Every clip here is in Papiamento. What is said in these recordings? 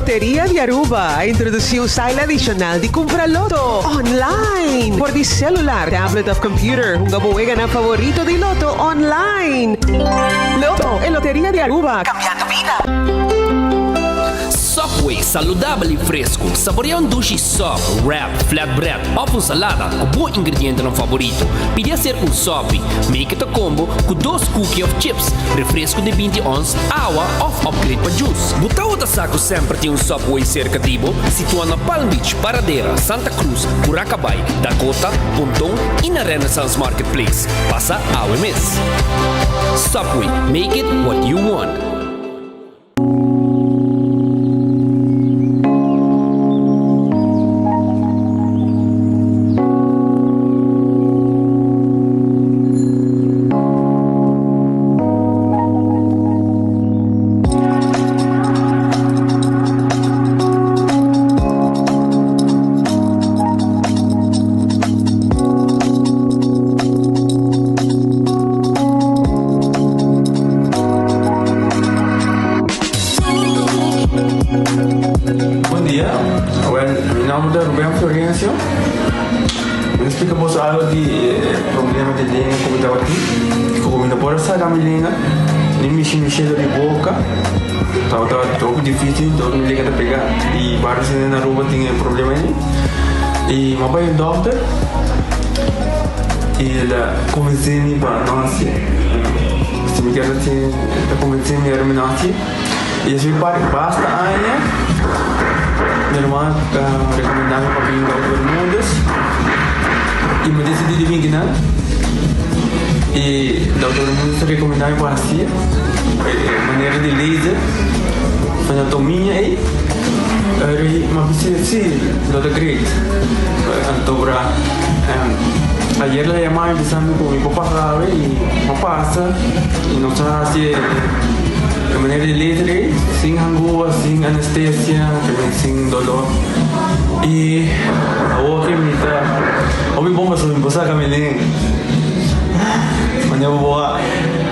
Loteria di Aruba a introduci un style adicional di cumpra loto online. For di celular, tablet of computer, hunga bo weganan favorito di loto online. Lotto, e Loteria di Aruba, cambiando bida. Subway, saludabel y fresco. Saborea un dushi sub, wrap, flatbread of un salada cu bo ingredientenan favorito. Pidi hacer un sopi. Make it a combo cu dos cookie of chips, refresco di 20 ons, awa of upgrade pa juice. Bo tawata sa cu semper tin un Subway cerca di bo? Situa na Palm Beach, Paradera, Santa Cruz, Curacabai, Dakota, Ponton y na Renaissance Marketplace. Pasa awe mes. Subway, make it what you want. Bon dia, awel mi nomber ta Ruben Florencio. Mi ta splika boso algo di e problema di lenga ku mi tabatin. Ku mi no por a saka mi lenga ni mishi mishi dor di boka. Tabata hopi dificil dor mi lenga ta pega. I varios hende na Aruba tin e problema ei. I mi a bai un dokter i el a konvensé mi pa no hasié. Si mi kier hasié, el a konvensé mi ora mi no hasié. I esei par basta aña mi hermano a rekomendá mi pa bin Dokter Bermudez i mi a disidí di bin kinan. I Dokter Bermudez a rekomendá mi pa hasié e manera di laser anatomia ei. Eri mi a bisa si lo ta great. Anto ora ayer el a yama mi bisa mi ku mi por pasa awe i mi a pasa i nos a hasi e manera di laser ei sin hangua, sin anestesia, sin dolor i awor ke mi ta hopi bon pasobra mi por saka mi lenga manera bo a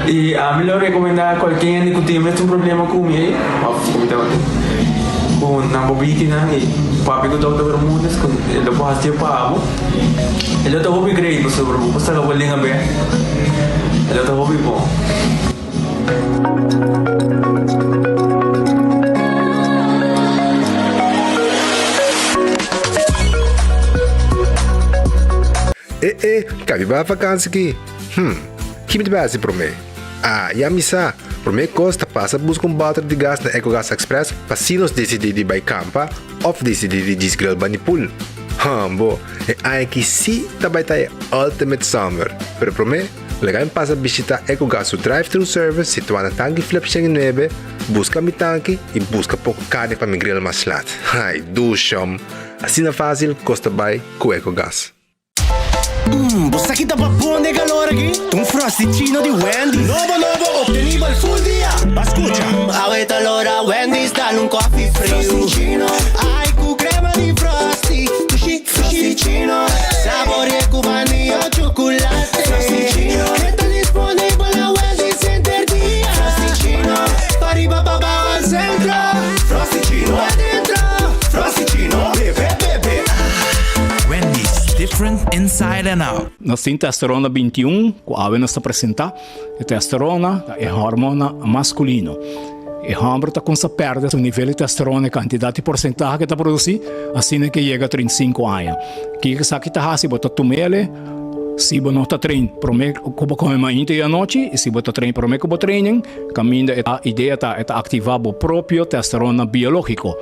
i ami lo rekomenda kualke hende ku tin e mesun problema ku mi ei òf ku mi tabatin ku nan por bini kinan i papia ku Dòkter Bermudez ku e lo por hasié pa bo e lo ta hopi great pasobra bo por saka bo lenga bèk e lo ta hopi bon. E e, kabi bai vakansi ki? Hm, ki mi ta bai hasi promé? Ah, ya mi sa! Promé kos ta pasa buska un bòter di gas na Ecogas Express pa si nos disidí di bai kampa òf disidí di djis grill bani pool. Hòmbo, e aña aki sí ta bai ta e ultimate summer! Pero promé, Laga mi pasa bishita Ecogas su drive-thru service situá na Tanki Flip 109, buska mi tanki i buska poko karni pa mi grill mas lat. Ai, dushom! Asina fásil kos ta bai ku Ecogas. Mmm, bo sa ki ta pa bon den calor aki? Ta un Frosty-chino di Wendy's. Nobo nobo, obtenibel full dia. Ba scucha. Mmm, awe ta lora Wendy's dal un coffee friu. Frosty-chino. Ai, cu crema di Frosty. Dushi. Frosty-chino, saborea cu vanilla o chocolate. Frosty-chino, e ta disponibel na Wendy's henter dia. Frosty-chino, pa riba pa bao al centro. Frosty-chino, pa dentro. Frosty-chino, bebe bebe ah. Wendy's, different inside and out. Nos tin testosterona 21 ku awe nos ta presentá. E testosterona ta e hormona maskulino. E hòmber ta kumsa pèrdè su nivel di testosterona, e kantidat di porsentahe ku e ta produsí, asina ku e yega 35 aña. Kiko esaki ta hasi? Bo ta tum'el si bo no ta train promé ku bo kome mainta i anochi, i si bo ta train promé ku bo training, kaminda e idea ta e ta aktivá bo propio testosterona biológiko.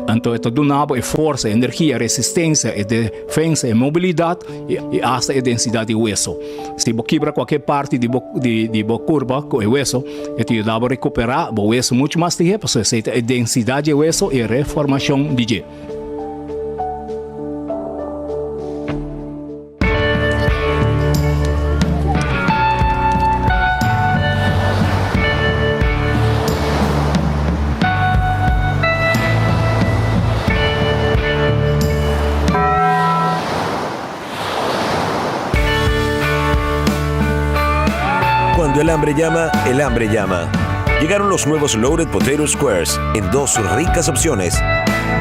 Anto e ta duna bo e forsa, e energia, e resistensia, e defensa, e mobilidat i asta e densidat di weso. Si bo kibra kualke parti di bo di bo kurpa ku e weso, e ta yuda bo rekuperá bo weso muchu mas lihé pasobra esei ta e densidat di e weso i e reformashon di dje. Cuando el hambre llama, el hambre llama. Llegaron los nuevos Loaded Potato Squares en dos ricas opciones,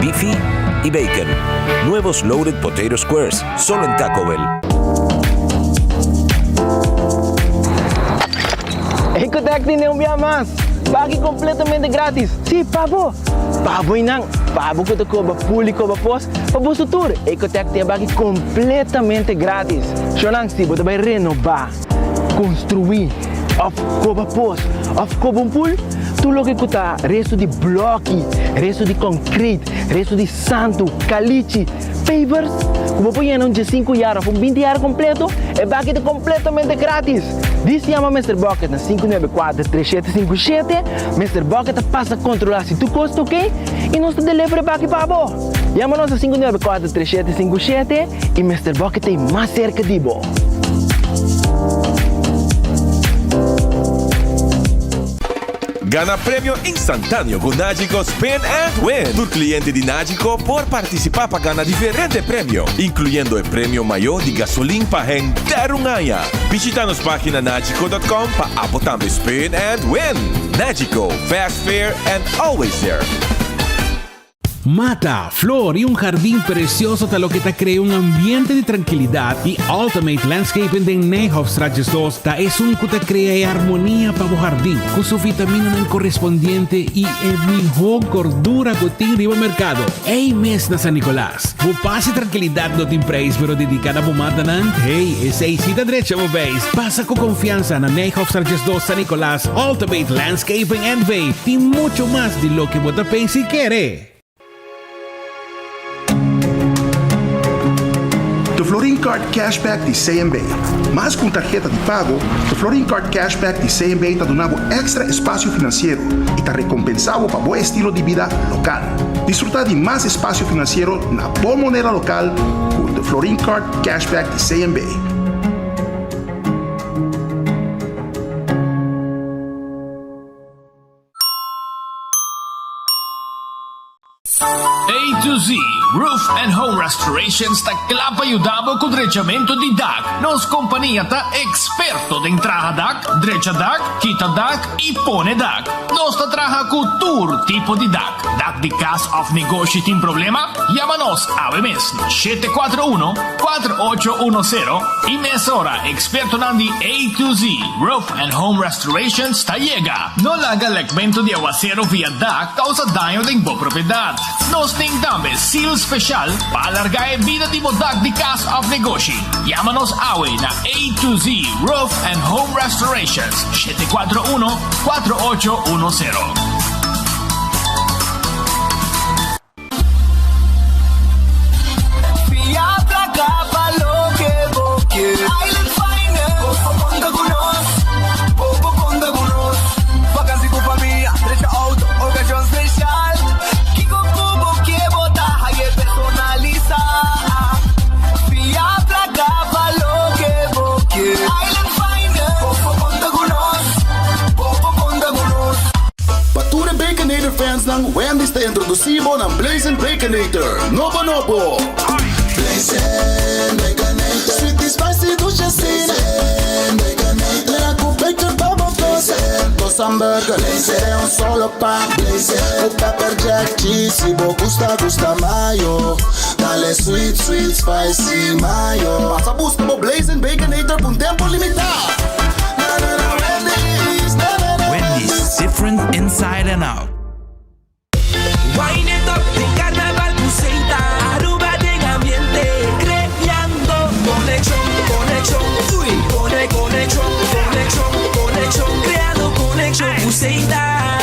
beefy y bacon. Nuevos Loaded Potato Squares, solo en Taco Bell. Ecotec tin un bia mas! Baki completamente gratis! Sí, pa bo! Pa bo y nan! Pa bo cu ta coba pool y coba pos, pa boso tur! Ecotec tin e baki completamente gratis! Shownan, si bo ta bay renoba, construi, of coba pos, of coba un pool, tur loke cu ta resto di bloki, resto di concrete, resto di santu, calichi, Pavers ku bo por yena un diesinku yar òf un binti yar kompleto, e baki ta kompletamente gratis! Dis yama Mister Bucket na 594 3757, Mister Bucket ta pasa kontrolá si tur kos ta oke i nos ta deliver e baki pa bo! Yama nos na 594 3757 i Mister Bucket ta ei mas serka di bo! Gana premio instantáneo ku Nagico Spin and Win! Tur kliente di Nagico por partisipá pa gana diferente premio, inkluyendo e premio mayó di gasolin pa henter un aña. Bishita nos página nagico dot com pa abo tambe spin and win! Nagico, fast, fair and always there! Mata, flor y un jardin precioso ta loke ta crea un ambiente di trankilidad y Ultimate Landscaping den Nijhofstraat 12 ta esun cu ta crea e armonia pa bo jardin cu su vitaminanan correspondiente y e miho gordura cu tin riba mercado. Ey mes na San Nicolas. Bo paz y trankilidad no tin prijs pero dedica na bo matanan, hey, esey si ta drecha bo beis. Pasa cu confiansa na Nijhofstraat 12 San Nicolas, Ultimate Landscaping NV tin mucho mas di loke bo ta pensa y kere. De Florin Card Cashback di CMB. Mas ku un tarheta di pago, de Florin Card Cashback di CMB ta duna bo èkstra espasio finansiero i ta rekompensá bo pa bo estilo di bida lokal. Disfrutá di mas espasio finansiero na bo moneda lokal ku de Florin Card Cashback di CMB. A to Z Roof and Home Restorations ta kla pa yuda bo ku drechamentu di dak. Nos kompania ta eksperto den traha dak, drecha dak, kita dak i pone dak. Nos ta traha ku tur tipo di dak. Dak di kas òf negoshi tin problema? Yama nos awe mes na 741 4810 i mesora ekspertonan di A to Z Roof and Home Restorations ta yega. No laga lekmentu di awasero via dak kousa daño den bo propiedat. Nos tin tambe seal speshal pa alargá e bida di bo dak di kas òf negoshi. Yama nos awe na A to Z Roof and Home Restorations, 741 4810. Fia placa pa loke bo kier. Island Finance. Bo por conta cu nos. Bo por conta cu nos. Vakantie cu famia, drecha auto, ocasion special. Kico cu bo kier bo ta haye personalisa. Fia placa pa loke bo kier. Island Finance. Bo por conta cu nos. Bo por conta cu nos. Pa tur e Baconator fansnan, Wendy's ta introdusí bo nan Blazin' Baconator nobo nobo! Blazin' Baconator, sweet y spicy dushi asina. Blazin' Baconator, mira ku bacon pa bo gosa. Dos hamburger, den un solo pan. Blazin' ku pepper jack cheese, si bo gusta gusta mayo. Dale sweet sweet spicy mayo. Pasa buska bo Blazin' Baconator p'un tempo limitá! Na na na Wendy's, na na na Wendy's, different inside and out. Wine it up den carnaval cu Seita Aruba den ambiente creando conexion, conexion, uy Cone, conexion, conexion, conexion Creando conexion cu Seita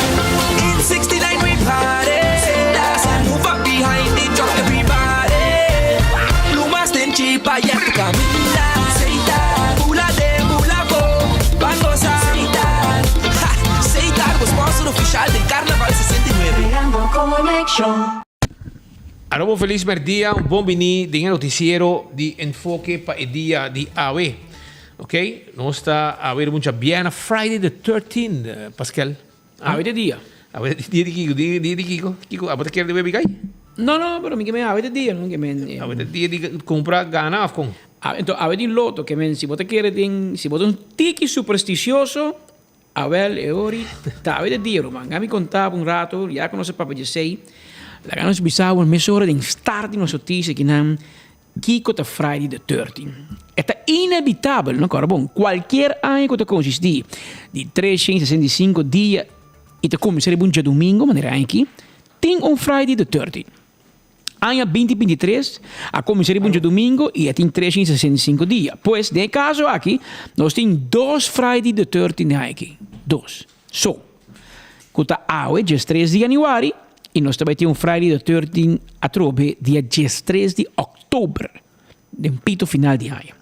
In 69 we party Seita Move up behind the truck everybody Plumas den chipa ya tu caminda Seita Bula den bula bo Ban goza Seita Ha! Seita bo sponsor oficial den Carnaval 69. Creando conexion. Aruba un felis merdia, un bon bini den e noticiero di Enfoke pa e dia di awe. Ok, nos ta awe riba un djabièrnè, Friday the 13, Paskel. Awe ta dia. Awe ta dia di kiko? Dia di kiko? Kiko, abo ta kere di webi kai? No, no, pero mi ke men awe ta dia, no ke men. Awe ta dia di kumpra, gana of kon? Awe, enton awe tin loto, ke men si bo ta kere den, si bo ta un tiki supersticioso. Awel, e ori ta awe de dia, ruman. Ga mi konta bo un rato, ya ku nos a papia djesei, laga nos bisa bo mesora den start di nos notisia kinan kiko ta Friday the 13. E ta inevitabel, no kòrda bon, kualkier aña ku ta konsistí di 365 dia i ta kuminsá riba un djadumingu, manera aña aki, tin un Friday the 13. Aña 2023 a kuminsá riba un djadumingu i a tin 365 dia. Pues, den e kaso aki, nos tin dos Friday the 13 den aña aki. Dos. So, ku ta awe, diestres di yanüari, i nos ta bai tin un Friday the 13 atrobe dia diestres di òktober, den pito final di aña.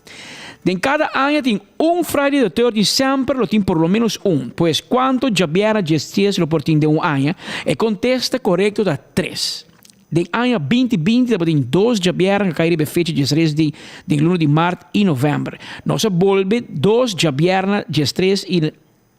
Den kada aña tin un Friday the 13, semper lo tin por lo menos un. Pues, kuantu djabièrnè diestres lo por tin den un aña? E kontesta korekto ta tres. Den aña 2020 tabatin dos djabièrnè ku a kai riba e fecha diestres di den luna di mart i novèmber. Nos a bolbe dos djabièrnè diestres i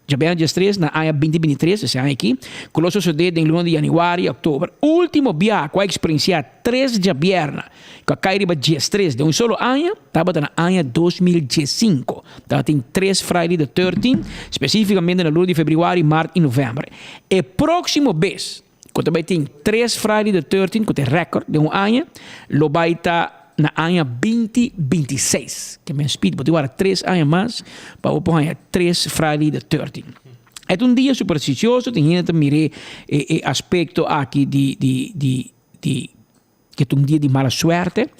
Djabièrnè diestres na aña 2023, esei aña aki, ku lo sosodé den luna di yanüari i òktober. Último bia ku a eksperensiá tres djabièrnè ku a kai riba diestres den un solo aña tabata na aña 2015. Tabatin tres Friday the 13, spesífikamente na luna di febrüari, mart i novèmber. E próksimo bes ku ta bai tin tres Friday the 13, ku ta e rèkòrt den un aña, lo bai ta na aña 2026. Ke men speed, bo tin wara tres aña mas pa bo por haña tres Friday the 13. E ta un dia supersticioso, tin hende ta mir'é e e aspecto aki di di di di ke ta un dia di mala suerte.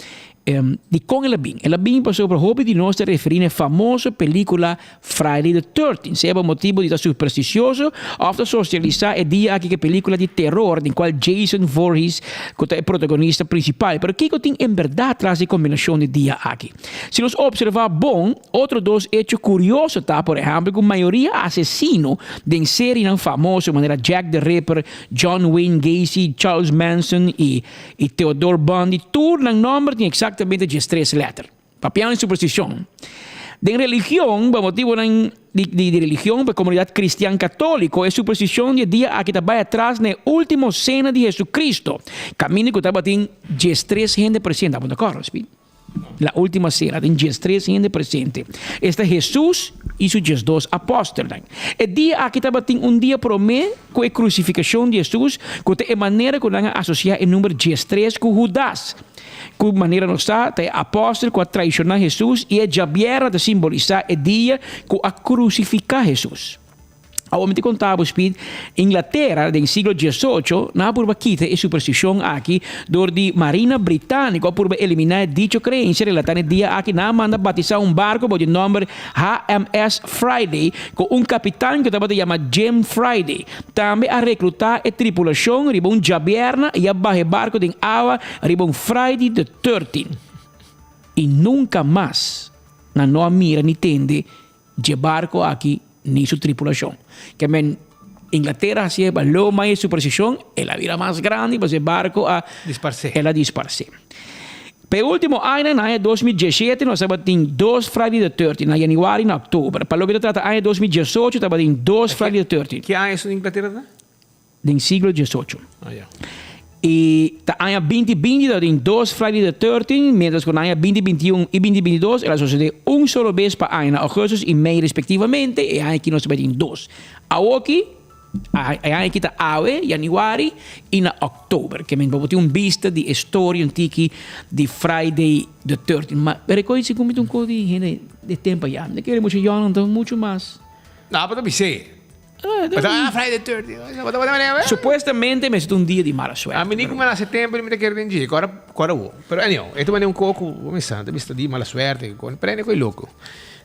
Dikon el a bin? El a bin pasobra hopi di nos ta referí na e famoso pelíkula Friday the 13, sea pa motibu di ta supersticioso òf ta sosialisá e dia aki ku e pelíkula di teror den kual Jason Voorhees ku ta e protagonista prinsipal. Pero kiko tin en bèrdat tras di e kombinashon di dia aki? Si nos opservá bon, otro dos echo kurioso ta, por ehèmpel, ku mayoria asesino den serinan famoso manera Jack the Ripper, John Wayne Gacy, Charles Manson i i Theodore Bundy, tur nan nòmber tin eksaktamente diestres lèter. Papiando di superstishon. Den religion, pa motibunan di di religion, pa e komunidat kristian katóliko, e superstishon di e dia aki ta bai atras na e último sena di Hesucristo, kaminda ku tabatin diestres hende presente. Abo ta kòrda, Speed? La última sena, tin diestres hende presente. Esta Hesus i su diesdos apòstelnan. E dia aki tabatin un dia promé ku e krusifikashon di Hesus, ku ta e manera ku nan a asosiá e number diestres ku Hudas. Ku manera nos sa, ta e apòstel ku a traishoná Hesus i e djabièrnè ta simbolisá e dia ku a krusifiká Hesus. Awor mi ta konta bo, Speed, Inglatera den siglo diesocho nan a purba kita e superstishon aki dor di Marina Britániko a purba eliminá e dicho kreensia relatá na e dia aki. Nan a manda batisá un barko bou di nòmber HMS Friday ku un kapitan ku tabata yama Jim Friday. Tambe a reklutá e tripulashon riba un djabièrnè i a baha e barko den awa riba un Friday the 13. I nunka mas nan no a mira ni tende dje barko aki ni su tripulashon. Ke men Inglatera hasié baló mas e superstishon, el a bira mas grandi pasobra e barko a Disparsé. El a disparsé. Pa e último añanan, na aña 2017, nos tabatin dos Friday the 13, na yanüari i na òktober. Pa loke ta trata aña 2018, tabatin dos Friday the 13. Ki aña esun Inglatera ta? Den siglo diesocho. Ah, ya. I ta aña 2020 tabatin dos Friday the 13, mientras ku na aña 2021 i 2022 el a sosodé un solo bes pa aña, na ougùstus i mei respektivamente. E aña aki nos tabatin dos. Awoki, e aña aki ta awe, yanüari, i na òktober. Ke men bo por tin un bista di e storia un tiki di Friday the 13. Ma rekoe segun mi ta un kos di hende di tempu ayá. Mi ta kere mucha yònnan ta muchu mas. No, pero ta bis'é. Ah, Friday the 13. Supuestamente mester ta un dia di mala suerte. A mi ni ku mi nase tempu mi ta kere den dje. Kora kora wo. Pero anyhow, e ta mane un koko, bo mi sa, ta bisa di mala suerte. Pero ene koi loko.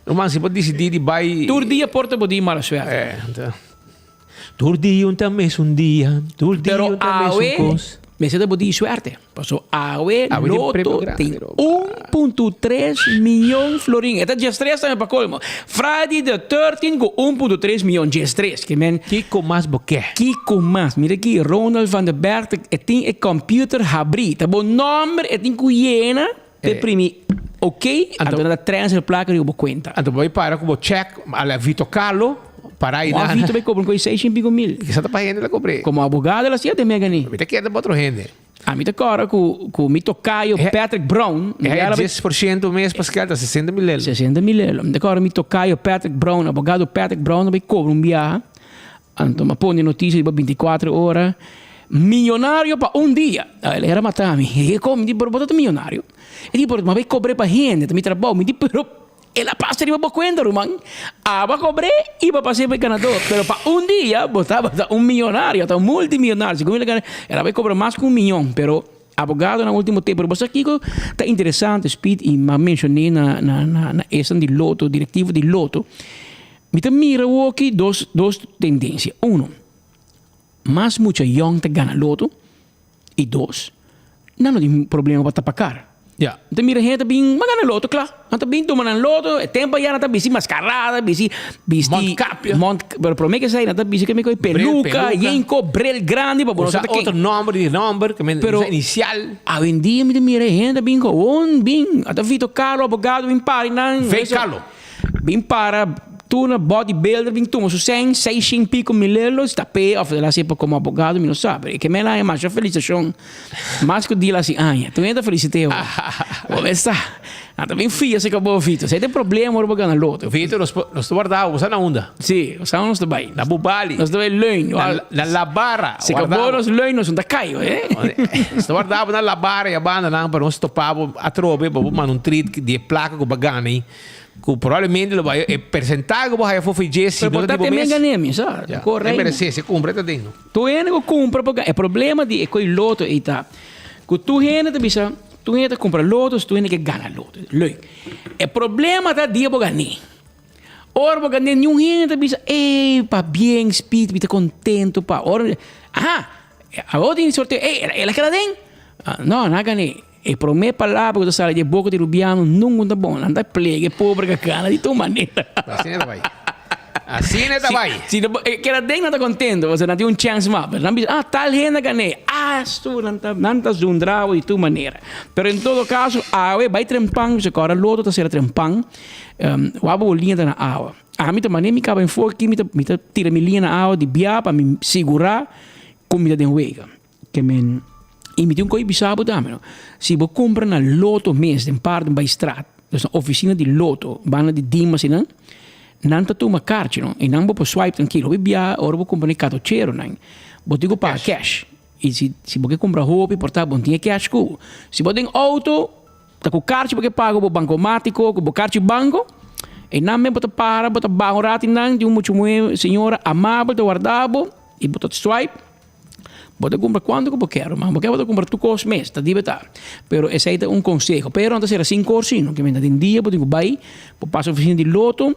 Ruman, si bo disidí di bai. Tur dia por ta bo di mala suerte. Eh, ta. Tur dia un ta mesun dia, tur dia Pero un ta mesun awe kos. mester ta bo di suerte. Paso awe Awe tin Lotto premio grandi, tin roba. 1.3 miyon florin. E ta diestres tambe pa colmo. Friday the 13 cu 1.3 miyon, diestres. Ke men. Kiko mas bo ke? Kiko mas? Mira aki, Ronald van der Berg e tin e computer habri. Ta bo nomber e tin cu yena p'e primi ok, anto nan ta transfer placa riba bo cuenta. Anto bo bai para cu bo check a la Vito Carlo, para ahi Bo nan. Vito bai cobra un coi seis shen pico mil. Kisa ta pa hende ta cobre. Como abogado el a siete mega ni. Mi ta kere ta pa otro hende. Ami ta kòrda ku ku mi tokayo Patrick Brown. E haya 10% mes Pascal ta 60 mil lelo. 60 mil lelo. Mi ta kòrda mi tokayo Patrick Brown, abogado Patrick Brown a bai kobra un biaha. Anto mi a pone notisia riba 24 ora. Miyonario pa un dia. El era mata mi. E kon? Mi di, pero bo ta miyonario? E di, pero mi a bai kobr'é pa hende, ta mi trabou. Mi di, pero El a pasa riba bo cuenta, ruman. Abo a cobr'é y bo a pas'é pa e ganador. Pero pa un dia bo tabata un millonario, ata un multimillonario. Segun el a gana, el a bay cobra mas cu un miyon. Pero abogadonan ultimo tempo, pero bo sa kico ta interesante, Speed, y m'a mencion'é na na na na esnan di Lotto, directivo di Lotto. Mi ta mira awoki dos dos tendencia. Uno, mas mucha yong ta gana Lotto. Y dos, nan no tin problema pa tapa cara. Ja. Nan ta mira hende ta bin, ma gana loto, kla. Nan ta bin tuma nan loto, e tempo aya nan ta bisti mascarada, bisti, bisti. Mondkapje. Mond, pero prome ke esei nan ta bisti ke Bril, peluca, peluca. yenko, bril grandi pa bo no Usa sa ta ken. otro nomber di nomber, ke men Pero usa inicial. awendia mi ta mira e hende ta bin gewoon bin, ata Vito Carlo abogado bin pari nan. V. Carlo. Bin para tur na bodybuilder bin tuma su sèn, seishen piko milelos, ta p'e òf el a hasi pa komo abogado mi no sa, pero e ke mel haña masha felisitashon mas ku di el hasi aña. Tur hende ta felisit'é bo. Bo mes sa. Nan ta bin fia serka bo Vito. Esei ta e problema ora bo gana loto. Vito, nos por nos ta warda bo, bo sa na unda? Si, bo sa unda nos ta bai. Na Bubali. Nos ta bai leun. Na na La Barra. Si ka bo nos leun nos no ta kai, eh. Nos ta warda bo na La Barra i a banda nan pa nos topa bo atrobe pa bo manda un treat di e plaka ku bo a gana ei. Ku probablemente lo bai e persentahe ku bo haya for dje si Pero no ta por di bo ta mes. gané mi, sa. Ya, Corre. e meresé, si kumpra e ta den no. Tur hende ku kumpra por gana. E problema di e koi loto ei ta ku tur hende ta bisa, tur hende ta kumpra loto, tur hende ke gana loto. Leuk. E problema ta dia bo gané. Ora bo gané niun hende ta bisa, ey, pabien Speed, mi ta kontento pa. Ora, aha, awor tin sorteo, ey, el a keda den? No, nan a gané. E promé palabra ku ta sali di e boka di rubiano nunka ta bon. Nan ta plega e pobre kakana di tur manera. Asina ta bai. Asina ta bai. Si no e keda den nan ta kontento pasobra nan tin un chèns mas. Pero nan bisa, ah, tal hende a gané. Ah, su, nan ta nan ta zundra bo di tur manera. Pero en todo kaso, awe bai trempan, pasobra kòrda loto ta sera trempan. Wak bo liña ta na awa. Ami ta manera mi kaba en foki aki, mi ta mi ta tira mi liña na awa di bia pa mi sigurá ku mi ta den wega. Ke men, i mi tin un koe bisa bo tambe, no? Si bo kumpra na Lotto mes den Paardenbaistraat, dus na ofisina di Lotto, banda di Dimas einan, nan ta tuma karchi, no? I nan bo por swipe trankilo. Hopi bia ora bo kumpra na e katocheronan, bo tin ku paga cash. I si si bo ke kumpra hopi, por ta bo no tin e cash ku bo. Si bo den outo, ta ku karchi bo ke paga bo bankomatiko, ku bo karchi banko, einan mes bo ta para, bo ta baha un ratu einan, tin un mucha muhé, señora amabel ta warda bo, i bo ta swipe. Bo ta kumpra kuantu ku bo kier, ruman. Bo kier bo ta kumpra tur kos mes, ta dibe ta. Pero esei ta un konseho. Pero no ta sera sin kos si, no ke menta den dia bo tin ku bai, bo pasa ofisina di loto,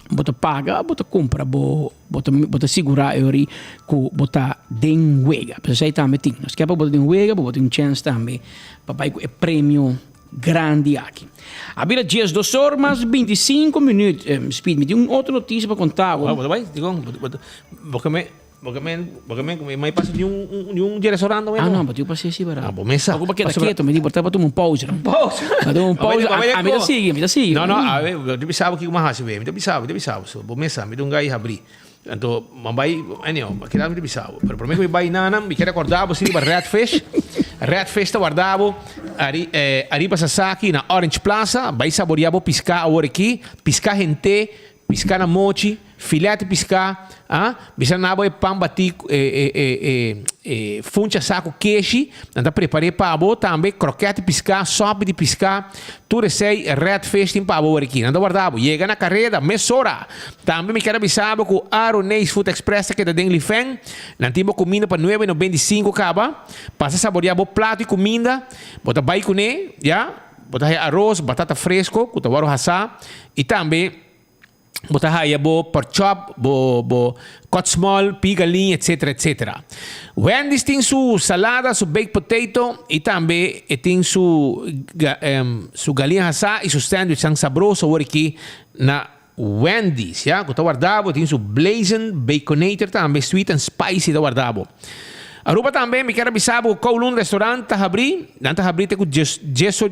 bo ta paga, bo ta kumpra bo bo ta bo ta sigurá e ori ku bo ta den wega. Pero esei tambe tin. Nos kier pa bo ta den wega, bo tin un chèns tambe pa bai ku e premio grandi aki. A bira 12 or mas 25 minüt. Speed, mi tin un otro notisia pa konta bo. Bo ta bai? Dikon? Bo ke me. Bo ke men, bo ke men, mai pasa di un, di un restaurant Ah, no, bo tin pasa si bara. Ah, bo mesa. Bo keda keto, mi di por ta pa tuma un pausa. Pausa. Pa tuma un pausa. A mi ta sigui, mi ta sigui. No, no, a ver, bo ta bisa bo kiko mas hasi be. Mi ta bisa bo, mi ta bisa bo. So, bo mesa, mi ta un gai habri. Anto, mi bai, anyhow, mi keda mi ta bisa bo. Pero prome ku mi bai nanan, mi kere akorda bo si riba Red Fish. Red Fish ta warda bo ari, eh, ariba Sasaki na Orange Plaza. Bai saboria bo piská awor aki. Piská hente, piská na mochi. Filet di piská, a bisa nan abo e pan batí ku e e e e e funchi asá ku keshi, nan ta prepar'é pa bo tambe, krokèt di piská, sòpi di piská, tur esei Red Fish tin pa bo awor aki. Nan ta warda bo. Yega na kareda mesora! Tambe mi kier a bisa bo ku Aroneis Food Express ta keda den Lifen. Nan tin bo kuminda pa nuebe 95 kaba. Pasa saboriá bo plato di kuminda, bo ta bai kuné, ya. Bo ta haya aros, batata fresko ku ta wòrdu hasá i tambe. Bo ta haya bo pork chop, bo bo cut small, pig galin, etc. Etc. Wendy's tin su salada, su baked potato y tambe e tin su su galin hasá y su sandwichnan sabroso awor aki na Wendy's, ya, cu ta warda bo. Tin su Blazin' Baconator tambe, sweet and spicy ta warda bo. Aruba tambe mi kier a bisa bo Kowloon Restaurant ta habri, nan ta habri te ku dies, dies,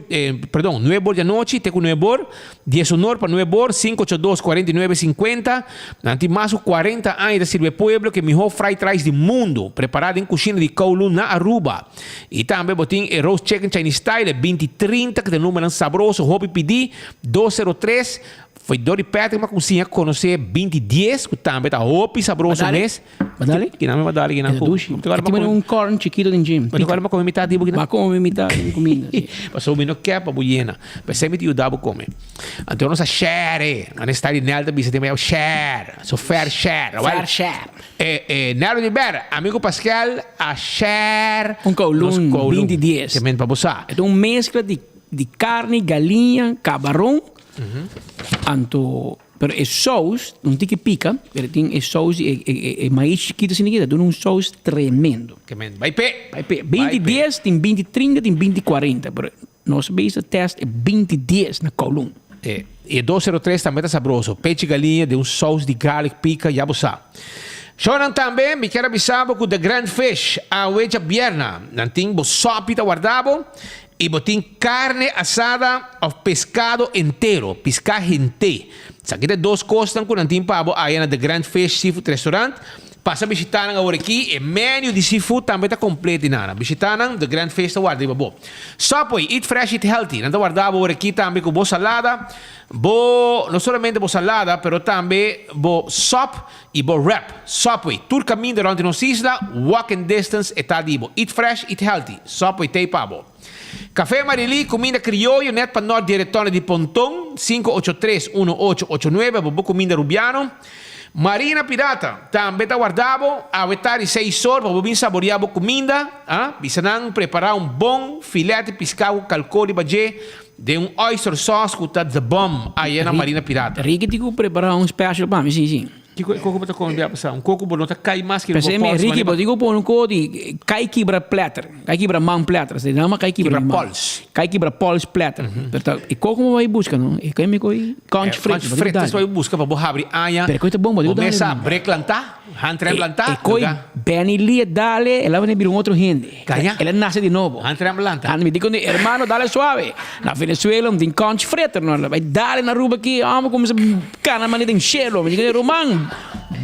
perdon, nuebe or di anochi te ku nuebe or, dies honor pa nuebe or, 582 49 50. Nan tin mas ku 40 aña ta sirbi e pueblo ku e miho fried rice di mundo, prepara den kushina di Kowloon na Aruba. I tambe bo tin e roast chicken Chinese style, e binti trinta ku ta numbernan sabroso, hopi pidi, 203. Foi dor di Patrick ma ku siña konosé binti dies ku tambe ta hopi sabroso mes. Badali? Kina mi badali kina ku. Dushi. E tin un corn chikito den gym. Bo ta kome mitad di bo kina? Ba kome mitad di mi kuminda, si. Pasobra mi no ke pa bo yena. P'esei mi ta yuda bo kome. Anto nos a share. Nan e sta di Nel ta bisa tin share. So fair share. Fair share. E e Nel Oliver, ami ku Pascal a share. Un kowloon binti dies. Ke men pa bo sa. E ta un mezcla di di carni, galiña, cabaron. Anto pero e saus un tiki pica pero tin e saus di e e e mais chikito asina aki ta duna un saus tremendo. Ke men bai pe. Bai pe. Binti dies tin binti trinta tin binti kuarenta pero nos a bisa test e binti dies na Kowloon. E e dos sero tres tambe ta sabroso. Pechi galiña den un saus di garlic pica ya bo sa. Shownan tambe mi kier a bisa bo ku The Grand Fish awe djabièrna nan tin bo sòpi ta warda bo. I bo tin carne asada of pescado entero, pisca hente. Esaki ta e dos cosnan cu nan tin pa bo aya na The Grand Fish Seafood Restaurant. Pasa bishita nan awor aki. E menu di seafood tambe ta completo y nana. Bishita nan, The Grand Fish ta warda riba bo. Subway, eat fresh, eat healthy. Nan ta warda bo awor aki tambe cu bo salada, bo, no solamente bo salada, pero tambe bo sop y bo wrap. Subway, tur caminda rond di nos isla, walking distance e ta di bo. Eat fresh, eat healthy. Subway t'ey pa bo. Café Marilí, cuminda crioyo net pa nort di e retorno di Ponton, 583 1889, bo bo cuminda Rubiano. Marina Pirata, tambe ta warda bo, awe ta di seis or pa bo bin saboria bo cuminda, ah, bisa nan prepara un bon filet di pisca cu calco riba dje, Den un oyster sauce cu ta the bomb aye na Marina Pirata. Ricky tin cu prepara un special pa mi, si, si. Kico e coco bo ta come bia pasa? Un coco bo no ta cay mas ki bo Pensé mi, pols Ricky, mane bo tin cu pone un coco di cay kibra platter, cay kibra man platter, se llama cay kibra Kibra man. pols. Cay kibra pols platter. Pero ta e coco bo bay busca no, e coy mi coy conch Eh, frit, conch bo tin cu frit, dal. eso bay busca pa bo habri aña. Pero e coy ta bon, bo tin Bo cu dal. mesa brek lanta. Hantrem lanta. E koi Benny Lee dale, el a bini bira un otro hende. Caña. El a nace di nobo. Hantrem lanta. Anda mi di con di hermano dale suave. Na Venezuela un tin conch freter no. Bai dale na Aruba aki, amo cuminsa cana mane den cielo. Mi di con di ruman,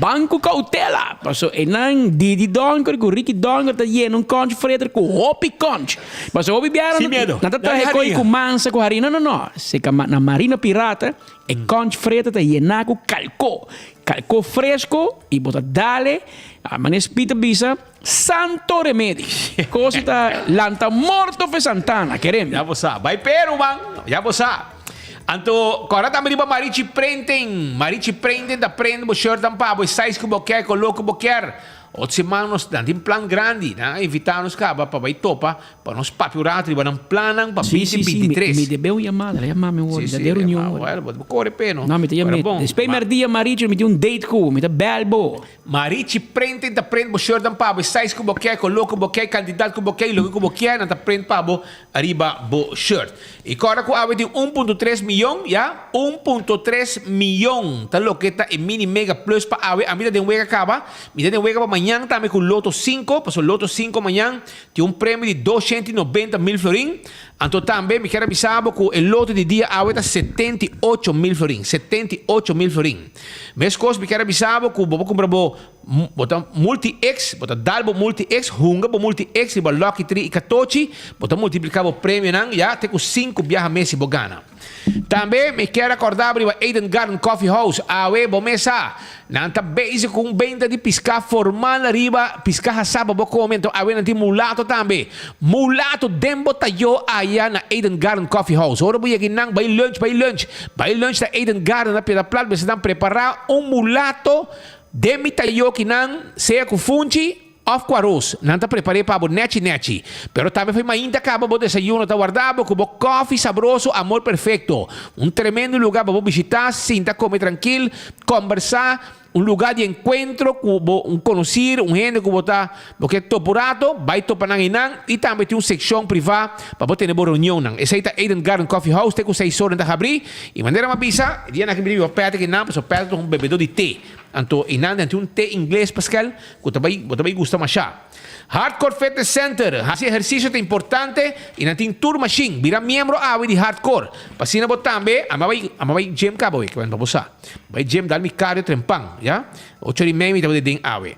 ban cu cautela. Paso einan Didi Donker cu Ricky Donker ta yena un conch freter cu hopi conch. Paso hopi biaha Sin miedo. nan ta traha e koi cu mansa cu harina. No, no, no. Se na Marina Pirata e conch freter ta yena cu calco. Kalko fresco y bo ta dale, a manes Pita bisa, Santo remedi. Cosa ta lanta morto fe Santana, keremi. Ya bo sa. Bai Peru, man. Ya bo sa. Anto, kòrda tambe riba Marichi Printing. Marichi Printing ta prende bo shirtnan pa bo, e size ku bo kier, koló ku bo kier. Otro siman nos nan tin plan grandi. Nan a invitá nos kaba pa bai topa Pa nos papia un rato riba nan plannan pa Sí, sí, sí, mi, 2023. mi debe un llamada, la llama mi Sí, word, mi ta sí, den reunion ma, word. bueno, bo bo kore pe, no? No, mi ta Pero llama. bon, Despues ma- merdia, Marichi, mi tin un date ku bo, mi ta bel bo. Marichi print ta print bo shirtnan pa bo, e size ku bo kier, koló ku bo kier, kantidat ku bo kier, loke ku bo kier, nan ta print pa bo riba bo shirt. I kòrda ku awe tin un punto tres miyon, ya, un punto tres miyon ta loke ta e mini mega plus pa awe. Ami ta den wega kaba, mi ta den wega pa mañan tambe ku Lotto sinku, pasobra Lotto sinku mañan Tin un premio di 290 mil florin. Anto tambe mi kier a bisa bo ku e lote di dia awe ta 78 mil florin. 78 mil florin. Meskos mi kier a bisa bo ku bo por kumpra bo bo ta multi X, bo ta dal bo multi X, hunga bo multi X riba Lucky Tree i Katochi, bo ta multiplika bo premionan ya te ku sinku biaha mes si bo gana. Tambe mi kier a corda bo riba Eden Garden Coffee House. Awe bo mes sa, nan ta bezig cu un benta di pisca formal riba pisca hasa pa bo come. Anto awe nan tin mulato tambe. Mulato den bo tayo aya na Eden Garden Coffee House. Ora bo yega nan, bay lunch, bay lunch. Bay lunch na Eden Garden na Piedra Plat. Mester nan prepara un mulato den mi tayo kinan, sea cu funchi. Of ku aros, nan ta prepar'é pa bo nèchi nèchi. Pero tambe fo'i mainta kaba bo desayuno ta warda bo ku bo kòfi sabroso Amor Perfecto. Un tremendo lugá pa bo bishitá, sinta kome trankil, kòmbersá, un lugá di enkuentro ku bo un konosir, un hende ku bo ta bo ke topa un rato, bai topa nan einan i tambe tin un sekshon privá pa bo tene bo reunionnan. Esei ta Eden Garden Coffee House te ku seis ora nan ta habrí. I manera mi a bisa, e dianan aki mi ta biba Patrick einan pasobra Patrick ta un bebedó di te. Anto einan nan tin un te ingles Pascal ku ta bai bo ta bai gusta masha. Hardcore Fitness Center, hasi ehersisio ta importante i nan tin tur mashin. Bira miembro awe di Hardcore. Pa asina bo tambe, ami a bai ami a bai gym kaba awe, pa bo sa. Bai gym dal mi cardio trempan, ya. Ocho di mei mi tabata den awe.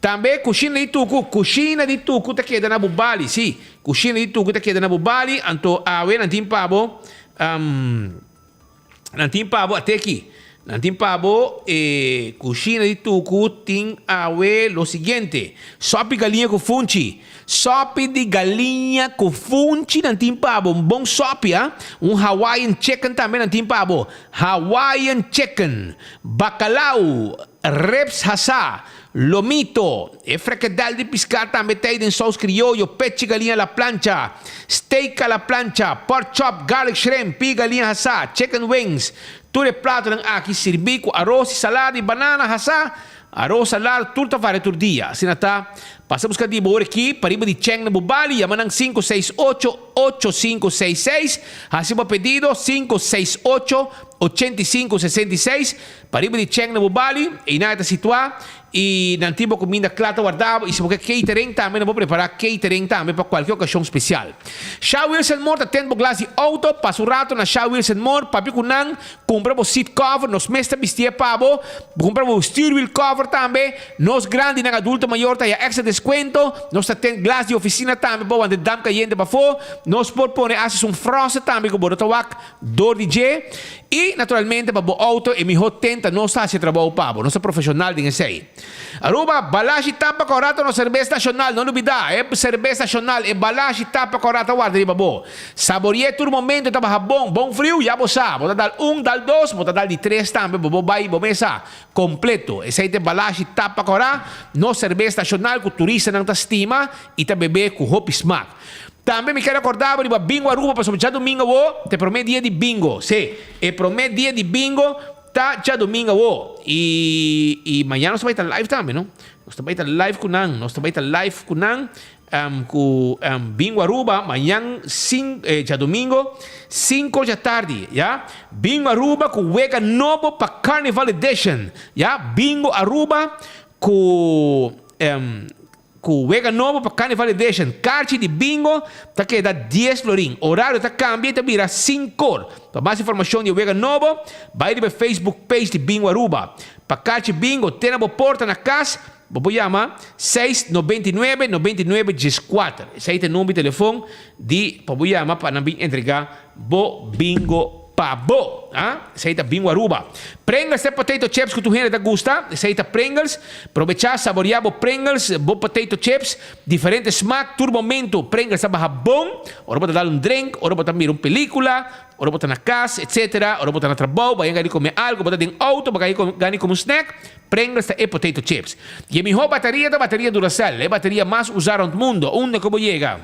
Tambe kushina di tuku, kushina di tuku ta keda na Bubali, si, kushina di tuku ta keda na Bubali, anto awe nan tin pa bo, Nan tin pa bo ateki. Nan tin pa bo e kushina di tuku tin awe lo siguiente, Sopi galiña ku funchi. Sopi di galiña ku funchi nan tin pa bo. Un bon sopi, ha. Un Hawaiian chicken tambe nan tin pa bo. Hawaiian chicken, bakalau, ribs hasá, Lomito, e frekedel di piská tambe ta ei den sous krioyo, pechi galiña a la plancha, steak a la plancha, pork chop, garlic shrimp, pia galiña hasá, chicken wings. Tur e platonan aki sirbí ku aros i salada i banana hasá, aros, salada, tur ta varia tur dia. Asina ta, pasa buska di bo ora aki pariba di Cheng na Bubali, yama nan 568 8566, hasi bo pedido 568 8566. Pariba di Cheng na Bubali, einan e ta situá i nan tin bo kuminda kla ta wardá bo i si bo ke catering tambe nan por prepará catering tambe pa kualke okashon spesial. Sha Wilson Moore ta tend bo glas di outo, pasa un rato na Sha Wilson Moore, papia ku nan, kumpra bo seat cover, nos mes ta bistié pa bo, kumpra bo stuurwiel cover tambe, nos grandinan adulto mayor ta haya extra deskuento, nos ta tend glas di ofisina tambe pa wanta damp kayente pafó, nos por pone hasis un froster tambe ku bo no ta wak dor di dje. I, naturalmente, pa bo auto e mihó tenta nos ta hasi e trabou pa bo. Nos ta profeshonal den esei. Aruba, Balashi Tapa Kòrá ta nos serbes nashonal. No lubidá, e serbes nashonal, e Balashi Tapa Kòrá ta warda riba bo. Sabori'é tur momento, e ta baha bon. Bon friu, ya bo sa. Bo ta dal un, dal dos, bo ta dal di tres tambe, bo bo bai bo mesa kompleto. Esei ta e Balashi Tapa Kòrá, nos serbes nashonal ku turistanan ta stima i ta bebé ku hopi smak. Tambe mi ker acorda bo riba Bingo Aruba pasobra djadomingo awo ta e prome dia di bingo. Sí, e prome dia di bingo ta djadomingo awo. Y y mañana nos ta bay ta live tambe, no? Nos ta bay ta live cu nan, nos ta bay ta live cu nan cu Bingo Aruba mañan cin djadomingo cinco djatardi, ya. Bingo Aruba cu wega nobo pa Carnival Edition, ya. Bingo Aruba cu Ku wega nobo pa Carnival Edition, karchi di bingo ta keda dies florin. Orario ta kambia i ta bira sinkor. Pa mas informashon di e wega nobo, bai riba e Facebook page di Bingo Aruba. Pa karchi bingo te na bo porta na kas, bo por yama seis 99 99 dieskuater. Esei ta e number di telefon di pa bo yama pa nan bin entrega bo bingo pa bo. Ah, esei ta Bingo Aruba. Pringles ta e potato chips ku tur hende ta gusta. Esei ta Pringles. Probechá, saboreá bo Pringles, bo potato chips. Diferente smak, tur momento Pringles ta baha bon. Ora bo ta dal un drink, ora bo ta mira un pelikula, ora bo ta na kas, etsetera. Ora bo ta na trabou, bo a yega di kome algu, bo ta den outo, bo a gana di kome un snack. Pringles ta e potato chips. I e mihó bateria ta bateria Duracell, e bateria mas usá rònt mundo. Unda ku bo yega?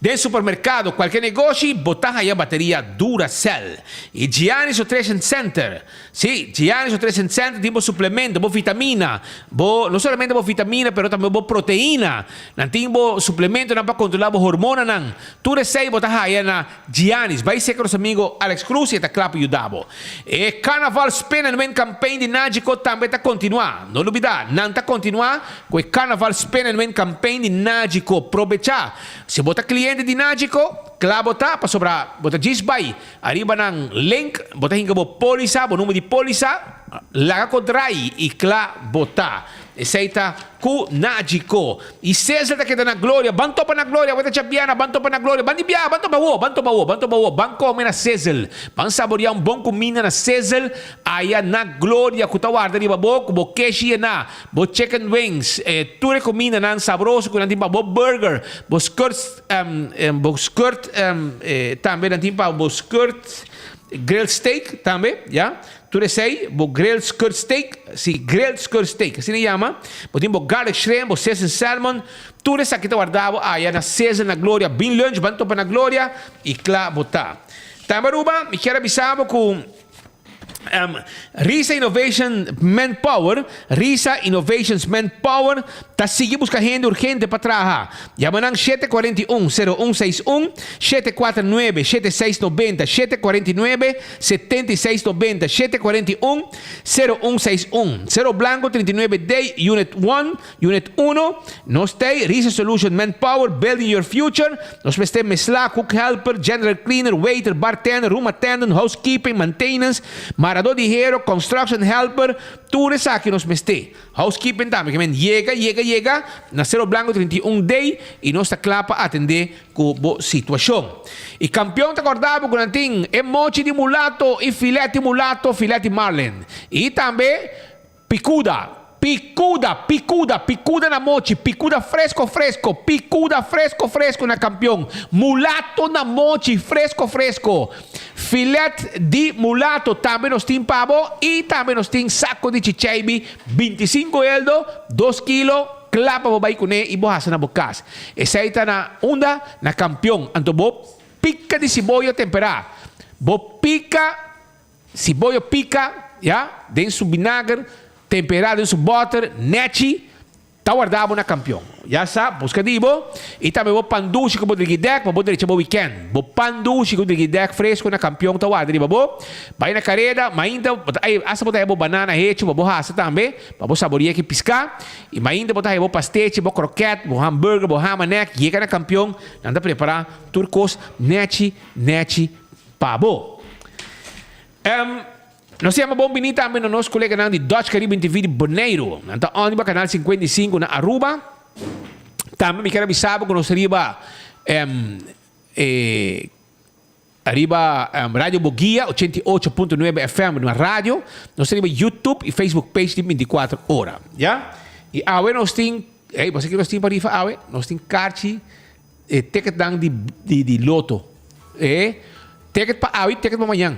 Den supermerkado, kualke negoshi, bo ta haya bateria Duracell. I Giannis Nutrition Center, sí, Giannis Nutrition Center tin bo suplemento, bo vitamina, bo, no solamente bo vitamina, pero tambe bo proteina. Nan tin bo suplementonan pa kontrolá bo hormonanan. Tur esei bo ta haya na Giannis. Bai seka nos amigo Alex Cruz i e ta kla pa yuda bo. E Carnaval Spin and Win Campaign di Nagico tambe ta kontinuá. No lubidá, nan ta kontinuá Ku e Carnaval Spin and Win Campaign di Nagico probechá. Si bo ta cliente di Nagico, kla bo ta pasobra bo ta djis bai ariba nan link, bo ta hinka bo polisa, bo number di polisa, laga ko draai i kla bo ta. Esei ta ku Nagico. I Cesar ta keda na Gloria. Ban topa na Gloria, bo ta chabiana, ban topa na Gloria. Ban di biaha, ban topa awo, ban topa awo, ban topa awo. Ban kome na Cesar. Ban saborea un bon kuminda na Cesar aya na Gloria ku ta warda riba bo ku bo keshi yená. Bo chicken wings, e tur e kumindanan sabroso ku nan tin pa bo burger, bo skirt, bo skirt tambe nan tin pa bo skirt grilled steak tambe, ya. Tur esei, bo grilled skirt steak, si, grilled skirt steak, asina e yama. Bo tin bo garlic shrimp, bo sizzling salmon, tur esaki ta warda bo aya na Sizzle na Gloria. Bin lunch, ban topa na Gloria i kla bo ta. Tambe Aruba, mi kier a bisa bo ku. Um, Risa Innovation Manpower, Risa Innovations Manpower, ta sigui busca hende urgente pa traha. Yama nan 741 0161, 749 7690, 749 7690, 741 0161. Cero Blanco 39D, Unit 1, Unit 1. Nos tey, Risa Solution Manpower, Building Your Future. Nos mester mesla, cook helper, general cleaner, waiter, bartender, room attendant, housekeeping, maintenance, maradó di hero, construction helper, tur esaki nos mester. Housekeeping tambe. Ke men yega, yega, yega na Cero Blanco 31 D y nos ta kla pa atende ku bo situashon. Y kampeon ta korda bo ku nan tin e mochi di mulato y filet di mulato, filet di marlin. Y tambe Picuda, picuda, picuda, picuda na mochi, picuda fresco fresco, picuda fresco fresco na campeon, mulato na mochi fresco fresco, filet di mulato tambe nos tin pa bo y tambe nos tin saco di chichaibi binticinco eldo, dos kilo, cla pa bo bay cune y bo haci na bo cas. Esey ta na unda? Na campeon. Anto bo pica di siboyo tempera, bo pica. Siboyo pica, ya, den su binager, tempera den su boter, nechi, ta warda bo na campeon. Ya sa, busca di bo, y tambe bo pan dushi cu bo drigi dek pa bo drecha bo weekend. Bo pan dushi cu drigi dek fresco na campeon ta warda riba bo. Bay na careda, mainta, bo ta, ey, hasta bo ta haya bo banana hecho pa bo hasa tambe, pa bo saboria ki pisca. Y mainta bo ta haya bo pastechi, bo kroket, bo hamburger, bo hamanek, yega na campeon, nan ta prepara tur cos nechi, nechi Pa bo. Em, nos ta yama bon bini tambe na nos koleganan di Dutch Caribbean TV di Boneiru. Nan ta on riba kanal 55 na Aruba. Tambe mi kier a bisa bo ku nos riba em, e, riba em, Radio Boguia 88.9 FM na radio. Nos ta riba YouTube i Facebook page di 24 ora. Ya? I awe nos tin, hey, bo sa ki nos tin pa rifa awe? Nos tin karchi E ticketnan di di di loto. E ticket pa awe y ticket pa mañan.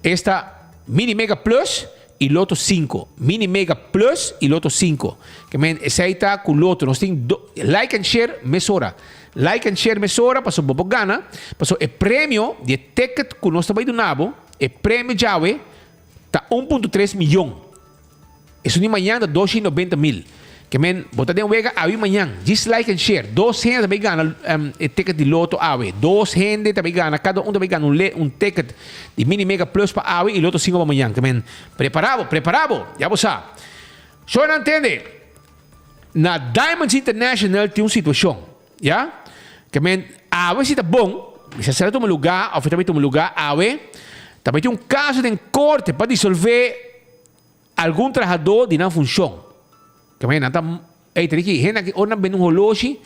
Esta Mini Mega Plus y Loto 5. Mini Mega Plus y Loto 5. Ke men esei ta ku loto. Nos tin do, like and share mesora. Like and share mesora paso bo por gana. Paso e premio di e ticket ku nos ta bai duna bo, e premio djawe ta 1.3 miyon. Esun di mañan ta 290 mil. Ke men, bo ta den wega awe mañan. Djis like and share. Dos hende ta bay gana e ticket di loto awe. Dos hende ta bay gana, kada un ta bay gana un le un ticket di Mini Mega Plus pa awe y loto cinco pa mañan. Ke men, prepara bo, prepara bo! Ya bo sa. So nan tende, na Diamonds International tin un situacion, ya? Ke men, awe si ta bon, mi sa si a tuma lugar of e ta bay tuma lugar awe, ta bay tin un caso den corte pa disolve Algun trahadó di nan funshon. Ke manera nan ta ey ta di ki hende aki ora nan bende un holoshi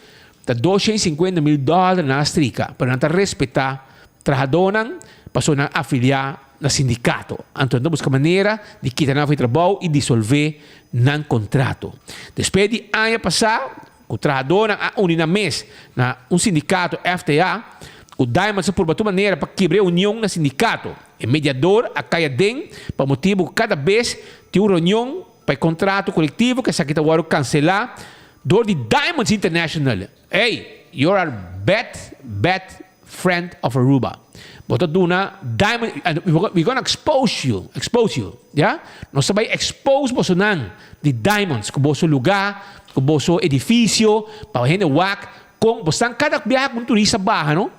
ta 250 mil dòler nan a strika pero nan ta respetá trahadónan pasobra nan afiliá na sindikato. Anto nan ta buska manera di kita nan for di trabou i disolvé nan kontrato. Despues di aña pasá ku trahadónan a uni nan mes na un sindikato FTA ku Diamonds a purba tur manera pa kibra e union na sindikato. E mediador a kai aden pa motibu ku kada bes tin un reunion pa e kontrato kolektivo ku esaki ta wòrdu kanselá dor di Diamonds International. Ey, you're a bad, bad friend of Aruba. Bo ta duna Diamond, and we gonna expose you, expose you, ya? Nos ta bai expose bosonan di Diamonds ku boso lugá, ku boso edifisio, pa hende wak kon bosonan kada biaha ku un turista baha no,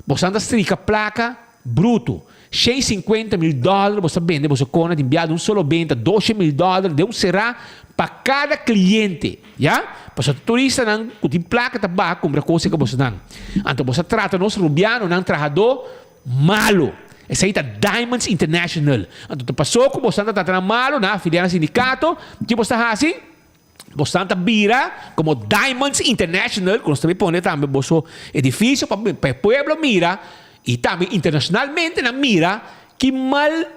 bosonan ta strika plaka Bruto, 150 mil dòler bo sa bende boso kona tin bia di un solo benta 200 mil dòler den un será pa kada kliente, ya? Pasobra turistanan ku tin plaka ta baha kumpra kos serka bosonan. Anto bo sa trata nos rubianonan trahadó malo. Esei ta Diamonds International. Anto ta pasó ku bosonan ta trata nan malo, nan afiliá na sindikato, ke bo sta hasi? Bosnan ta bira como Diamonds International, cu nos ta bay pone tambe boso edificio pa pa e pueblo mira y tambe internacionalmente nan mira ki mal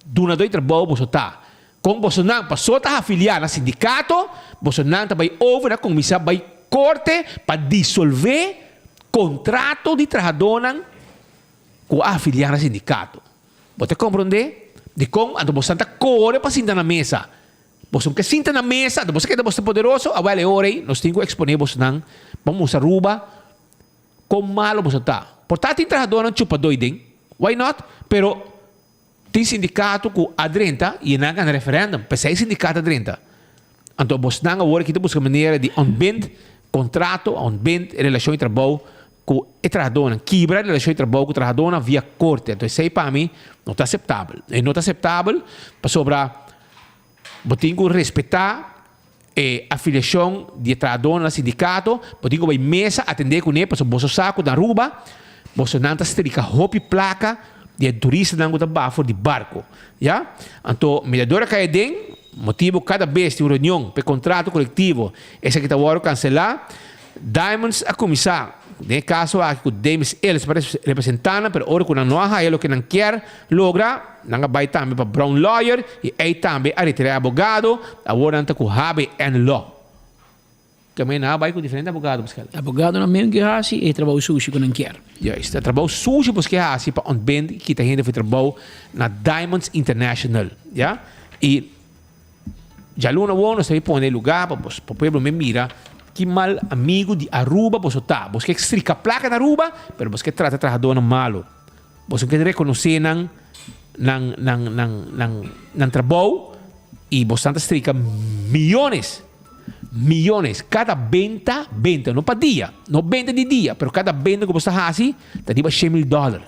dunador di trabou boso ta. Con bosonan paso ta afilia na sindicato, bosonan ta bay over na cuminsa bay corte pa disolve contrato di trahadornan cu a afilia na sindicato. Bo ta comprende? Dicon anto bosonan ta core pa sinta na mesa? Boso no ke sinta na mesa, anto boso keda boso ta poderoso? Awel e ora ei nos tin ku eksponé bosonan pa mustra Aruba kon malo boso ta. Por ta tin trahadónan chupadó ei den, why not? Pero Tin sindikato ku a drenta i nan a gana referendum. P'esei sindikato a drenta. Anto bosnan awor aki ta buska manera di ontbind kontrato, ontbind relashon di trabou ku e trahadónan, kibra relashon di trabou ku trahadónan via korte. Anto esei pa mi no ta aseptabel. E no ta aseptabel pasobra bo tin ku respetá e afiliashon di e trahadónan na sindikato, bo tin ku bai mesa atendé kuné pasobra boso sa ku na Aruba bosonan ta strika hopi plaka di e turistanan ku ta baha for di barko. Ya. Anto mediador a kai aden, motibu kada bes tin un reunion pa e kontrato kolektivo esaki ta wòrdu kanselá. Diamonds a kuminsá den e kaso aki ku Dames Ellis pa representá nan, pero ora ku nan no a haya loke nan kier logra, nan a bai tambe pa Brown Lawyer i ei tambe a retirá e abogado. Awor nan ta ku HBN Law. Tambe nan a bai ku diferente abogado paske. Abogadonan men ke hasi e trabou sushi ku nan kier. Juist, e trabou sushi boso ke hasi pa ontbind i kita hende for trabou na Diamonds International, ya. I djaluna awor nos ta bin pone lugar pa bos, pa pueblo men mira ki mal amigu di Aruba boso ta. Boso ke strika plaka na Aruba, pero boso ke trata trahadornan malo. Boso ke rekonosé nan nan nan nan nan nan trabou i boso ta strika miyones. Miyones, kada benta, benta, no pa dia, no benta di dia, pero kada benta ku bo sta hasi ta riba 100 mil dòler.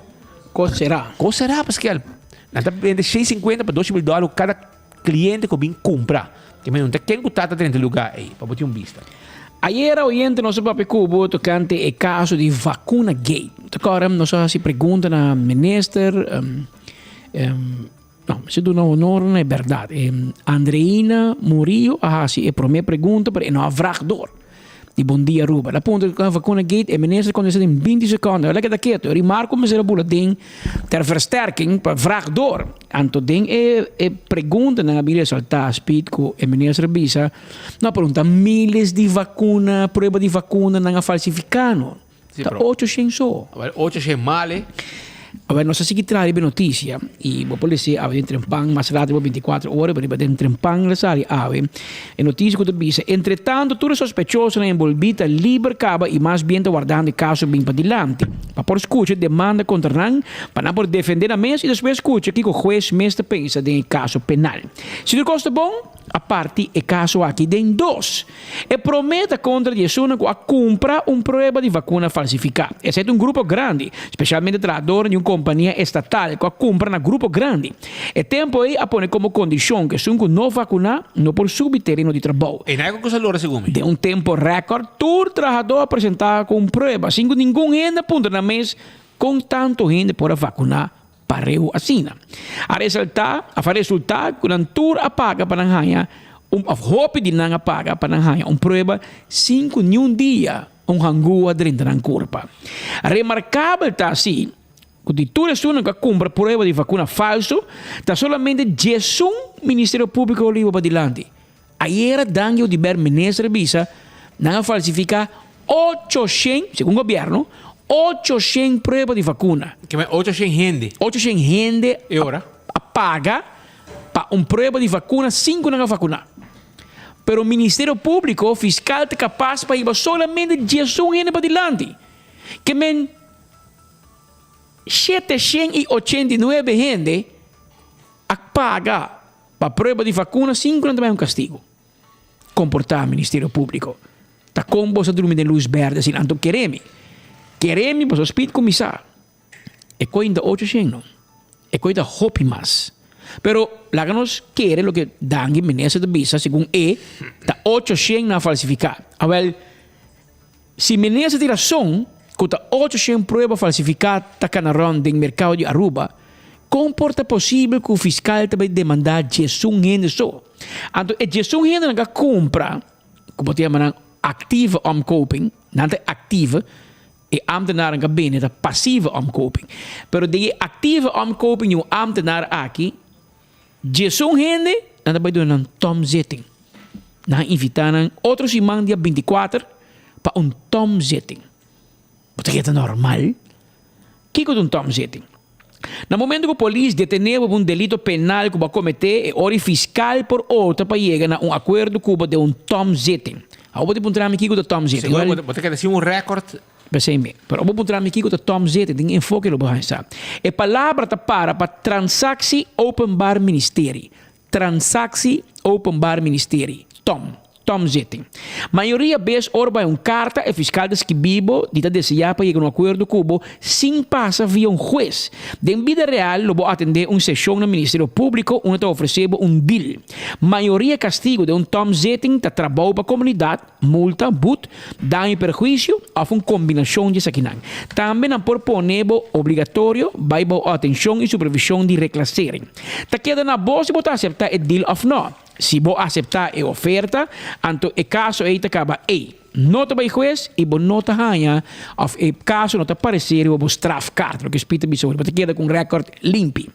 Kos será? Kos será, Paskel? Nan ta bende 150 pa 200 mil dòler ku kada kliente ku bin kumpra. Te men no ta ken ku ta ta drenta e lugá ei, pa bo tin un bista. Ayera oyente nos a papia ku bo tokante e kaso di Vacuna Gate. Ta kòrda nos a hasi pregunta na minister, No, mester duna honor na e bèrdat. E Andreina Murillo a hasi e promé pregunta, pero e no a vrag dor di Bon Dia Aruba. El a puntra ku Vacuna Gate, e minister kontestá den binti sekònde. El a keda ketu. Ori Marco mester a bula den ter versterking pa vrag dor. Anto den e e preguntanan a bin resaltá speed ku e minister a bisa, no, pero un ta miles di vakuna, prueba di vakuna nan a falsifiká no. Ta ocho shen so. Awel ocho shen male. Awel nos a sigui traha riba e noticia y bo por lese awe den Trempan mas rato riba 24 ora pero riba den Trempan lo sali awe e noticia cu ta bisa entretanto tur e sospechosonan envolvi ta liber caba y mas bien ta wardando e caso bin padilanti pa por scucha demanda contra nan pa nan por defende nan mes y despues scucha kico hues mes ta pensa den e caso penal. Si tur cos ta bon a parti e caso aki den dos. E promé ta kontra di esunnan ku a kumpra un prueba di vakuna falsifiká. Esei ta un grupo grandi, spesialmente trahadornan di un kompania estatal ku a kumpra na grupo grandi. E tempu ei a pone komo kondishon ku esun ku no vakuná no por subi tereno di trabou. E na e ku a lora segun mi. Den un tempu rèkòrt, tur trahadó a presentá ku un prueba sin ku ningun hende a puntra nan mes kon tantu hende por a vakuná Pareu asina. A resaltá, of a resultá ku nan tur a paga pa nan haña un, of hopi di nan a paga pa nan haña un prueba sin ku niun dia un hangua drenta nan kurpa. Remarkabel ta si ku di tur esunnan ku a kumpra prueba di vakuna falsu, ta solamente diesun Ministerio Públiko a liba padilanti. Ayera Dangui Oduber minister a bisa nan a falsifica 800, segun gobierno, 800 prueba di vacuna. Ke men 800 hende? 800 hende E ora? a paga pa un prueba di vacuna sin cu nan a vacuna. Pero Ministerio Publico, fiscal ta capaz pa hiba solamente 11 hende padilanti. Ke men 789 hende a paga Pa prueba di vakuna sin ku nan ta bai un kastigu. Komportá Ministerio Públiko. Ta kon boso a drumi den lus bèrdè asina? Anto kere mi. Kere mi boso spit kuminsá. E koi ta ocho shen no. E koi ta hopi mas. Pero laga nos kere loke Dangui minister ta bisa segun e ta ocho shen nan a falsifiká. Awèl si minister tin rason ku ta ocho shen prueba falsifiká ta kana rònt den merkado di Aruba, kon por ta posibel ku fiskal ta bai demandá diesun hende so? Anto e diesun hendenan ku a kumpra, ku bo ta yama nan actieve omkoping, nan ta actieve, e ambtenaren ku a bende ta passieve omkoping. Pero den e actieve omkoping di un ambtenar aki, Diesun hende nan ta bai duna nan tomzitting. Nan a invitá nan otro siman dia bintikuater pa un tomzitting. Bo ta keda normal? Kiko ta un tomzitting? Na momento ku polis detené bo pa un delito penal ku bo a kometé, e ora e fiskal por opta pa yega na un akuerdo ku bo den un tomzitting. Awor bo ta puntra mi kiko ta tomzitting. Segun bo ta keda sin un rèkòrt. P'esei mi. Pero bo puntra mi kiko ta tomzitting, den enfoke lo bo haña sa. E palabra ta para pa Transactie Openbaar Ministerie. Transactie Openbaar Ministerie, tom. Tomzitting. Mayoria bes ora bo haña un karta e fiskal ta skibi bo di ta deseá pa yega un akuerdo ku bo sin pasa via un hues. Den bida real lo bo atendé un seshon na Ministerio Públiko unda ta ofresé bo un deal. Mayoria kastigu den un tomzitting ta trabou pa komunidat, multa, but, daño i perhuisio òf un kombinashon di esakinan. Tambe nan por pone bo obligatorio bai bou atenshon i supervishon di reklasering. Ta keda na bo si bo ta aseptá e deal òf nò. Si bo aseptá e oferta, anto e kaso ei ta kaba ei. No ta bai hues i bo no ta haña òf e kaso no ta paresé riba bo strafkaart, loke Speed ta bisa bo. Bo ta keda ku un rèkòrt limpi.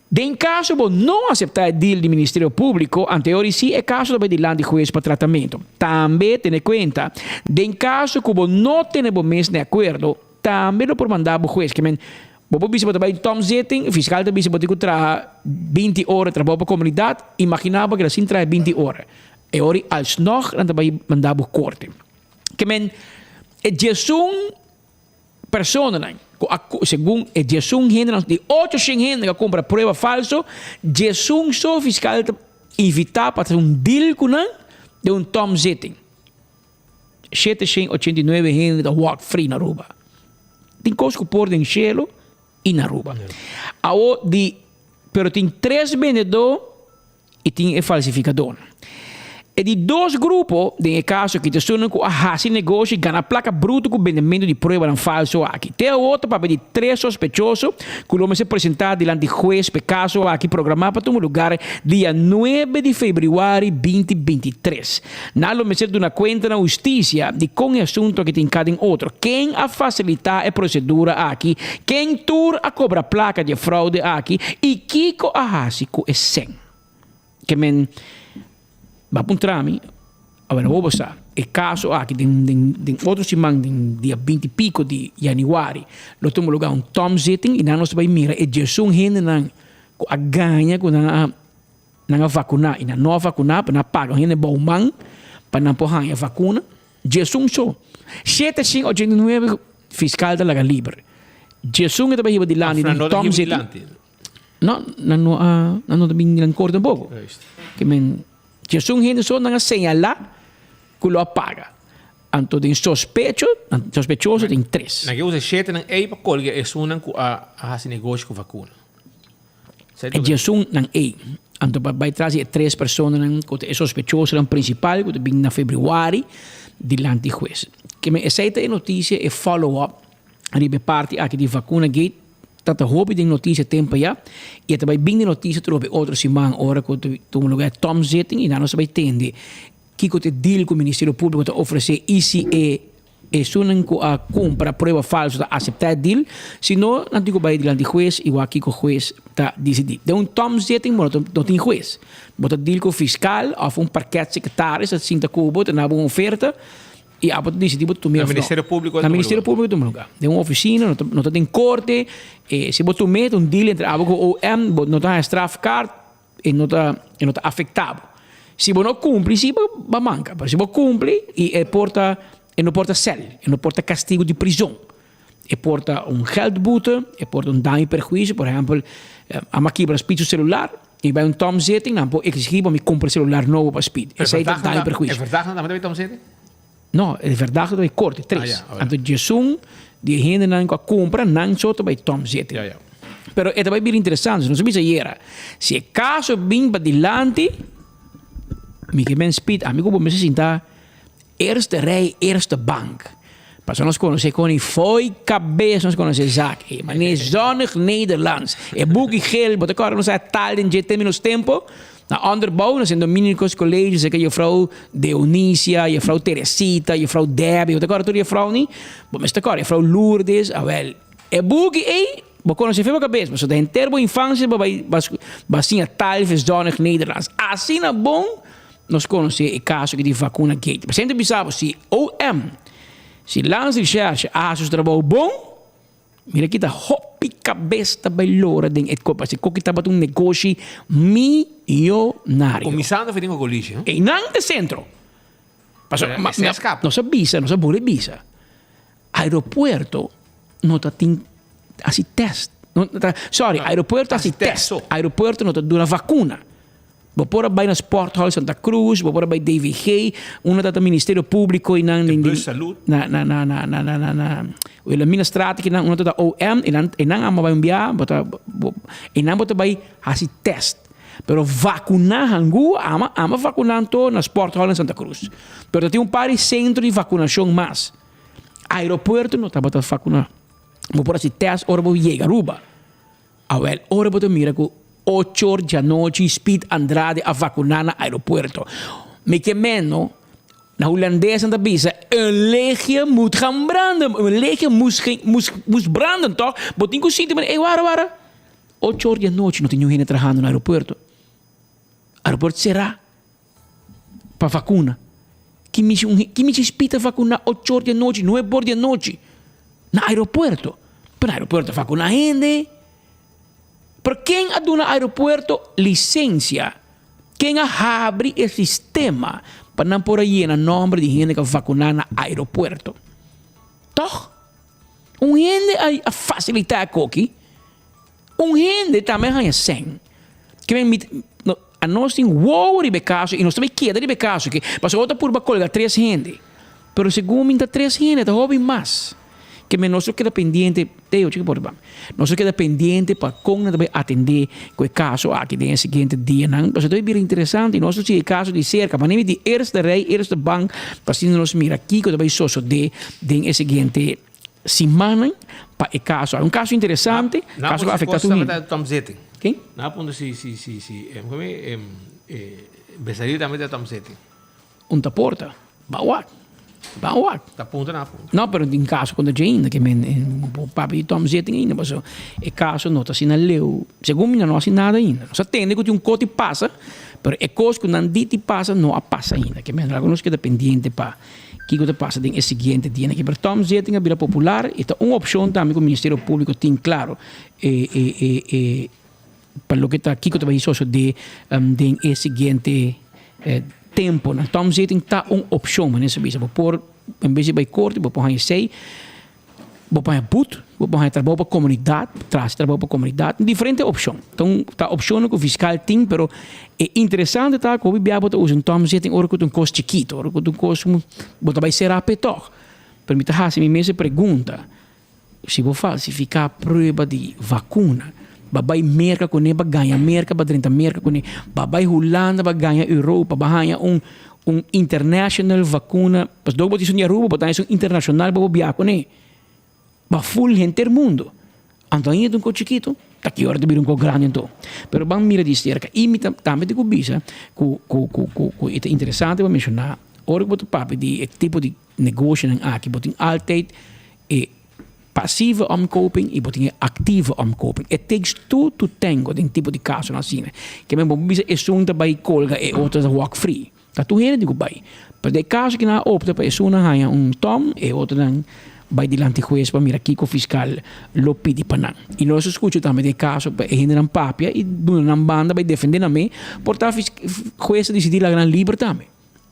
Den kaso bo no aseptá e deal di Ministerio Públiko, anteori sí e kaso ta bai dilanti hues pa tratamentu. Tambe tene kuenta, den kaso ku bo no tene bo mes na e akuerdo, tambe lo por manda bo hues. Ke men, bo por bisa bo ta bai tomzitting, fiskal ta bisa bo tin ku traha binti ora trabou pa komunidat, imaginá bo keda sin traha e binti ora. E ora ei alsnog nan ta bai manda bo korte. Ke men, e diesun. Personanan ku a segun e diesun hendenan di ocho shen hende ku a kumpra prueba falso, diesun so fiskal ta invitá pa hasi un deal ku nan den un tomzitting. Shete shen ochenta i nuebe hende ta walk free na Aruba. Tin kos ku por den shelu i na Aruba. Awo di pero tin tres bendedó. i tin e falsifikadónan. E di dos grupo den e kaso aki ta esunnan ku a hasi negoshi i gana plaka brutu ku bendementu di pruebanan falso aki. Te awor ta papia di tres sospechoso ku lo mester presentá dilanti hues pa e kaso aki programá pa tuma lugar dia nuebe di febrüari binti 23. Nan lo mester duna kuenta na hustisia di kon e asuntu aki tin ka den otro, ken a fasilitá e prosedura aki, ken tur a kobra plaka di e froude aki i kiko a hasi ku e sèn. Ke men ba puntra mi, awor bo sa e kaso aki den den otro siman den dia binti piko di yanüari lo tuma lugá un tomzitting i nan nos ta bai mira e diesun hendenan ku a gaña ku nan a Nan a vakuná i nan no a vakuná pa nan a paga un hende bou man pa nan por haña vakuna. Djesun so. 789 fiskal ta laga liber. Djesun e ta bai hiba dilanti den Tom City. No, nan no a nan no ta bin dilanti korte tampoco. Ke men djesun hende so nan a señalá ku lo a paga. Anto den sospecho, sospechoso tin tres. Nan ke usa e shetenan ei pa kolga esunnan ku a hasi negoshi ku vakuna. E diesun nan ei. Anto pa bai tras di e tres personanan ku ta e sospechosonan prinsipal ku ta bin na februari dilanti hues. Keme esei ta e notisia, e follow up riba e parti aki di Vacuna Gate ta ta hopi den notisia tempo ya i e ta bai bin den notisia trobe otro siman ora ku ta tuma lugar e tomzitting i nan nos ta bai tende kiko ta e deal ku Ministerio Publico ta ofrece i si e Esunnan ku a kumpra prueba falso ta aseptá e deal, si no, nan tin ku bai dilanti hues i wak kiko hues ta disidí. Den un tomzitting bo no tin hues. Bo ta deal ku fiskal òf un parketsekretaris ta sinta ku bo, ta na bo un oferta i abo ta disidí bo ta tum'é Na òf no. Ministerio Públiko Na Ministerio Públiko ta tuma lugá. Den un ofisina, no ta no ta den korte. Si bo tum'é ta un deal entre abo ku OM, bo no ta haña strafkaart. E no ta, e no ta afecta bo. Si bo no cumpli, si bo ba manca. Pero si bo cumpli, y e por ta, e no por ta cel, e no por ta castigo di prison. E por ta un geldboete, e por ta un daño y perhuicio. Por ehempel, a kibra Speed su celular, y bay un tomzitting, nan por exigi pa mi cumpra celular nobo pa Speed. Esey ta daño y perhuicio. E verdachte nan tambe ta bay tomzitting? No, e verdachte ta bay corte, tres. Anto djesun di e hendenan ku a kumpra, nan so ta bay tomzitting. Pero e ta bay bira interesante, nos a bisa ayera, si e kaso bin padilanti, mi ke men Speed, ami ku bo mester sinta eerste rij, eerste bank. Pasobra nos konosé kon i fo'i kabes nos konosé zak ei. Manera zonnig Nederlands. E buki geel, bo ta kòrda nos a taal den dje términos tempo? Na onderbouw na Sint Dominicus College seka juffrouw Deonisia, juffrouw Teresita, juffrouw Debbie, bo ta kòrda tur juffrouw ni? Bo mester kòrda juffrouw Lourdes, awel e buki ei bo konosé fen bo kabes pasobra ta henter bo infansia bo bai bo a siña taal versdònig Nederlands. Asina bon nos konosé e kaso aki di Vacuna Gate. Presente bisa bo si OM, si Landsrecherche a hasi su trabou bon, Mira kita hopi kabes ta bai lora den e kop. Asi koki tabata un negoshi miyonario. Kuminsando for den Gogolishi, no? Einan ta e sentro. Pasobra Pero esei a skapa. Nos a bisa, nos a bole bisa. Aeropuerto no ta tin hasi test. No ta, sorry, aeropuerto hasi test. Aeropuerto no ta duna vacuna. Bo por a bai na Sporthal Santa Cruz, bo por a bai DVG, unda ta ta Ministerio Publico y nan De Bus Salud. Na na na na na na na na Wilhelminastraat ki nan unda ta ta OM y nan y nan amo bai un bia, bo ta bo y nan bo ta bai hasi test. Pero vacuna hangu ama ama vacuna anto na Sporthal na Santa Cruz. Pero ta tin un par di centro di vacunacion mas. Aeropuerto no tabata vacuna. Bo por hasi test ora bo yega Aruba. Awel, ora bo ta mira ku ocho or djanochi Speed Andrade a vakuná na aeropuerto. Mi ke meno, na hulandes nan ta bisa, een lichtje moet gaan branden. Un lichtje moest, moest, moest branden, toch? Bo tin ku sinti manera, ey wara, wara. Ocho or djanochi no tin niun hende trahando na aeropuerto. Aeropuerto será pa vakuna. Ki mishi un ki mishi Speed a vakuná ocho or djanochi, nuebe or djanochi na aeropuerto? Pero na aeropuerto a vakuná hende. Pero ken a duna aeropuerto lisensia? Ken a habri e sistema pa nan por a yena nomber di hende ku a vakuná na aeropuerto? Tòg? Un hende a a fasilitá e koki. Un hende tambe a haña sèn. Ke men mi no anos tin wowo riba e kaso i nos ta bai keda riba e kaso aki pasobra bo ta purba kolga tres hende. Pero segun mi ta tres hende ta hopi mas. Ke men nos lo keda pendiente, Teo chika por riba. Nos lo keda pendiente pa kon nan ta bai atendé ku e kaso aki den e siguiente dianan. Pasobra ta bai bira interesante i nos lo sigui e kaso di serka. Manera mi di eerste rei, eerste bank pa asina nos mira kiko ta bai sosodé den e siguiente simannan pa e kaso. Un kaso interesante, kaso ku a afektá tur hende. Tom Zitting. Ken? Nan a puntra si si si si komo e Besaril tambe ta Tom Zitting. Un ta porta. Ban wak. Ban wak. Ta puntra nan a puntra. No, pero tin kaso kontra dje ainda ke men bo papia di Tom Zitting ainda pasobra e kaso no ta asina leu. Segun mi nan no hasi nada ainda. Nos a tende ku tin un kos di pasa, pero e kos ku nan di ti pasa no a pasa ainda. Ke men algu nos keda pendiente pa Kiko ta pasa den e siguiente dianan aki? Pero Tom Zitting a bira popular i ta un opshon tambe ku Ministerio Públiko tin klaro e e e e pa loke ta kiko ta bai sosodé den e siguiente temponan. Tom Zitting ta un opshon, manera sa bisa. Bo por en bes di bai korte bo por haña esei. Bo por haña but, bo por haña trabou pa komunidat, trasi trabou pa komunidat, diferente opshon. Ta un ta opshonnan ku fiskal tin, pero e interesante ta ku hopi bia bo ta usa un tòmzitting ora ku ta un kos chikitu, ora ku ta un kos bo ta bai será p'e tòg. Pero mi ta hasi mi mes e pregunta, si bo falsifiká prueba di vakuna, bo a bai Merka kuné, bo a gaña Merka, bo a drenta Merka kuné, bo a bai Hulanda, bo a gaña Europa, bo a haña un Un international vacuna, pas dor bo tin esun di Aruba, bo ta esun internacional pa bo biaha kuné. Ba full henter mundo. Anto ainda ta un kos chikito, ta ki ora ta bira un kos grandi anto. Pero ban mira di serka. I mi ta tambe tin ku bisa ku ku ku ku ku e ta interesante pa menshoná, ora ku bo ta papia di e tipo di negoshonan aki, bo tin altyd e Pasieve omkoping i bo tin e aktieve omkoping. It takes two to tango den tipo di kasonan asina. Ke men bo por bisa esun ta bai kolga e otro ta walk free. Ta tur hende tin ku bai. Pero den e kaso ki nan a opta pa esunnan haña un tom, e otronan bai dilanti hues pa mira kiko fiskal lo pidi pa nan. I nos a skucha tambe den e kaso pa e hendenan papia i duna nan banda bai defende nan me, por ta hues a disidí laga nan liber tambe.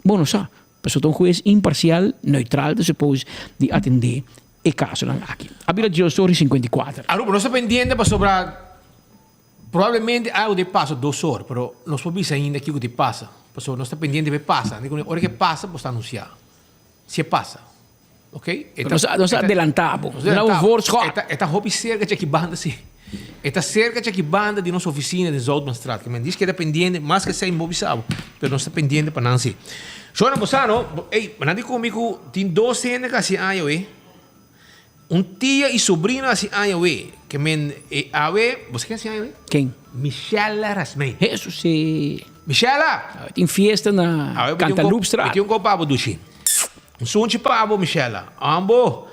Bo no sa. Pasobra ta un hues imparsial, neutral ta suppose di atendé e kasonan aki. A bira dios or i 54. Aruba, nos ta pendiente pasobra probablemente algo ta pasa dos or, pero nos por bisa ainda kiko ta pasa, pasobra nos ta pendiente pa e pasa. Ora ke pasa bo ta anunsia, si e pasa, ok? E ta, nos ta adelanta bo, nos ta un voorschot. E ta hopi serka dje aki banda si. E ta serka dje aki banda di nos oficina den Zoutmanstraat. Ke men dies keda pendiente, mas ke esei mi bo bisa bo, pero nos ta pendiente pa nan si. Shona, bo sa no, ey, nan di ku mi ku tin dos hende ku hasi aña awe, un tia i sobrino hasi aña awe, ke men e awe, bo sa ken hasi aña awe? Ken? Michella Rasmijn. Hesus si. Michella! Awe tin fiesta na Cantaloupestraat. Awe mi tin un kop pa bo dushi. Un sunchi pa bo, Michella. Ambo.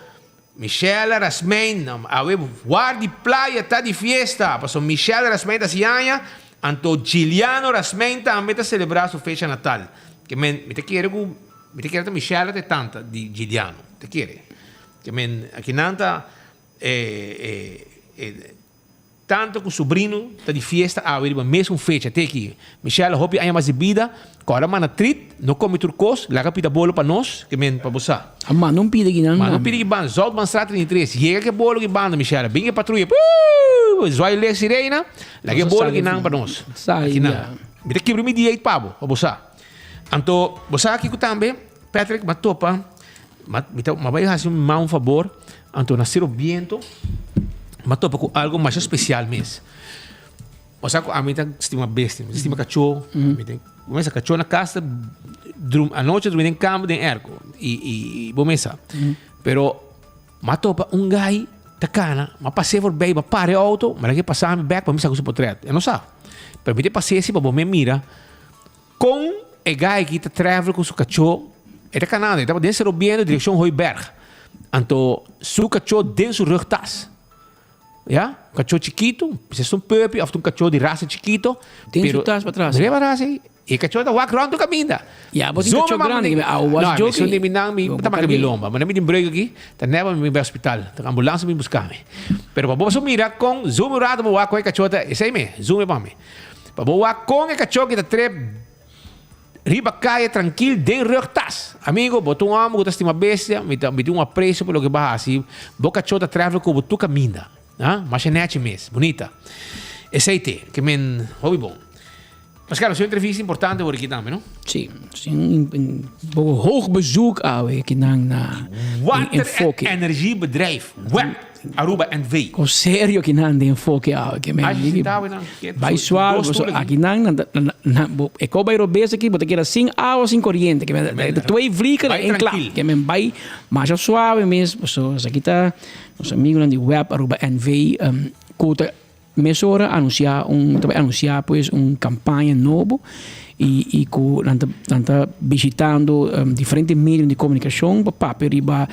Michelle Rasmijn, awe war di playa ta di fiesta, pasobra Michelle Rasmijn ta hasi aña, anto Giliano Rasmijn tambe ta selebrá su fecha natal. Ke men, mi ta kere ku, mi ta kere ta Michelle ta e tanta di Giliano, mi ta kere. Ke men, akinan ta e, e, e. Tanta ku subrino ta di fiesta awe riba mesun fecha te aki. Michelle hopi aña mas di bida, kòrda manda trit, no komi tur kos, laga pida bolo pa nos, ke men pa bo sa. A manda un pida kinan. Manda un pida ki banda, Zoutmanstraat 33, yega ke bolo ki banda Michelle, bin ke patruya, puuuuuuh, zwaai lek sirena, laga e bolo kinan pa nos. Akinan. Mi ta kibra mi dieet pa bo, pa bo sa. Anto, bo sa kiko tambe, Patrick, m'a topa, m'a, mi ta, m'a bai hasi mi mama un fabor, anto na Cero Biento, m'a topa ku algo masha spesial mes. Bo sa ku ami ta stima bestia, mi ta stima kachó, mi ta, bo mesa kachó na kas ta drum, anochi drumi den kama den airco, i, i, i bo mesa. Pero m'a topa un gai ta kana, m'a pas'é forbei, m'a para e outo, m'a laga e pasa mi bèk pa mi saka su potrèt. E no sa. Pero mi ta pas'é si pa bo me mira. Kon e gai aki ta travel ku su kachó? E ta kanando, e tabata den Sero Biento direkshon Hooiberg. Anto su kachó den su rugtas. Ya, un kachó chikitu, bisa es un puppy òf ta un kachó di rasa chikitu. Den su tas patras. Mira patras ei. E kachó ta wak rònt tur kaminda. Ya, bo tin kachó grandi, ke awa was joking. No, mi mi nan mi ta maka mi lomba. Manera mi tin breuk aki, ta nèba mi bai hospital. Ta ambulans a bin buska mi. Pero pa bo mira kon zoom un rato bo wak kon e kachó ta, esei mi, zoom e pa mi. Pa bo wak kon e kachó ki ta trep riba kaya trankil den rugtas. Amigo, bo ta un hòmber ku ta stima bestia, mi ta mi tin un apresio pa loke bo a hasi. Bo kachó ta trèfel ku bo tur kaminda. Ha? Masha nèchi mes. Bunita. Esei te, ke men hopi bon. Pascal, nos tin un entrevista importante awor aki tambe, no? Sí, nos tin un un poco hoog bezoek awe kinan na Water Enfoke. en Energiebedrijf, WEB, Aruba NV. Con serio kinan den enfoke awe ke men Ay, sentado nan. Bai suave, Dos paso stoel aki. akinan nan ta nan nan bo e ko bai robes aki bo ta keda sin awa sin koriente ke men Men, ta twee vliegen bai en klap trankil. ke men bai masha suave mes paso esaki ta nos amigonan di web Aruba NV ku ta Mesora anunsiá un ta bai anunsiá pues un kampaña nobo i i ku nan ta nan ta bishitando diferente medio di komunikashon pa papia riba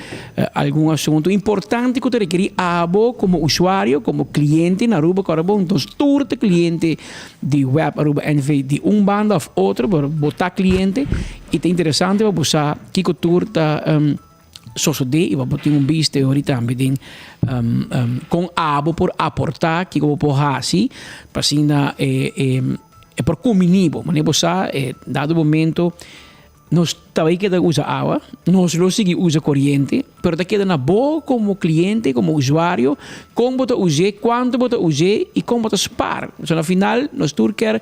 algun asuntu importante ku ta rekerí abo komo usuario komo kliente na Aruba kòrda bon nos tur ta kliente di web Aruba NV di un banda òf otro pero bo ta kliente i ta interesante pa bo sa kiko tur ta sosodé i bo tin un bista e ora tambe den kon abo por aportá, kiko bo por hasi pa asina e e por kumbiní bo. Manera bo sa e dado momento nos ta bai keda usa awa, nos lo sigui usa koriente, pero ta keda na bo komo kliente, komo usuario, kon bo ta us'é, kuantu bo ta us'é i kon bo ta spar. So na final nos tur kier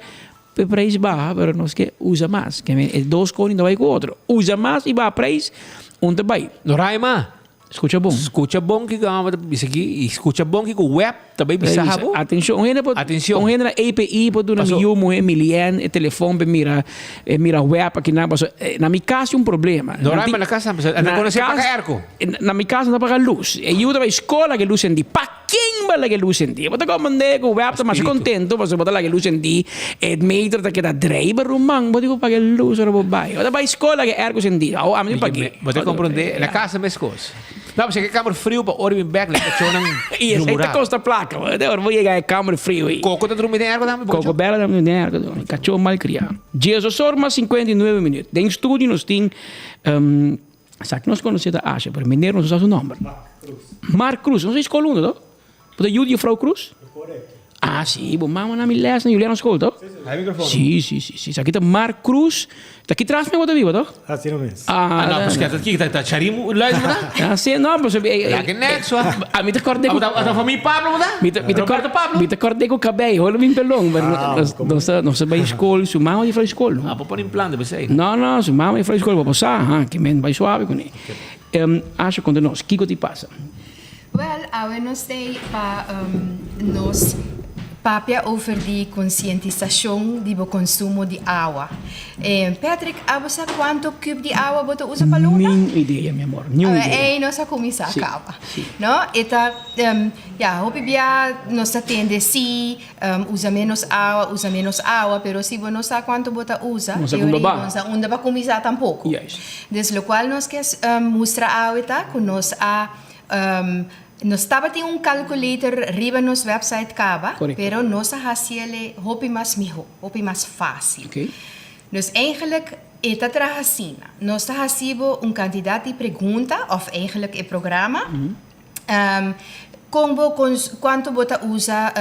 E prijs baha pero nos ke usa mas. Ke men e dos koning ta bai ku otro. Usa mas i baha prijs, un ta bai. Noraima, Skucha bon. Skucha bon kiko amo ta bisa aki i skucha bon kiko web ta bai bisa bo. Atenshon, un hende por, Atenshon. un hende na API por duna mi Paso- yu muhé Milien e telefon pa e mira e mira web akinan paso na mi kas tin un problema. Nan Noraima tin- na kas tambe, na konosé kas- paga airco. Na mi kas no ta paga lus. E yu ta bai skol laga e lus sendí. Pa Ken bo a laga e lus sendí? Bo ta komprendé ku web ta masha kontento pasobra bo ta laga e lus sendí, e meter ta keda drei, pero ruman bo tin ku paga e lus ora bo bai. Bo ta bai skol laga e airco sendí, awo ami tin pag'é. Bo ta komprendé, na kasa meskos. No, pasobra e kamer friu pa ora bin bèk laga kachónan I esei ta drumurá. kosta plaka, ora bo yega e kamer friu ei. Koko ta drumi den airco tambe, bo kachó? Koko bèla ta drumi den airco, kachó malkriá. Diesdos or mas 59 minüt. Den studio nos tin. Sa ki nos konosé ta Asha, pero meneer nos no sa su nòmber. Mark Cruz. Mark Cruz, nos a skol huntu, to? Bo ta yu di juffrouw Cruz? Korekto. Ah, si, bo mama na mi les na Juliana School, to? Si, si. Hai microfoon. Si, si, si, si. Sa ki ta Mark Cruz. Ta ki tras mi bo ta biba, to? Así no mes. Ah, Ah, no, pues ki ta ta Charim luister bo ta? Ah, si, no, pues La ke next, wa. A mi ta kòrda ku Ata familia Pablo bo ta? Mi ta mi ta Roberto Pablo? Mi ta kòrda ku kabei, hoor mi pelon, pero nos nos ta nos ta bai skol, su mama di frai skol. Ah, bo pone in plan de besei. No, no, su mama di frai skol, bo sa, ha, ke men bai suave kuné. Asha konta nos, kiko ti pasa? Wel, awe nos tei pa nos papia over di konsientisashon di bo konsumo di awa. Patrick, abo sa kuantu kub di awa bo ta usa pa luna? Niun idea, mi amor, niun idea. Ei nos a kuminsá kaba. No, e ta, ya, hopi bia nos ta tende si, usa ménos awa, usa ménos awa, pero si bo no sa kuantu bo ta usa, No sa e kon ora ei baba. no sa unda pa kuminsá tampoko. Juist. Dus lokual nos ke mustra awe ta ku nos a Nos tabatin un calculator riba nos website caba, Correcto. pero nos a haciele hopi mas miho, hopi mas facil. Oké. Dus eigenlijk e ta traha asina. Nos ta haci bo un cantidad di pregunta, of eigenlijk e programa, Kon bo kuantu bo ta usa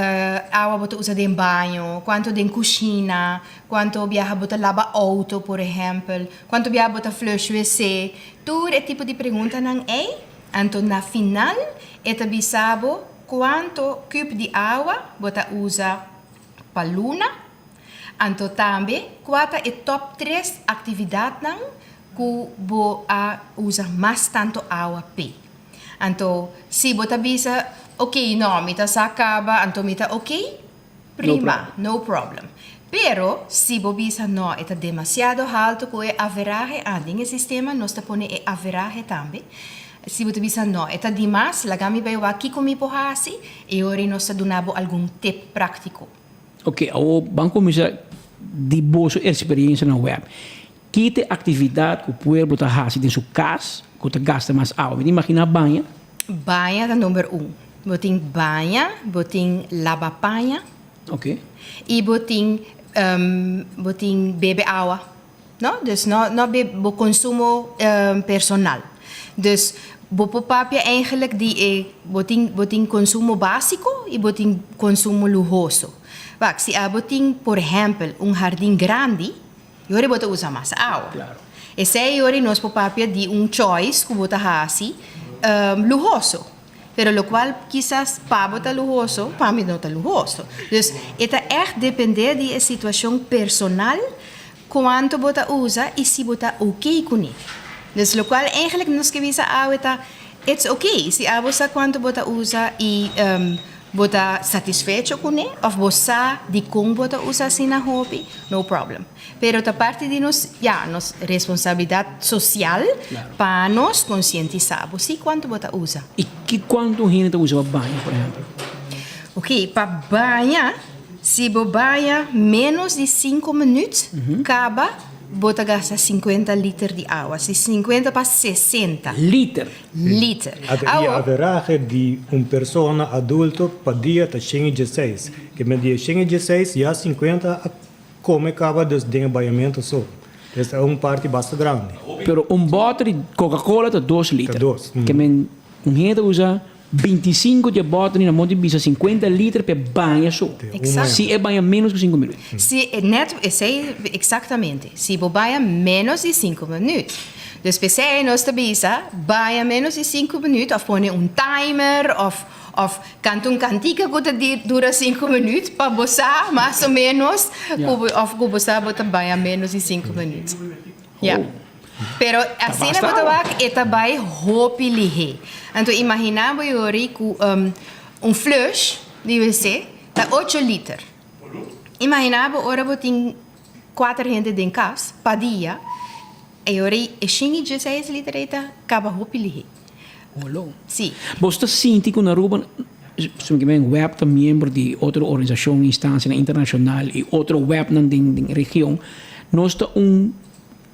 awa bo ta usa den baño, kuantu den kushina, kuantu biaha bo ta laba outo por ehèmpel, kuantu biaha bo ta flush wc. Tur e tipo di preguntanan ei, anto na final e ta bisa bo kuantu kùp di awa bo ta usa pa luna, anto tambe kua ta e tòp tres aktividatnan ku bo a usa mas tantu awa p'e. Anto, si bo ta bisa, Ok, no, mi ta sa kaba, anto mi ta ok, prima, no problem. Pero, si bo bisa, No, e ta demasiado haltu ku e averahe, ah, den e sistema nos ta pone e averahe tambe. Si bo ta bisa, No, e ta dimas, laga mi bai wak kiko mi por hasi, e ora ei nos ta duna bo algun tip práktiko. Ok, awor ban kuminsá di boso eksperiencia na web. Ki ta e aktividat ku pueblo ta hasi den su kas ku ta gasta mas awa? Mi ta imaginá baña. Baña ta number un. Bo tin baña, bo tin laba paña. Ok. I bo tin bo tin bebe awa, no? Dus no no be bo konsumo personal. Dus bo por papia eigenlijk di e bo tin bo tin konsumo básiko i bo tin konsumo luhoso. Wak, si abo tin por ehèmpel un hardin grandi, Yori bo ta usa mas awa. Esei yori nos por papia di un choice ku bo ta hasi luhoso. Pero lokual kisas pa bo ta luhoso, pa mi no ta luhoso. Dus e ta ègt dependé di e situashon personal kuantu bo ta usa i si bo ta oké kuné. Dus lokual eigentlik nos ke bisa awe ta it's oké si abo sa kuantu bo ta usa i bo ta satisfecho kuné òf bo sa dikon bo ta usa asina hopi. No problem. Pero ta parti di nos, ya, nos responsabilidad social pa nos concientisa bo si cuanto bo ta usa. Y ki cuanto un hende ta usa pa baña, por ehempel? Ok, pa baña, si bo baña menos di cinco minuut, caba bo ta gasta cincuenta liter di awa. Si cincuenta pa sesenta. Liter? Liter. E averahe di un persona adulto pa dia ta shen i dieseis. Ke men di e shen i dieseis ya sinkuenta a kome kaba dus den e bayamentu so. Es ta un parti basta grandi. Pero un bòter di Coca Cola ta dos liter. Ta dos. Ke men un hende ta usa bintisinko di e bòter di na mot di bisa sinkuenta liter pa e baña so. Exacto. Si e baña ménos ku sinku minüt. Si e net esei eksaktamente. Si bo baña ménos di sinku minüt. Dus p'esei nos ta bisa baña ménos di sinku minüt òf pone un timer òf òf kanta un kantika ku ta dura sinku minüt pa bo sa mas o ménos ku bo òf ku bo sa bo ta baña ménos di sinku minüt. Ya. Pero asina bo ta wak e ta bai hopi lihé. Anto imaginá bo yori ku un flush di wc ta ocho liter. Imaginá bo ora bo tin kuater hende den kas pa dia. E ora ei e shin i dieseis liter ei ta kaba hopi lihé. Holo. Sí. Boso ta sinti ku na Aruba, men web ta miembro di otro organisashon, instansianan internashonal i otro webnan den den region, nos ta un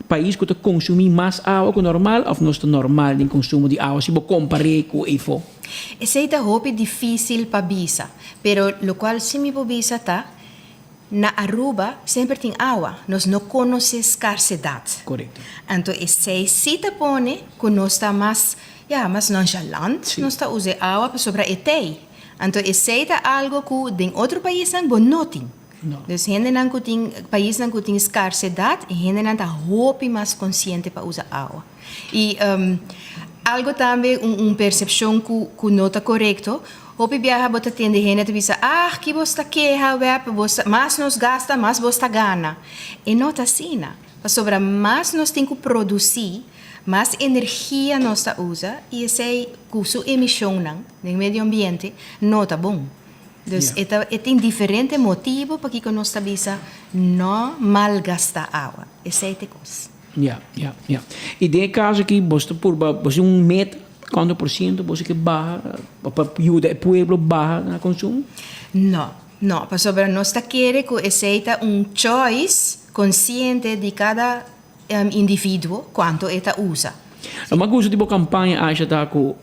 pais ku ta konsumí mas awa ku normal òf nos ta normal den konsumo di awa si bo kompar'é ku eifó? Esei ta hopi difísil pa bisa, pero lokual sí mi por bisa ta Na Aruba semper tin awa, nos no conoce scarsedad. Correcto. Anto esey si ta pone cu nos ta mas, ya, mas nonchalant, nos ta usa e awa pasobra e t'ey. Anto esey ta algo cu den otro paisnan bo no tin. No. Dus hendenan cu tin, paisnan cu tin scarsedad, e hendenan ta hopi mas consciente pa usa awa. Y algo tambe, un un percepcion cu cu no ta corecto, Hopi biaha bo ta tende hende ta bisa, Ah, ki bos ta keha wèp, bos ta, mas nos gasta, mas bos ta gana. E no ta asina, pasobra mas nos tin ku produsí, mas energia nos ta usa i esei ku su emishonnan den medio ambiente no ta bon. Dus e ta e tin diferente motibu pakiko nos ta bisa no malgastá awa. Esei ta e kos. Ya, ya, ya. I den e kaso aki bos ta purba, bos tin un meta kuantu por siento bos ke baha pa yuda e pueblo baha na konsumo? No, no, pasobra nos ta kere ku esei ta un choice konsiente di kada individuo kuantu e ta usa. Lo mas gusto di bo kampaña Aisha ta ku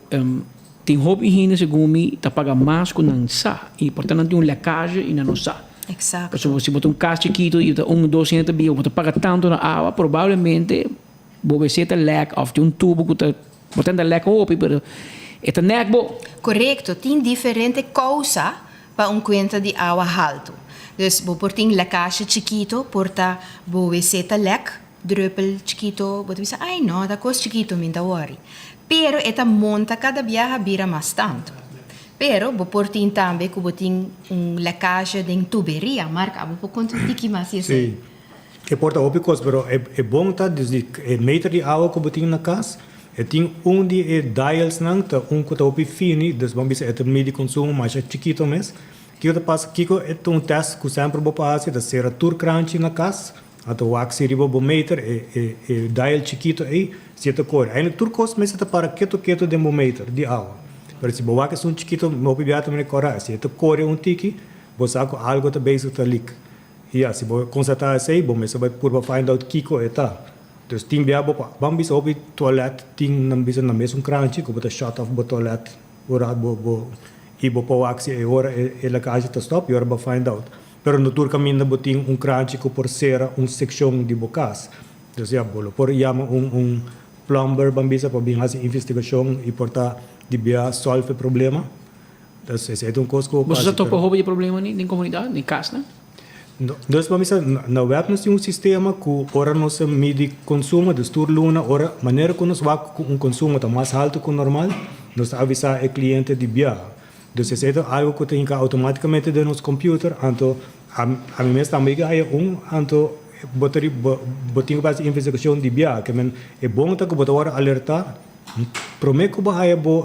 tin hopi hende segun mi ta paga mas ku nan sa i por ta nan tin un lèkage i nan no sa. Exacto. Pasobra si bo ta un kas chikitu i ta un o dos hende ta biba bo ta paga tantu na awa probablemente bo wc ta lèk òf tin un tubo ku ta por ta lèk hopi pero. E ta nek bo. Korekto, tin diferente kousa pa un kuenta di awa haltu. Dus bo por tin lekashe chikito, por ta bo wc ta lek, drùpel chikito, bo ta bisa ai no, ta kos chikito mi ta wòri. Pero e ta monta kada biaha bira mas tantu. Pero bo por tin tambe ku bo tin un lekashe den tuberia. Mark, abo por konta un tiki mas di esei? Sí. E por ta hopi kos, pero e bon ta desde e meter di awa ku bo tin na kas, e tin un di e dialsnan ta un ku ta hopi fini, dus bo a bisa e ta midi konsumo masha chikito mes. Kiko ta pasa? Kiko e ta un tèst ku semper bo por hasi, ta sera tur kranchi na kas, anto wak si riba bo meter e e e dial chikito ei si e ta kore. Eindelijk tur kos mester ta para keto keto den bo meter di awa. Pero si bo wak esun chikito hopi bia ta mester kòrda, si e ta kore un tiki bo sa ku algo ta bezig ta leak. Ya, si bo konstatá esei, bo mester bai purba find out kiko e ta. Dus tin bia bo pa ban bisa hopi toilet tin nan bisa na mesun kranchi ku bo ta shut off bo toilet ora bo bo i bo por wak si e ora e lekashi ta stop i ora bo find out. Pero no tur kaminda bo tin un kranchi ku por sera un sekshon di bo kas. Dus ya, bo lo por yama un un plumber ban bisa pa bin hasi investigashon i por ta di bia solve e problema. Dus esei ta un kos ku Boso sa topa hopi di problema ni den komunidat, den kasnan? Dus bo misa na web nos tin un sistema ku ora nos a midi konsumo, dus tur luna ora manera ku nos wak ku un konsumo ta mas haltu ku normal, nos ta avisá e kliente di biaha. Dus esei ta algu ku ta hinka outomátikamente den nos computer, anto ami mes tambe a haya un, anto bo ta bo tin ku hasi investigashon di biaha. Ke men e bon ta ku bo ta wòrdu alertá Prome ku bo haya bo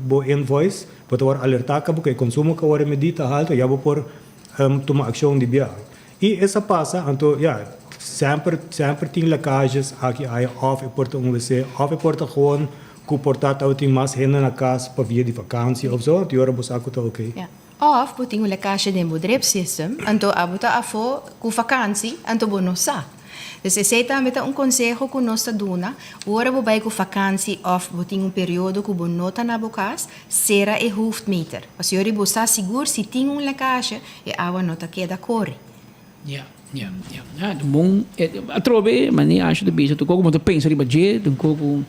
bo invoice, bo ta wòrdu alertá kaba ku e konsumo ku a wòrdu medí ta haltu, ya bo por tuma akshon di biaha. I esa pasa, anto ya, semper semper tin lekages aki aya òf e por ta un wc òf e por ta gewoon ku por ta tabatin mas hende na kas pa via di vakansi òf so, anto yora bo sa ku ta oké. Ya. Òf bo tin un lekasje den bo drip system, anto abo ta afó ku vakansi, anto bo no sa. Dus esei tambe ta un konseho ku nos ta duna, ora bo bai ku vakansi òf bo tin un periodo ku bo no ta na bo kas, sera e hoofdmeter. Pasobra bo sa sigur si tin un lekasje, e awa no ta keda kore. Ya, ya, ya. Ja, un bon, atrobe, mane Asha ta bisa, tur koko bo ta pensa riba dje, tur koko.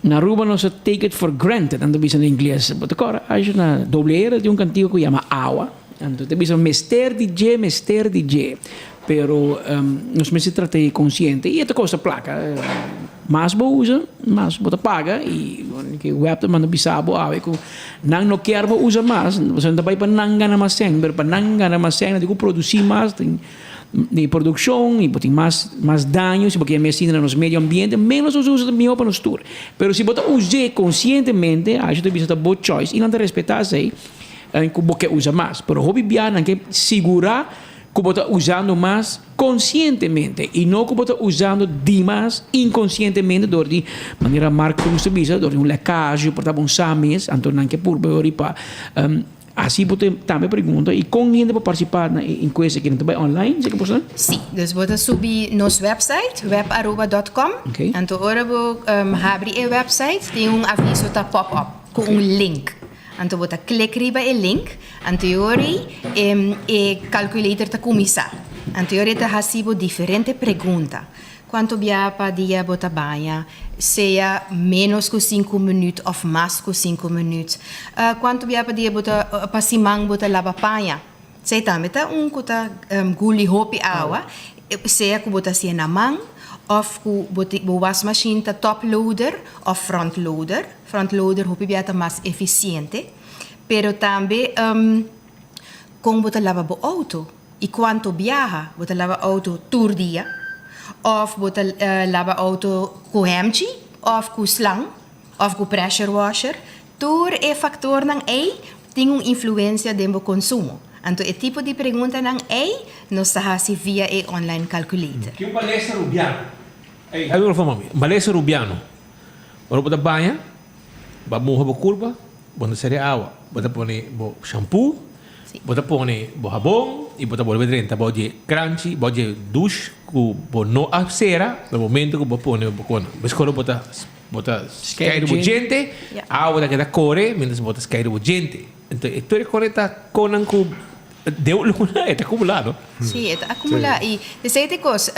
Na Aruba nos a take it for granted, nan ta bisa na ingles. Bo ta kòrda Asha na doble era tin un kantiga ku yama Awa. Anto ta bisa mester di dje, mester di dje. Pero nos mester trata e konsiente i e ta kosta plaka. Mas bo usa, mas bo ta paga i ke web ta manda bisa bo awe ku nan no kier bo usa mas, pasobra nan ta bai pa nan gana mas sèn, pero pa nan gana mas sèn nan tin ku produsí mas. Di produccion y bo tin mas mas daño si bo kier mester na nos medio ambiente menos nos usa ta mihor pa nos tur pero si bo ta us'e conscientemente asha ta bisa ta bo choice y nan ta respeta esey cu bo ke usa mas pero hopi bia nan ke sigura cu bo ta usando mas conscientemente y no cu bo ta usando dimas inconscientemente door di manera Mark Cruz ta bisa door di un lekkage por ta bo un sa mes anto nan ke purba yori pa Así bo ta tambe pregunta, y con hende por participa na e encuesta aki? Nan ta bay online, si ke por sa? Sí, dus bo ta subi nos website, webaruba dot com. Okay. Anto ora bo habri e website, tin un aviso ta pop up cu un link. Anto bo ta click riba e link, anto e ora ei e calculator ta cuminsa. Anto e ora ei ta haci bo diferente pregunta. Cuanto bia pa dia bo ta baña, sea menos cu cinco minuut of mas cu cinco minuut? Cuanto bia pa dia bo ta, pa siman bo ta laba paña? Esey tambe ta un cu ta guli hopi awa, sea cu bo ta hacié na man of cu bo tin bo wasmachine ta top loader of front loader. Front loader hopi bia ta mas eficiente, pero tambe con bo ta laba bo auto. I kuantu biaha bo ta laba outo tur dia? Òf bo ta laba outo ku hèmchi òf ku slang òf ku pressure washer? Tur e faktornan ei tin un influensia den bo konsumo. Anto e tipo di preguntanan ei nos ta hasi via e online calculator. Ki un malesa rubiano? Ey, habi microfoon mami. Malesa rubiano. Ora bo ta baña, bo a muha bo kurpa, bo no seri awa. Bo ta pone bo shampoo, Bo ta pone bo habon y bo ta bolbe drenta bao dje kranchi, bao dje douche cu bo no a cera na momento cu bo pone bo cona. Mescora bo ta bo ta skeiru bo djente, awa ta keda core mientras bo ta skeiru bo djente. Enton e tur e core ta conan cu deu luna e ta acumula no? Sí, e ta acumula y esey ta e cos.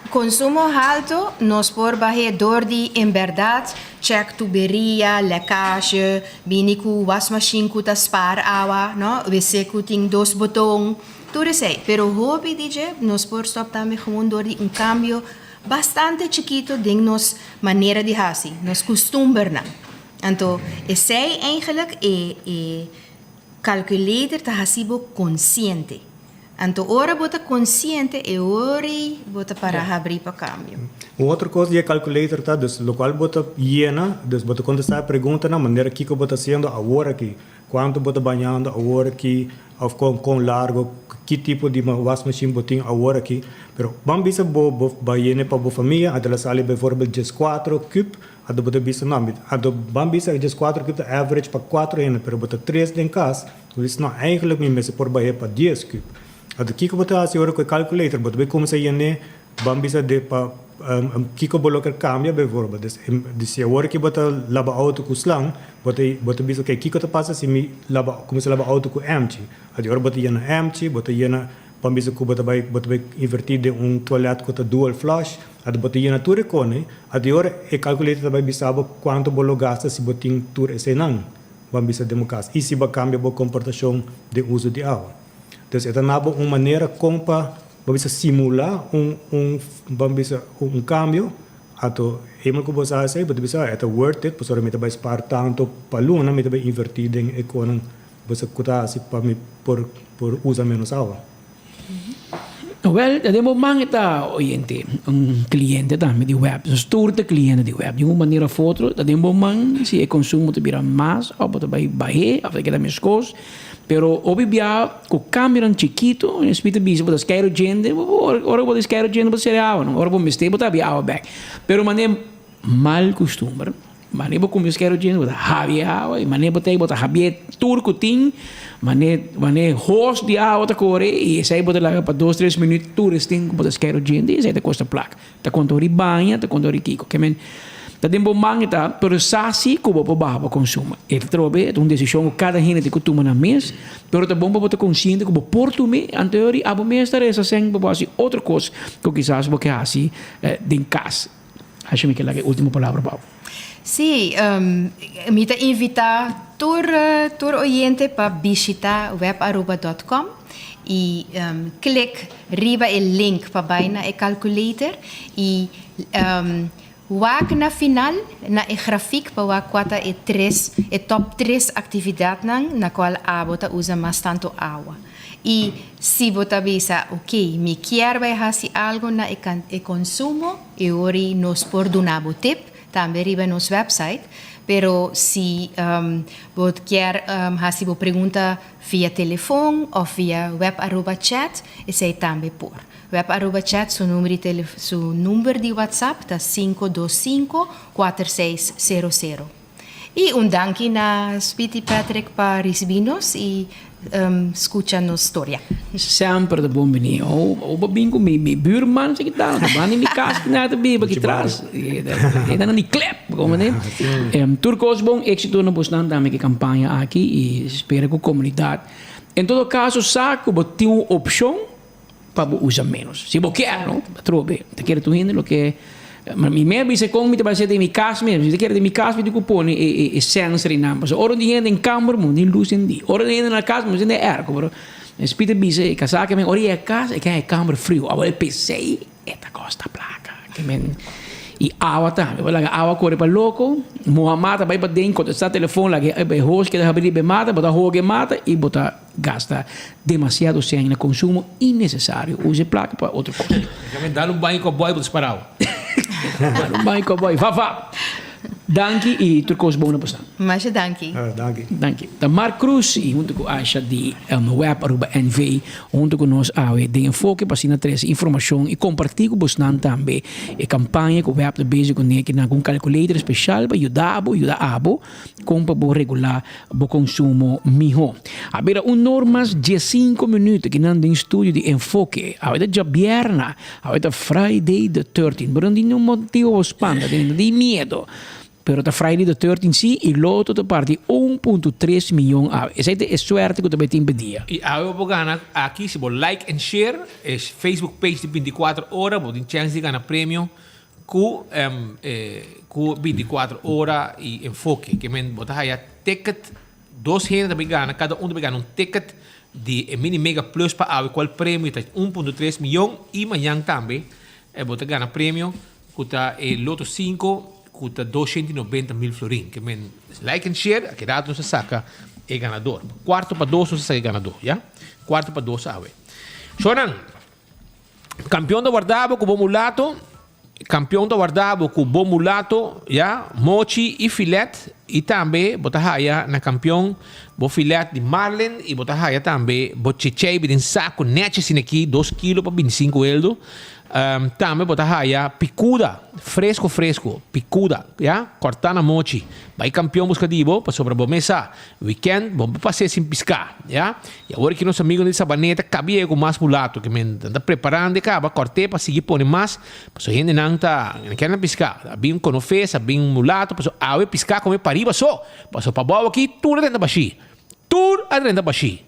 Consumo halto nos por bah'é door di en berdad check tuberia, lekkage, bini cu wasmachine cu ta spaar awa, no, wc cu tin dos boton, tur esey. Pero hopi di dje nos por stop tambe gewoon door di un cambio bastante chikito den nos manera di haci, nos custumbernan. Anto esey eigenlijk e e calculator ta haci bo consciente. Anto ora bo ta konsiente e ora ei bo ta para habrí pa kambio. Un otro kos di e calculator ta, dus lokual bo ta yena, dus bo ta kontestá e preguntanan manera kiko bo ta hasiendo awor aki, kuantu bo ta bañando awor aki, òf kon kon largo, ki tipo di wasmachine bo tin awor aki. Pero ban bisa bo bo ba yena pa bo famia, anto el a sali bijvoorbeeld dieskuatro kub, anto bo ta bisa no, anto ban bisa dieskuatro kub ta average pa kuatro hende, pero bo ta tres den kas, Dus no, eigenlijk mi mester por bah'é pa dies kub. Anto kiko bo ta hasi ora ku e calculator? Bo ta bai kuminsá yen'é, ban bisa de pa kiko bo lo ker kambia bijvoorbeeld. Dus dus si awor ki bo ta laba outo ku slang, bo ta bo ta bisa oke kiko ta pasa si mi laba kuminsá laba outo ku èmchi. Anto ora bo ta yena èmchi, bo ta yena ban bisa ku bo ta bai bo ta bai invertí den un toilet ku ta dual flush. Anto bo ta yena tur e kone. Anto ora e calculator ta bai bisa bo kuantu bo lo gasta si bo tin tur eseinan. Ban bisa den bo kas i si bo a kambia bo komportashon den uso di awa. Dus e ta na bo un manera kon pa bo bisa simulá un un ban bisa un kambio, anto eenmaal ku bo sa esei bo ta bisa e ta worth it pasobra mi ta bai spaar tantu pa luna mi ta bai invertí den e konan bo sa ku ta hasi pa mi por por usa ménos awa. Wel, den bo man e ta oyente, un cliente tambe di web. Nos tur ta cliente di web. Di un manera of otro, ta den bo man si e consumo ta bira mas of bo ta bay bah'é of ta keda mescos. Pero hopi bia cu cambionan chikito, e spit ta bisa bo ta skeiro djende, ora bo ta skeiro djende bo ta sere awa no. Ora bo mester bo ta habia awa bek. Pero manera mal custumber. Mane bo kuminsá skero djens bo ta habia e awa i mane bo ta bo ta habié tur ku tin mane mane hos di awa ta kore i esei bo ta laga pa dos tres minüt tur estin ku bo ta skero djente i esei ta kosta plaka ta konta ora di baña ta konta ora di kiko ke men ta den bo man e ta pero sa si ku bo por baha bo konsumo e ta trobe e ta un desishon ku kada hende tin ku tuma nan mes pero ta bon pa bo ta konsiente ku bo por tum'é anto ora abo mes ta resa sèn pa bo hasi otro kos ku kisas bo ke hasi den kas. Asha mi ke laga e ultimo palabra pa bo. Sí, mi ta invitá tur tur oyente pa bishitá webaruba dòt kòm i klik riba e link pa bai na e calculator i wak na final na e grafik pa wak kua ta e tres e tòp tres aktividatnan na kual abo ta usa mas tantu awa. I si bo ta bisa, ok, mi kier bai hasi algo na e e konsumo, e ora nos por duna bo tip tambe riba nos website. Pero si bo kier hasi bo pregunta via telefon of via web aruba chat, esei tambe por. Web aruba chat su number di tele su number di WhatsApp ta 525 4600. I un danki na Speedy Patrick pa ricibi nos i scucha nos storia. Semper ta bon bini. O bo bin cu mi mi buurman si kita ta banda di mi cas ki na ta biba ki tras. E ta na di klep como ne. Tur cos bon exito na bosnan tambe ki campaña aki i spera cu comunidad en todo caso sa cu bo tin un opcion pa bo usa menos. Si bo kier, no? Atrobe, ta kere tur hende loke Ma mi mes bisa kon mi ta bai hacer den mi cas mes. Mi ta kere den mi cas mi tin ku pone e e e sensor einan. Pasobra ora di hende den kamber mo tin lus endi. Ora di hende na cas mo sende airco. Pero Speed ta bisa e kasá ke men ora yega kas e ke haña e kamber friu. Awor e pesei e ta kosta plaka. Ke men i awa tambe. Bo laga awa kore pa loko, muha mata bai paden kontestá telefon laga e hos keda habri riba e mata, bo ta hoga e mata i bo ta Gasta demasiado sèn na konsumo innesesario. Usa e plaka pa otro kos. Déjame dal un baño kòbòi bo ta sparao. Dal un baño kòbòi. Va va. Danki i tur kos bon na bosan. Masha danki. Danki. Danki. Ta Mark Cruz i huntu ku Aisha di Web Aruba NV huntu ku nos awe den Enfoke pa asina trese informashon i kompartí ku bosnan tambe e kampaña ku Web ta bezig kuné kinan ku un kalkulator speshal pa yuda bo yuda abo Kon pa bo regulá bo konsumo mihó? A bira un nor mas diesinko minüt ki nan den studio di Enfoke. Awe ta djabièrna, awe ta Friday the 13. Pero no tin niun motibu pa bo spanta, no tin miedo. Pero ta Friday the 13 si y Lotto ta parti 1.3 miyon awe. Esey ta e suerte cu ta bay tin pe dia. Y awe bo por gana aki si bo like and share e Facebook page di 24 ora bo tin chance di gana premio cu cu 24 ora y enfoke. Ke men bo ta haya ticket dos hende ta bay gana cada un ta bay gana un ticket di e mini mega plus pa awe cual premio ta 1.3 miyon y mañan tambe bo ta gana premio Ku ta e loto sinku ku ta 290 mil florin. Ke men like en share, aki rato nos a saka e ganador. Kuarto pa dos nos a saka e ganador, ya. Kuarto pa dos awe. Shonan, kampion ta warda bo ku bo mulato, kampion ta warda bo ku bo mulato, ya, mochi i filet, i tambe bo ta haya na kampion bo filet di marlin i bo ta haya tambe bo chechei den saku nechi asina aki, dos kilo pa bintisinku eldo. Tambe bo ta haya picuda, fresco fresco, picuda, ya, corta na mochi. Bay campeon busca di bo, pasobra bo mes sa, weekend bo por pas'é sin pisca, ya. Y awor aki nos amigonan di Sabaneta cabi yega cu mas mulato, ke men nan ta preparando e caba, cort'é pa sigui pone mas, pasobra hendenan ta, nan kier nan pisca. A bin conofes, a bin mulato, pasobra awe pisca come pariba so, pasobra pabao aki tur a drenta bashi, tur a drenta bashi.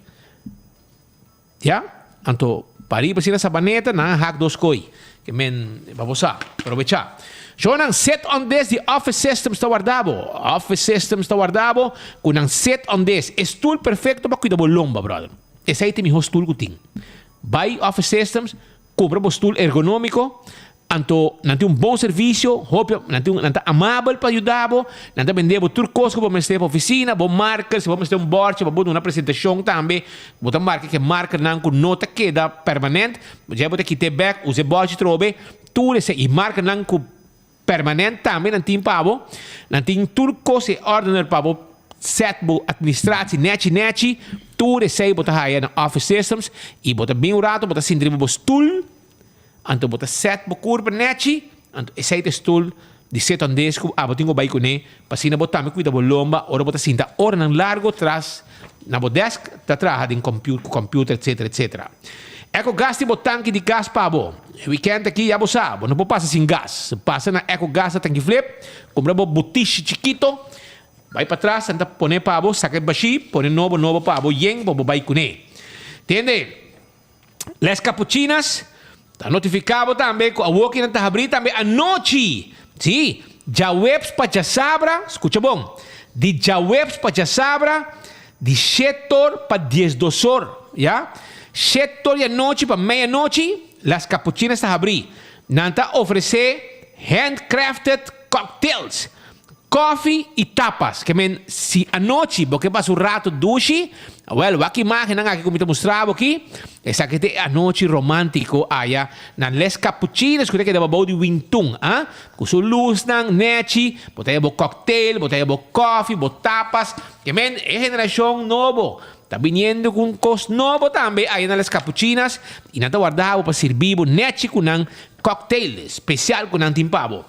Ya, anto pariba asina Sabaneta nan a hak dos koi. Ke men pa bo sa. Probechá. Shownan Sit on This di Office Systems ta warda bo. Office Systems ta warda bo ku nan Sit on This. E stul perfekto pa kuida bo lomba, brother. Esei ta e mihó stul ku tin. Bai Office Systems, kumpra bo stul ergonómiko. Anto nan tin un bon servisio, hopi nan tin nan ta amabel pa yuda bo, nan ta bende bo tur kos ku bo mester pa ofisina, bo marker, si bo mester un bòrchi pa bo duna presentashon tambe, bo ta marka ku e markernan ku no ta keda permanent, djei bo ta kit'é bèk, usa e bòrchi trobe, tur esei, i markernan ku permanent tambe nan tin pa bo, nan tin tur kos e ordener pa bo sèt bo administratie nèchi nèchi, tur esei bo ta haya na Office Systems i bo ta bin un rato bo ta sinti riba bo stul. Anto bo ta sèt bo kurpa nèchi, anto esei ta e stul di setondes ku abo tin ku bai kuné, pa asina bo tambe kuida bo lomba ora bo ta sinta oranan largu tras na bo dèsk ta traha den ku kòmpiuter etsetera etsetera. Eko gas tin bo tanki di gas pa bo. E wikènt aki ya bo sa, bo no por pasa sin gas. Pasa na Eko Gas na Tanki Flip, kumpra bo butishi chikito, bai patras nan ta pone pa bo, saka e bashí, pone nobo nobo pa bo yen pa bo bai kuné. Tende? Les Capuchinas ta notifica bo tambe cu awoki nan ta habri tambe anochi. Si, djaweps pa djasabra, scucha bon, di djaweps pa djasabra di shetor pa diesdosor, ya, shetor di anochi pa meianochi, Las Capuchinas ta habri. Nan ta ofrece handcrafted cocktails. Koffie y tapas. Ke men si anochi bo ke pasa un rato dushi, wel wak imagennan aki ku mi ta mustra bo aki, esaki ta e anochi romantico aya na Les Capuchinos ku ta keda babou di Wintun, ah, ku su lusnan nechi, bo ta haya bo cocktail, bo ta haya bo koffie, bo tapas. Ke men e generashon nobo ta biniendo ku un kos nobo tambe aya na Les Capuchinas y nan ta warda bo pa sirbi bo nechi ku nan cocktail special ku nan tin pa bo.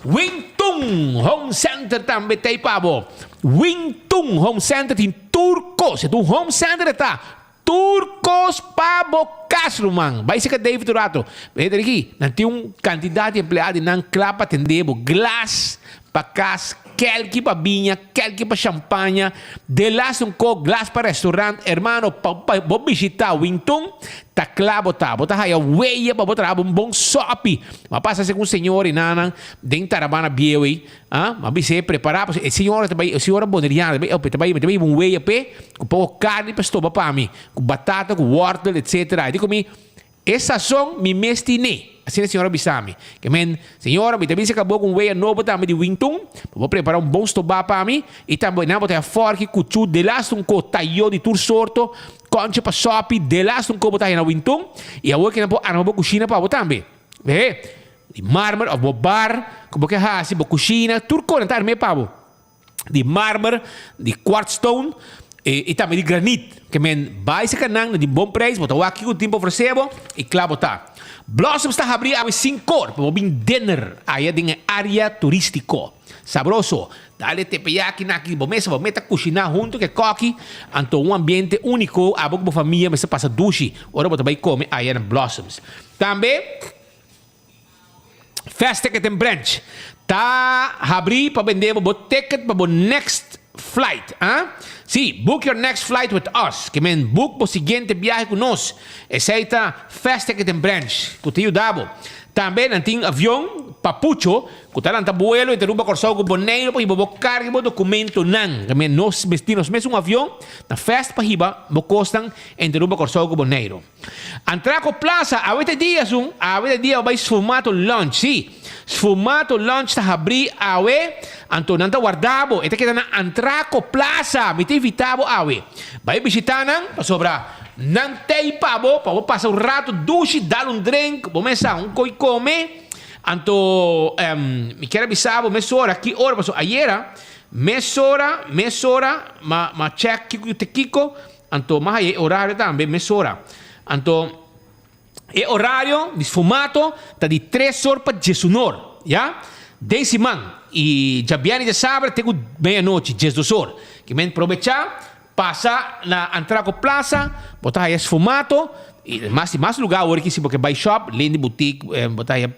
Wing Tun Home Center tambe t'ei pa bo. Wing Tun Home Center tin tur kos. E ta un home center e ta. Tur kos pa bo kas, ruman. Bai seka David un rato. Henter aki, nan tin un kantidat di empleado di nan kla pa atendé bo. Glas pa kas, kelki pa biña, kelki pa shampaña, delas un kos, glas pa restaurant. Hermano, pa bo bishitá Wing Tun, Ta kla bo ta. Bo ta haya weya pa bo traha bo un bon sopi. M'a pasa segun señor i nannan den Tarabana bieu ei. Ah, m'a bis'é prepará pasobra e señora ta bai, e señora boneriana ta bai, ope ta bai, mi ta bai hiba un weya p'e ku poko karni pa stoba pa mi, ku batata, ku wòrtel, etsetera. E di ku mi, E sazon mi mes tin'é. Asina e señora bisa mi. Ke men, Señora, mi ta bin saka bo ku un weya nobo tambe di Wingtun, pa bo prepará un bon stobá pa mi, i tambe nan bo ta haya fòrki, kuchú, delaste un ko tayó di tur sorto, kònche pa sòpi, delaste un ko bo ta haya na Wingtun, i awor ke nan por arma bo kushina pa bo tambe. He, di marmer òf bo bar ku bo ke hasi, bo kushina, tur ko nan ta arm'é pa bo. Di marmer, di quartz stone i tambe di granit. Ke men bai saka nan na di bon prijs, bo ta wak kiko tin pa ofresé bo i kla bo ta. Blossoms ta habrí awe sinkor pa bo bin dinner aya den e área turístiko. Sabroso! Dale tepeyaki na aki di bo mesa, bo meta kushiná huntu ku e kòki, anto un ambiente úniko abo ku bo famia mester pasa dushi ora bo ta bai kome aya na Blossoms. Tambe. Fast Ticket and Branch ta habri pa bende bo bo ticket pa bo next flight. Ah? Sí, book your next flight with us. Ke men book bo siguiente biahe ku nos. Esei ta Fast Ticket and Branch ku ta yuda bo. Tambe nan tin avion papucho ku ta lanta buelo entre Aruba, Kòrsou ku Boneiru pa hiba bo karga i bo dokumentonan. Ke men nos mester nos mes un avion na Fast pa hiba bo kosnan entre Aruba, Kòrsou ku Boneiru. Antraco Plaza, awe ta e dia asun, awe ta e dia bo bai Sfumato Lounge, sí, Sfumato Lounge ta habrí awe, anto nan ta warda bo, e ta keda na Antraco Plaza, mi ta invitá bo awe, bai bishitá nan, pasobra nan t'ei pa bo, pa bo pasa un rato dushi, dal un drink, bo mesa un koi kome, anto mi kier a bisa bo mesora ki ora, pasobra ayera mesora, mesora m'a m'a check kiko te kiko, Anto m'a haya e orario tambe mesora. Anto e orario di sfumato ta di tres or pa diesunor, ya, den siman. I djabièrnè i djasabra te ku medianochi, diesdos or. Ki men probechá pasa na Antraco Plaza, bo ta haya sfumato i mas i mas lugá awor ki si bo ke bai shop, Lindy Boutique, bo ta haya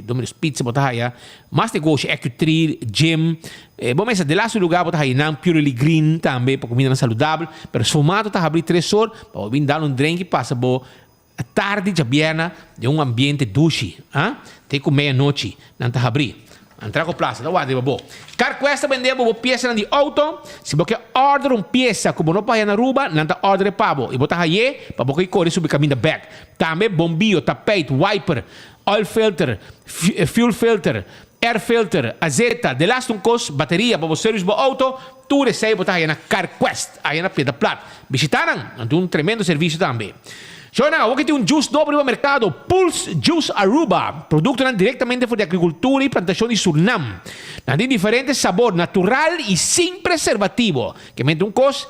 Domino's Pizza, bo ta haya mas negoshi, Ecutree, gym. E bo mester delaste lugar bo ta haña nan Purely Green tambe pa cumindanan saludabel, pero Sfumato ta habri tres or pa bo bin dal un drenki pasa bo tardi djabièrna den un ambiente dushi, ah, te cu meianochi nan ta habri. Antraco Plaza ta warda riba bo. Carquest ta bende bo bo piesanan di auto, si bo ke order un piesa cu bo no por haña na Aruba, nan ta order e pa bo y bo ta hañ'e pa bo ke core subi caminda bek. Tambe bombio, tapijt, wiper, oil filter, fuel filter, Air filter, azeta, de laatste un kos, bateria pa bo service bo auto, tur esei bo ta haya na Carquest, aya na Piedra Plat. Bishita nan, nan tin un tremendo servicio tambe. Shownan, awor ki tin un juice nobo riba mercado, Pulse Juice Aruba, productonan directamente for di agricultura y plantacion di Surnam. Nan tin diferente sabor, natural y sin preservativo. Ke mente un kos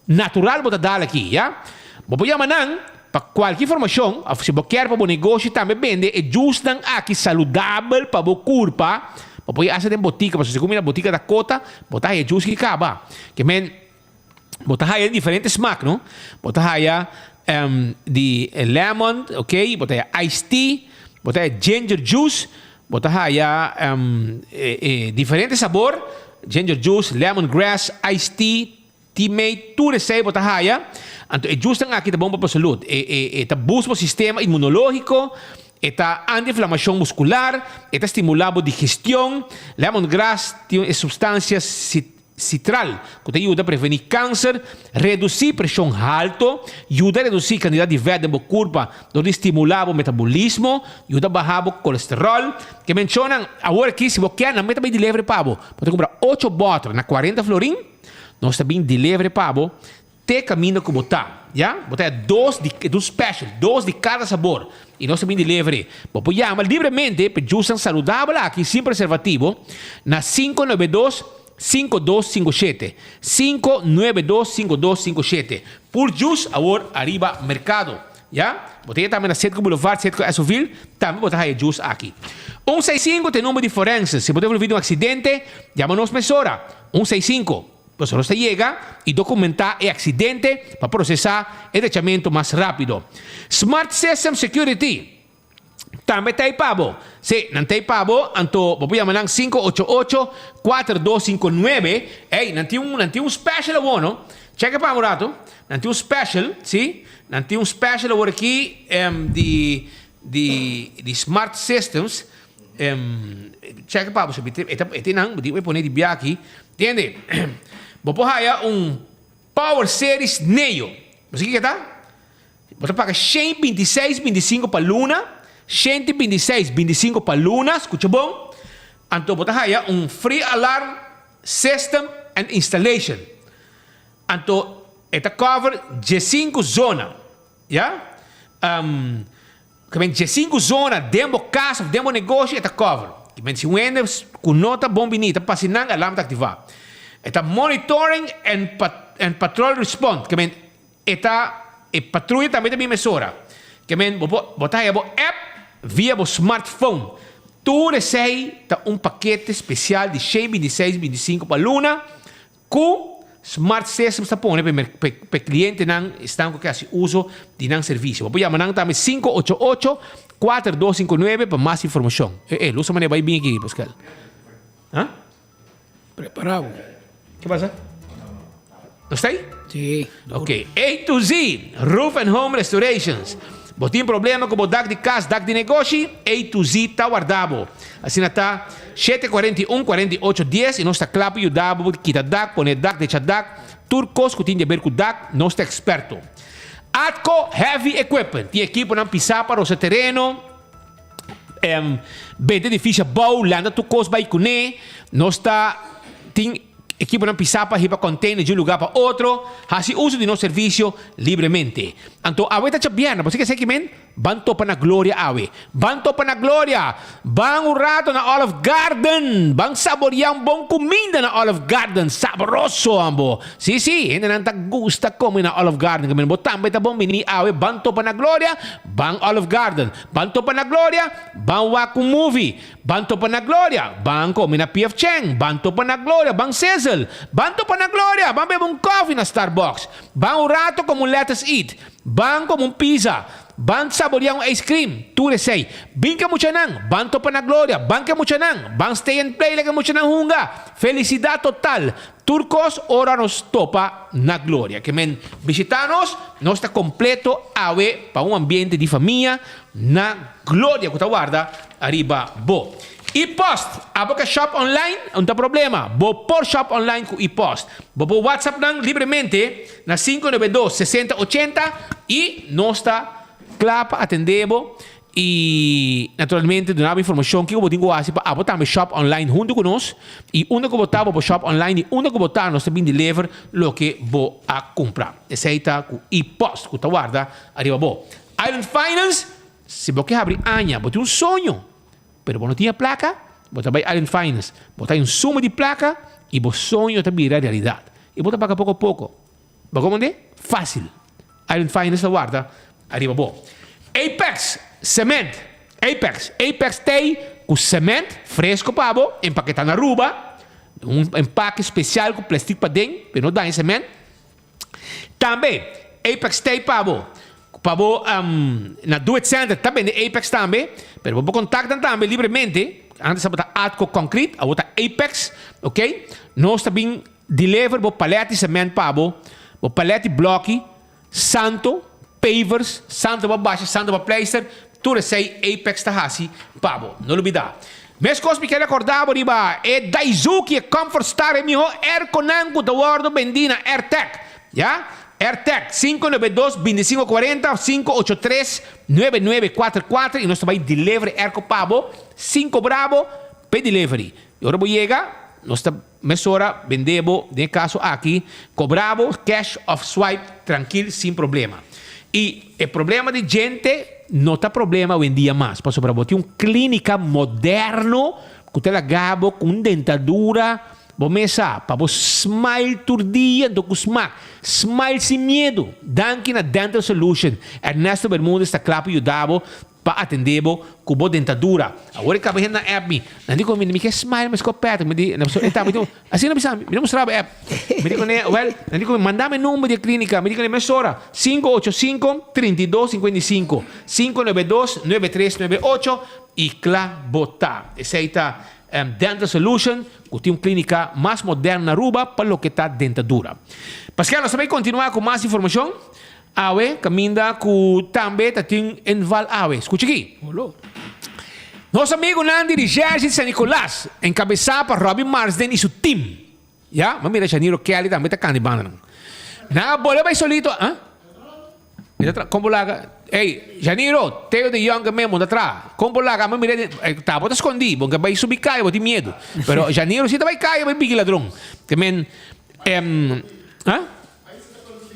Natural bo ta dal aki, ya. Bo por yama nan pa kualke informashon òf si bo kier pa bo negoshi tambe bende e jusnan aki saludabel pa bo kurpa, bo por hasta den botika, pasobra si ku mira botika ta kota, bo ta haya jus ki kaba. Ke men bo ta haya diferente smak, no? Bo ta haya di lemon, ok, bo ta haya iced tea, bo ta haya ginger juice, bo ta haya diferente sabor, ginger juice, lemon grass, iced tea, Teammate, tur esei bo ta haya. Anto e jusnan aki ta bon pa bo salud. E e e ta boost bo sistema inmunologico, e ta anti-inflamacion muscular, e ta stimula bo digestion. Lemongrass tin e substancia citral cu ta yuda preveni cancer, reduci presion halto, yuda reduci cantidad di vet den bo curpa dor di stimula bo metabolismo, yuda baha bo colesterol. Ke mencionan awor aki si bo kier nan meta bay delivery pa bo. Bo ta cumpra ocho boter na cuarenta florin. Nos ta bin delivery pa bo te caminda cu bo ta, ya. Bo ta haya dos di, e ta un special, dos di cada sabor y nos ta bin delivery. Bo por yama libremente pa e juicenan saludabel aki sin preservativo na 592 5257, 592 5257. Pur juice awor ariba mercado, ya. Bo ta haya tambe na Citgo Boulevard, Citgo Esoville, tambe bo ta haya juice aki. Un seis sinku ta e number di forense. Si bo ta envolvi den un accidente, yama nos mesora. Un seis sinku, Pasobra nos ta yega i dokumentá e aksidente pa prosesá e drechamentu mas rápido. Smart System Security tambe ta ei pa bo. Sí, nan ta ei pa bo, anto bo por yama nan 588 4259. Ey, nan tin un, nan tin un special awor, no? Cheke pa mi un rato. Nan tin un special, sí, nan tin un special awor aki di, di, di Smart Systems. Check pa bo e ta e tin nan bo tin ku e pone di bia aki tende bo por haya un power series neo bo sa kiko ta bo ta paga shen 26 25 pa luna shen 26 25 pa luna skucha bon anto bo ta haya un free alarm system and installation anto e ta cover diesinku zona ya. Ke men diesinku zona den bo kas of den bo negoshi e ta cover. Ke men si un hende ku no ta bon bini ta pasa nan alarm ta aktivá. E ta monitoring and and patrol respond. Ke men e ta e patruya tambe ta bin mesora. Ke men bo por bo ta haya bo app via bo smartphone. Tur esei ta un pakete spesial di shen 26 25 pa luna ku. Smart Systems ta pone pa e clientenan esnan cu ke haci uso di nan servicio. Bo por yama nan tambe 588 4259 pa mas informacion. E e, lusa manera bay bin aki, Pascal. Ha? Prepara bo. Ke pasa? No sta ahí? Sí. Ok. A to Z, Roof and Home Restorations. Bo tin problema ku bo dak di kas, dak di negoshi? A to Z ta warda bo. Asina ta, 741 48 10 i nos ta kla pa yuda bo kita dak, pone dak, decha dak, tur kos ku tin di aber ku dak, nos ta eksperto. Atco Heavy Equipment tin ekiponan pisá pa rosa tereno, benta edifisio abou, lanta tur kos bai kuné. Nos ta tin Ekiponan pisá pa hiba container di un lugá pa otro, hasi uso di nos servisio libremente. Anto awe ta djabièrnè, bo sa ke esaki men? Ban topa na Gloria awe. Ban topa na Gloria! Ban un rato na Olive Garden! Ban saboriá un bon kuminda na Olive Garden! Sabroso ambo! Sí, sí, hendenan ta gusta kome na Olive Garden. Ke men bo tambe ta bon bini awe, ban topa na Gloria, ban Olive Garden. Ban topa na Gloria, ban wak un movie. Ban topa na Gloria, ban come na PF Chang, ban topa na Gloria, ban Sizzle, ban topa na Gloria, ban bebe un koffie na Starbucks, ban un rato come un Lettuce Eat, ban come un pizza, ban saboria un ice cream, tur esey. Bin ke muchanan, ban topa na Gloria, ban ke muchanan, ban stay and play laga e muchanan hunga. Felicidad total. Tur kos ora nos topa na Gloria. Ke men bishita nos, nos ta kompleto awe pa un ambiente di famia na Gloria ku ta warda ariba bo. E-post, Abo ke shop online? Un ta problema. Bo por shop online ku e-post. Bo por WhatsApp nan libremente na 592 60 80 i nos ta kla pa atende bo. I naturalmente duna bo informashon kiko bo tin ku hasi pa abo tambe shop online huntu ku nos. I unda ku bo ta bo por shop online i unda ku bo ta nos ta bin deliver loke bo a kumpra. Esei ta ku e-post ku ta warda ariba bo. Island Finance, Si bo ke habri aña bo tin un soño pero bo no tin e plaka, bo ta bai Island Finance. Bo ta hay un suma di plaka i bo soño ta bira realidat. I bo ta paga poko poko. Bo komprende? Fácil. Island Finance ta warda ariba bo. Apex Cement Apex Apex t'ei ku cement fresco pa bo, empaketá na Aruba, un empake spesial ku plastic paden pa e no daña cement. Tambe Apex t'ei pa bo, pa bo na Do It Center ta bende Apex tambe, pero bo por kontak nan tambe libremente, antes tabata Atco Concrete, awor ta Apex, ok. Nos ta bin Deliver bo palet di cement pa bo, bo palet di bloki, santo, pavers, santo pa basha, santo pa pleister, tur esei Apex ta hasi pa bo. No lubida. Meskos mi kere recorda bo riba e Daizuki, e Comfort Star, e miho airconan ku ta wordo bendi na Airtec. Ya? Airtec, 592 2540 of 583 9944 i nos ta bai deliver e airco pa bo sin cobra bo p'e delivery. I ora bo yega, nos ta. Mesora bende bo, den e kaso aki, kobra bo cash of swipe trankil sin problema. I e problema di djente no ta problema awendia mas, pasobra bo tin un klinika moderno ku ta laga bo ku un dentadura bo mes sa pa bo smile tur dia anto ku smak. Smile sin miedu! Danki na Dental Solution, Ernesto Bermudez ta kla pa yuda bo Pa atendé bo ku bo dentadura. Awor e kaba hende na app mi. Nan di ku mi, mi ke smile mes ku Patrick. Mi di, na e ta, mi di, asina mi sa, mi no mustra bo app. Mi di kuné, well, nan di ku mi, manda mi number di e klinika. Mi di kuné mesora, 585 32 55, 592 9398 i kla bo ta. Esei ta Dental Solution ku tin un klinika mas moderno na Aruba pa loke ta dentadura. Paskel, nos ta bai kontinuá ku mas informashon. Awe kaminda ku tambe ta tin inval awe. Skucha aki. Nos amigunan di Recherche di San Nicolas, enkabesá pa Robbie Marsden i su tim. Ya, mi a mira Janiro Kelly tambe ta kanta e bandanan. Nan a bole bai solito, ah? Mi ta tra, kon bo laga? Ey, Janiro, Theo de Jong memo ta tra. Kon bo laga? Mi a mira, ta bo ta skondí, bo ke bai subi kaya, bo tin miedu. Pero Janiro si ta bai kaya bai piki ladron. Te men, ah?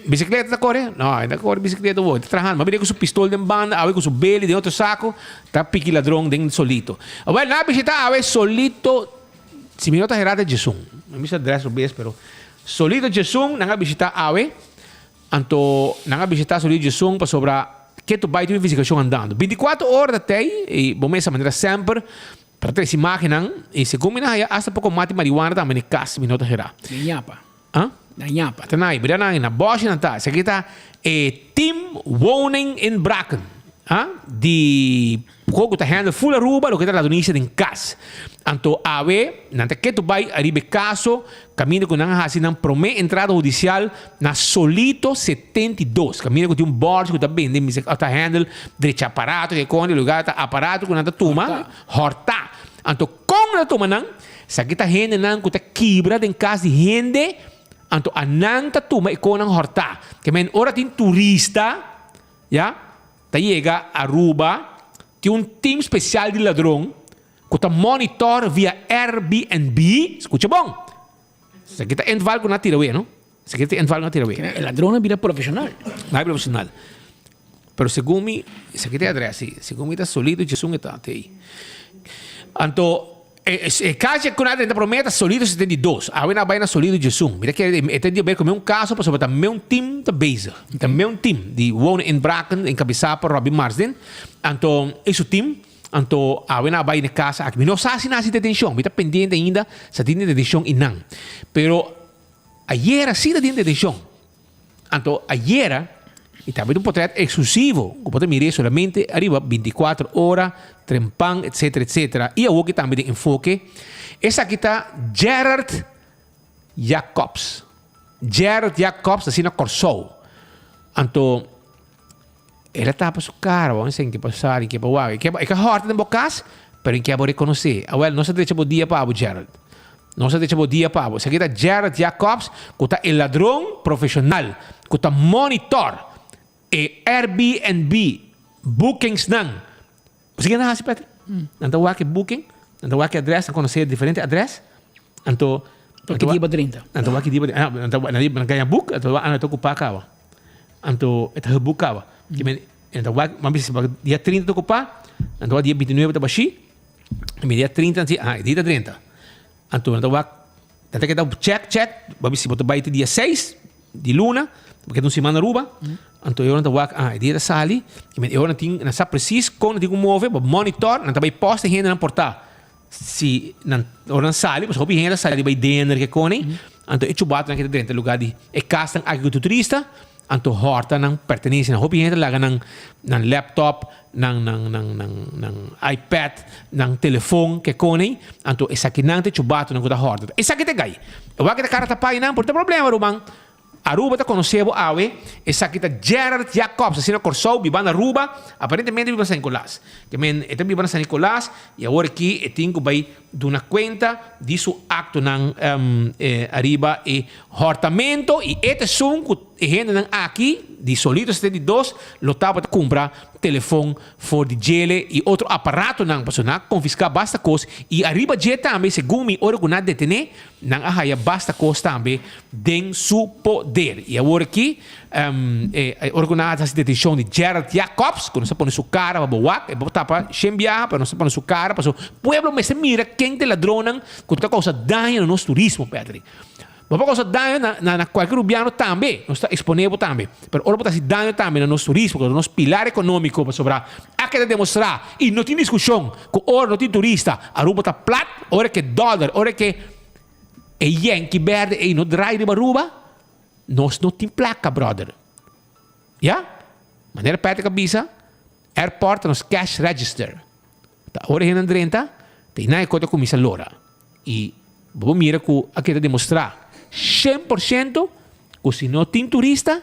Bicicleta ta core? No, e ta core bicicleta bo. E ta trahando. Ma mira cu su pistol den banda, awe cu su beli den otro saco, ta piki ladron den Solito. Awel, nan a bishita awe Solito, si mi no ta hera ta Djesun. Mi mester adres lo bes, pero Solito Djesun nan a bishita awe. Anto nan a bishita Solito Djesun pasobra ke tu bai tin un investigacion andando. Binticuatro ora ta tey y bo mesa manera semper pa ta trece imagennan y segun mi nan haya hasta poco mati marihuana tambe na e cas, mi no ta hera. Den yapa. Ah? Na ñapa. Ta na, mira nan, na bòshi nan ta. Esaki ta e team woning in Braken. Ah, di ko ku ta handle full Aruba loke ta ladronisia den kas. Anto awe nan ta ketu bai ariba e kaso kaminda ku nan a hasi nan promé entrada hudisial na Solito 72. Kaminda ku tin un bòrchi ku ta bende mester ta handle drecha aparato ke kon di lugar ta aparato ku nan ta tuma hòrtá. Anto kon nan ta tuma nan? Esaki ta hendenan ku ta kibra den kas di hende anto anan ta tuma e konnan hòrtá. Ke men ora tin turista ya ta yega Aruba tin un team special di ladron cu ta monitor via Airbnb, scucha bon, esaki ta inval cu nan a tira awe no, esaki ta inval cu nan a tira awe. E ladronnan bira profesional. Nan a bira profesional. Pero segun mi, esaki ta e adres si, segun mi ta Solito Djesun e ta te ei. Anto. E calle cu nan a drenta prome ta Solito 72. Awe nan a bay na Solito 11. Mi ta kere e ta di haber cu meun caso pasobra ta meun team ta bezig. Ta meun team di wonen inbraken encabeza pa Robby Marsden. Anto e su team. Anto awe nan a bay na e casa aki. Mi no sa si nan a haci detencion. Mi ta pendiente ainda sa tin detencion y nan. Pero ayera si ta tin detencion. Anto ayera y tambe ta un potret exclusivo cu bo ta mira solamente ariba binticuatro ora, trempan etcetera etcetera y awoki tambe den enfoke. Esaki ta Gerard Jacobs. Gerard Jacobs naci na Corsou. Anto el a tapa su cara bo a ke pasa ke pa wak e ka horta den bo cas pero e ke bo reconoce. Awel nos a drecha bo dia pa bo Gerard. Nos a drecha bo dia pa bo. Esaki ta Gerard Jacobs ku ta e ladron profeshonal ku ta monitor e Airbnb bookingsnan. Bo sa ke nan ta hasi Patrick? Nan ta wak e booking, nan ta wak e adres, nan konosé diferente adres. Anto Nan ta wak ki dia bo drenta. Nan ta wak ki dia bo drenta. Nan ta nan gaña book, anto nan ta okupá kaba. Anto e ta geboek kaba. Nan ta wak, nan bisa dia 30 ta okupá, nan ta wak dia 29 ta bashí. Mi dia 30 si, ah, e dia ta 30. Anto nan ta wak, nan ta keda check, check, bo bisa si bo ta bai te dia 6 di luna, bo keda un siman na Aruba, anto e ora nan ta wak, ah, e dia ta sali, e ora nan tin, nan sa precies kon nan tin ku move, bo monitor, nan ta bai post e hendenan por ta. Si nan, ora nan sali, pasobra hopi hende ta sali bai dinner ke koni, anto e chubatonan keda drenta lugar di e kasnan aki ku tur turista, Anto hòrta nan pertenencia nan. Hopi hende ta laga nan nan laptop, nan nan nan nan nan iPad, nan telefon ke kone. Anto esakinan ta e chubatonan ku ta hòrta. Esaki ta e gai. E wak ta kara tapá einan por ta problema ruman. Aruba ta konosé bo awe. Esaki ta Gerard Jacobs, asina Kòrsou, biba na Aruba, aparentemente biba na San Nicolas. Ke men e ta biba na San Nicolas i awor aki e tin ku bai duna kuenta di su aktonan ariba e Hòrtamento i e ta esun ku e hendenan aki di Solito 72 lo tabata kumpra telefon for di djele i otro aparatonan pasobra nan a konfiská basta kos i ariba dje tambe segun mi ora ku nan a detené nan a haya basta kos tambe den su poder i awor aki e ora ku nan a hasi detenshon di Gerald Jacobs ku nos a pone su kara pa bo wak e bo tapa shen biaha pero nos a pone su kara pasobra pueblo mester mira ken ta e ladronnan ku ta kousa daño na nos turismo Patrick. Bo por causa daño na, na, na cualkier rubiano tambe. Nos ta expone bo tambe. Pero ora bo ta haci daño tambe na nos turismo, cu ta nos pilar economico, pasobra a keda demostra y no tin discusion cu ora no tin turista, Aruba ta plat, ora ke dollar, ora ke e yenki berde ey no draai riba Aruba, nos no tin placa, brother. Ya? Manera Patrick a bisa, airport ta nos cash register. Ta ora e hendenan drenta, ta einan e kos ta kuminsá lora. I bo por mira ku a keda demostrá 100% ku si no tin turista,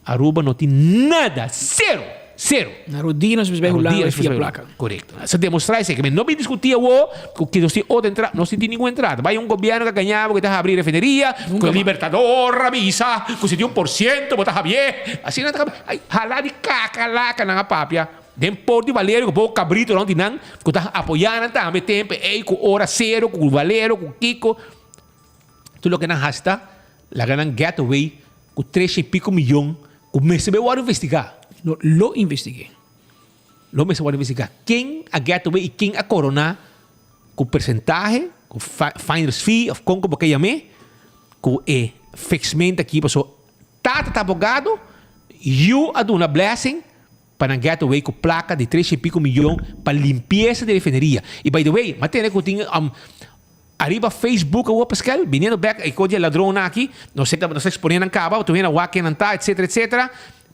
Aruba no tin nada, sero, sero. Na rodia nos mester bai Hulanda bai fia plaka. Korekto. Sa demostrá esei. Ke no bin diskutí awor ku nos tin otro entrada. Nos no tin ningun entrada. Bai un gobièrnu ku a gañá bo ku ta habri refineria, ku e Libertador a bisa ku si tin un por siento bo ta habié. Asina nan ta ay hala di kaka laka nan a papia. Den por di Valero ku poko kabrito rond di nan ku ta apoyá nan tambe tempu ei ku ora sero ku Valero ku kiko tur loke nan hasi ta laga nan get away ku tres i piko miyon ku mester bai wòrdu investigá. No lo investig'é. Lo mester wòrdu investigá ken a get away i ken a koroná ku persentahe ku finder's fee òf kon ku bo ke yam'é ku e fixment aki pasobra tata ta abogado yu a duna blessing Pa nan get away ku plaka di tres i piko miyon pa limpiesa di refineria. I by the way, m'a tende ku tin um, Ariba Facebook awor Pascal, biniendo bek e kos di e ladronnan aki, nos ta nos ta expone nan caba, tur hende a wak ken nan ta, etcetera, etcetera.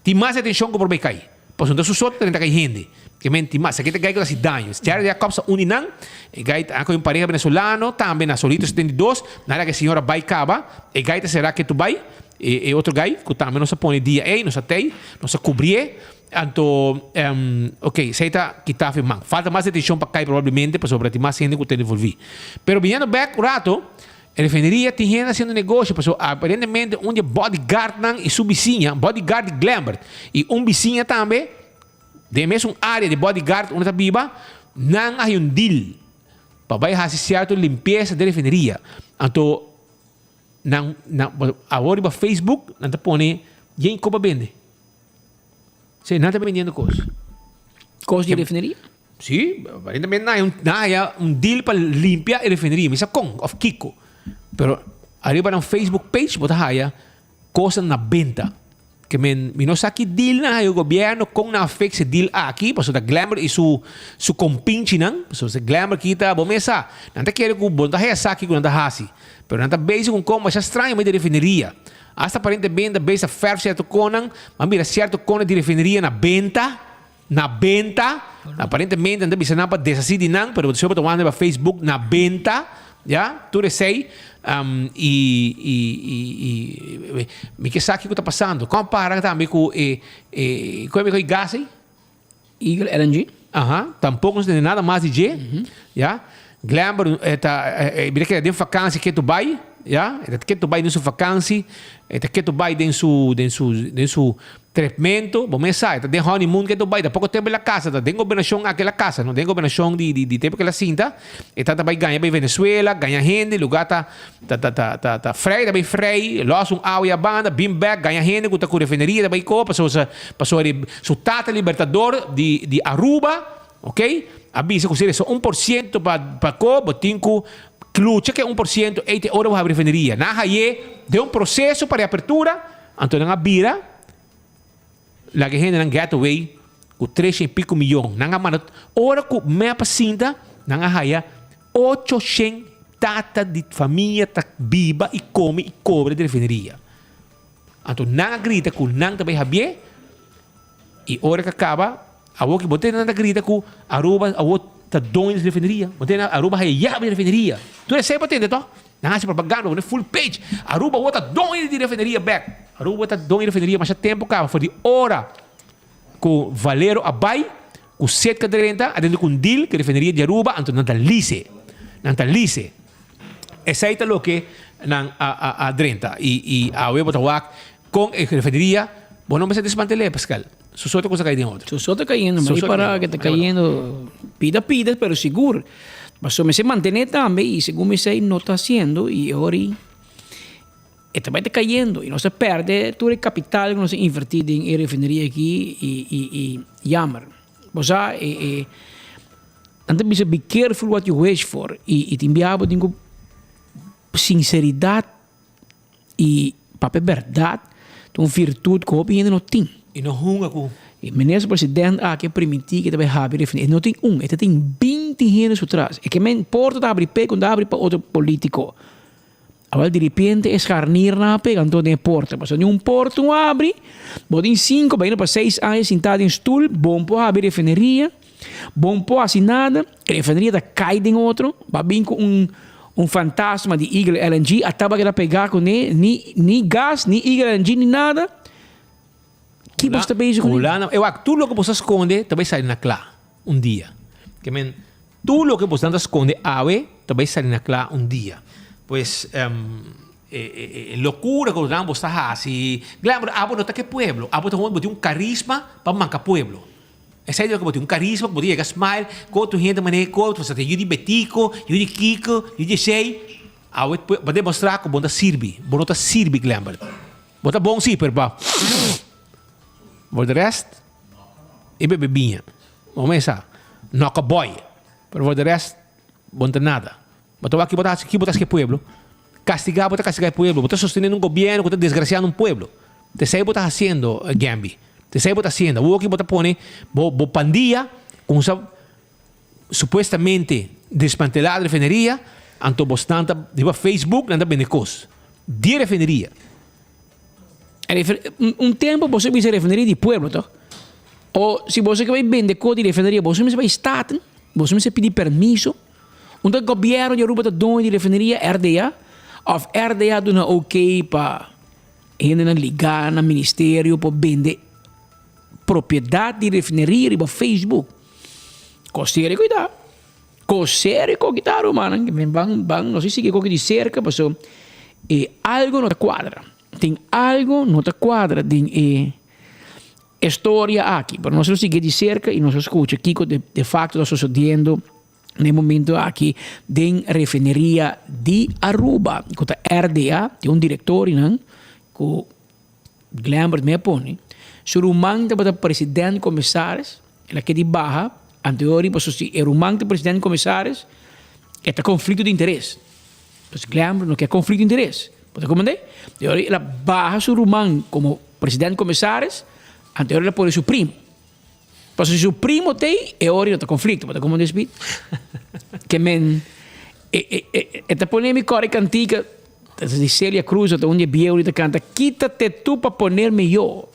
Tin mas atencion cu por bay cay. Pasobra su sot ta drenta cay hende. Ke men tin mas. Esaki ta guy cu ta haci daño. Jared Jacobs ta un di nan. E guy ta cu un pareha venezolano tambe na Solito 72. Nada cu e señora bay caba, e guy ta cera ke tu bay. E e otro guy cu tambe nos a pone dia ey, nos a tey, nos a cubrié. Anto, ok, esey ta kita af e man. Falta mas detencion pa cay probablemente pasobra tin mas hende cu ta envolvi. Pero biniendo bek un rato, e refineria tin hende haciendo negocio pasobra aparentemente un di e bodyguardnan y su bisiña, bodyguard di Glembert y un bisiña tambe den e mesun area di bodyguard unda ta biba, nan a haci un deal pa bay haci cierto limpieza den refineria. Anto, nan, nan, awor riba Facebook nan ta pone yen kopa bende. Sí, nan ta bendiendo kos. Kos di refineria? Sí, aparentemente nan un, nan haya un deal pa limpia e refineria. Mi sa kon of kiko. Pero ariba nan Facebook page bo ta haya kosnan na benta. Ke men, mi no sa ki deal nan haya gobierno, kon nan a fix e deal aki, pasobra ta Glenbert i su, su kompinchinan, pasobra Glenbert kita, bo mes sa, nan ta kere ku bo no ta haya sa kiko nan ta hasi. Pero nan ta bezig ku un kon masha straño mei di refineria. Hasta aparentemente bes a ferf cierto conan, a mira cierto conan di refineria na benta, na benta, aparentemente nan ta bisa nan pa deshaci di nan, pero bo ta wak riba Facebook na benta, ya, tur esey, y, y, y, y, mi ke sa kico ta pasando. Con para tambe cu e, e, con e gas ey? Eagle LNG. Aha, tampoco no se tende nada mas di dje, ya. Glenber e ta, e mira keda den vakantie ketu bai, ya. E ta ketu bai den su vakantie, e ta ketu bai den su, den su, den su trepmento. Bo mes sa, e ta den honeymoon ketu bai, tampoco tempo el a casa, ta den gobernacion aki el a casa, no, den gobernacion di, di, di tempo ke el a sinta. E ta ta bai gaña bai Venezuela, gaña hende, lugar ta, ta, ta, ta, ta, ta frei, ta bai frei, los un awa ya banda, bin bek, gaña hende ku ta ku refineria ta bai koop, pasobra, pasobra di su tata libertador di, di Aruba, ok, a bisa ku si resa 1% pa, pa koop, bo tin ku lucha ku e 1% ei te ora bo habri refineria. Nan a haye den un proseso pa reapertura, anto nan a bira. Laga e hendenan get away ku tres shen pico miyon. Nan a manda ora ku mep a sinta, nan a haya ocho shen tata di famia ta biba i kome i kobra di refineria. Anto nan a grita ku nan ta bai habié i ora ku a kaba awor ki bo tende nan ta grita ku Aruba awor ta doño di refineria. Bo tende Aruba haya yabi di refineria. Tur esei bo tende toh? Nan hasi propaganda pone full page. Aruba awor ta doño di refineria bek. Aruba ta doño di refineria masha tempo caba for di ora cu Valero a bay cu Setka drenta a drenta cu un deal cu refineria di Aruba anto nan ta lise. Nan ta lise. Esey ta loke nan a a a drenta y y awe bo ta wak con e refineria bo no mester desmantele Pascal. Su soto cosa cay den otro. Su soto cayendo, maar para que ta cayendo pida pida, pero sigur. Paso mester mantene tambe y segun mi sei no ta haciendo y ori e ta bay ta cayendo y nos ta perde tur e capital cu nos a inverti den e refineria aki y y y jammer. Bo sa e e nan ta bisa be careful what you wish for y y tin biaha bo tin cu sinceridad Y papia berdad ta un virtud cu hopi hende no tin. Y no hunga cu. E minister president aki a primintí cu e ta bay habri refineria. E no tin un, e ta tin binti hende su tras. E ke men porta ta habri p'e cu no ta habri pa otro politico. Awel diripiente e scharniernan a pega anto den e porta. Pasobra ni un porta no habri, bo tin cinco bayendo pa seis aña sinta den stoel, bon por habri refineria. Bon por haci nada, e refineria ta cay den otro, ba bin cu un un fantasma di Eagle LNG, a taba keda pega cune, ni ni gas, ni Eagle LNG, ni nada. Ki bo sta bezig cune? Hulanda, e wak, tur loke bo sa sconde ta bay sali na cla un dia. Ke men, tur loke bo ta sconde awe ta bay sali na cla un dia. Pues, e e e locura cu nan bo sta haci, Glenbrook, abo no ta ke pueblo, abo ta bo tin un carisma pa manca pueblo. Esei ta loke bo tin, un karisma ku bo ta yega smile ku otro hende manera ku otro, pasobra ta yu di Betico, yu di Kiko, yu di esei. Awe bo demostrá ku bo no ta sirbi, bo no ta sirbi Glenbert. Bo ta bon si, pero pa for de rest e bebe biña. Bo mesa knock a boy, pero for de rest bo no ta nada. Bo ta wak ki bo ta hasi, ki bo ta hasi ku e pueblo? Kastigá bo ta kastigá e pueblo. Bo ta sostené un gobièrnu ku ta desgrasiando un pueblo. Ta esei bo ta hasiendo, Gamby. Ta esei bo ta hasiendo. Awor ki bo ta pone bo bo pandia ku sa supuestamente desmantelá refineria. Anto bosnan ta riba Facebook nan ta bende kos. Di refineria. Un tempo boso bisa refineria di pueblo toch? O si boso ke bai bende kos di refineria boso mester bai Staten, boso mester pidi permiso. Unda gobierno di Aruba ta doño di refineria, RDA? Of RDA duna ok pa hendenan ligá na ministerio por bende propiedad di refineria riba Facebook? Kos serio cuidado. Kos serio ku kita rumannan, ban ban nos sigui koki di serka paso e algo no ta kuadra. Tin algo no ta kuadra den e e storia aki, pero nos lo sigui di serka i nos lo skucha kiko de de fakto ta sosodiendo den e momento aki den refineria di Aruba ku ta RDA, tin un direktorinan ku Glembert mi a pone. Su ruman tabata president commissaris, el a kedi baha, anterior paso si e ruman ta president commissaris, e ta conflicto di interes. Pues Glembert no ke conflicto di interes. Bo ta comprende? De ora el a baha su ruman como president commissaris, anterior el a pone su primo. Paso si su primo t'ei, e ora no ta conflicto. Bo ta comprende Speed? Ke men e e e e ta pone mi kòrda e kantika di Celia Cruz ta un di e bieu ta kanta Quítate tú pa ponerme yo.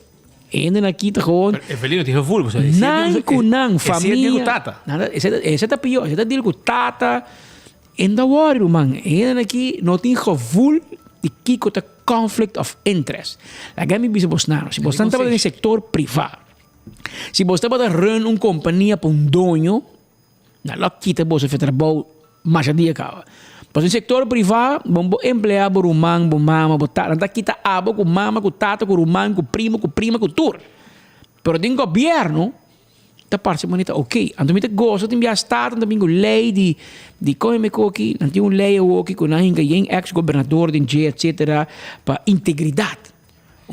E hendenan aki ta gewoon. Pero Evelino tin gevoel pasobra e Nan ku nan famia. E deal ku tata. Esei ta pió. Esei ta deal ku tata. E no ta wòri ruman. E hendenan aki no tin gevoel di kiko ta conflict of interest. Laga mi bisa bosnan. Si bosnan tabata den sektor privá. Si bo tabata run un kompania pa un doño, nan lo kita boso for trabou masha dia kaba. Pasobra den sektor privá, bo no por empleá bo ruman, bo mama, bo tata. Nan ta kita abo ku mama, ku tata, ku ruman, ku primo, ku prima, ku tur. Pero den gobièrnu ta parse manera ta oké. Anto mi ta gosa tin bia staten ta bin ku lei di di kon e koki, nan tin un lei awoki ku nan hinka yen eks gobernador den dje etsetera pa integridat.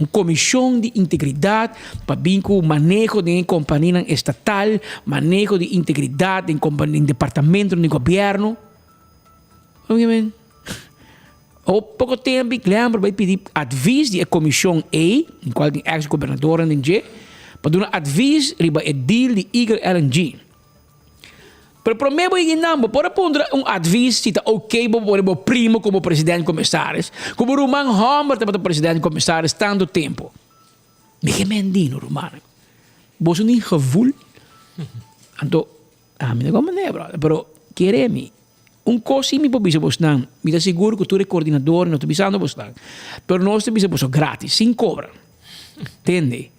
Un komishon di integridat pa bin ku maneho den e kompanianan estatal, maneho di integridat den den departamentonan di gobièrnu. Oye O poko tempu Glenbrook bai pidi advis di e komishon ei, den kual tin eks gobernadornan den dje, pa duna advis riba e deal di Eagle LNG. Pero promé bo yega einan, bo por a puntra un advis si ta ok bo pone bo primo komo president komisaris, ku bo ruman hòmber tabata president komisaris tantu tempu. Mi ke mendino, rumannan. Boso tin gevoel? Anto, ami no komo manera, bròder, pero kere mi, un kos si mi por bisa bosnan, mi ta sigur ku tur e koordinadornan no ta bisando bosnan, pero nos ta bisa boso gratis, sin kobra. Tende,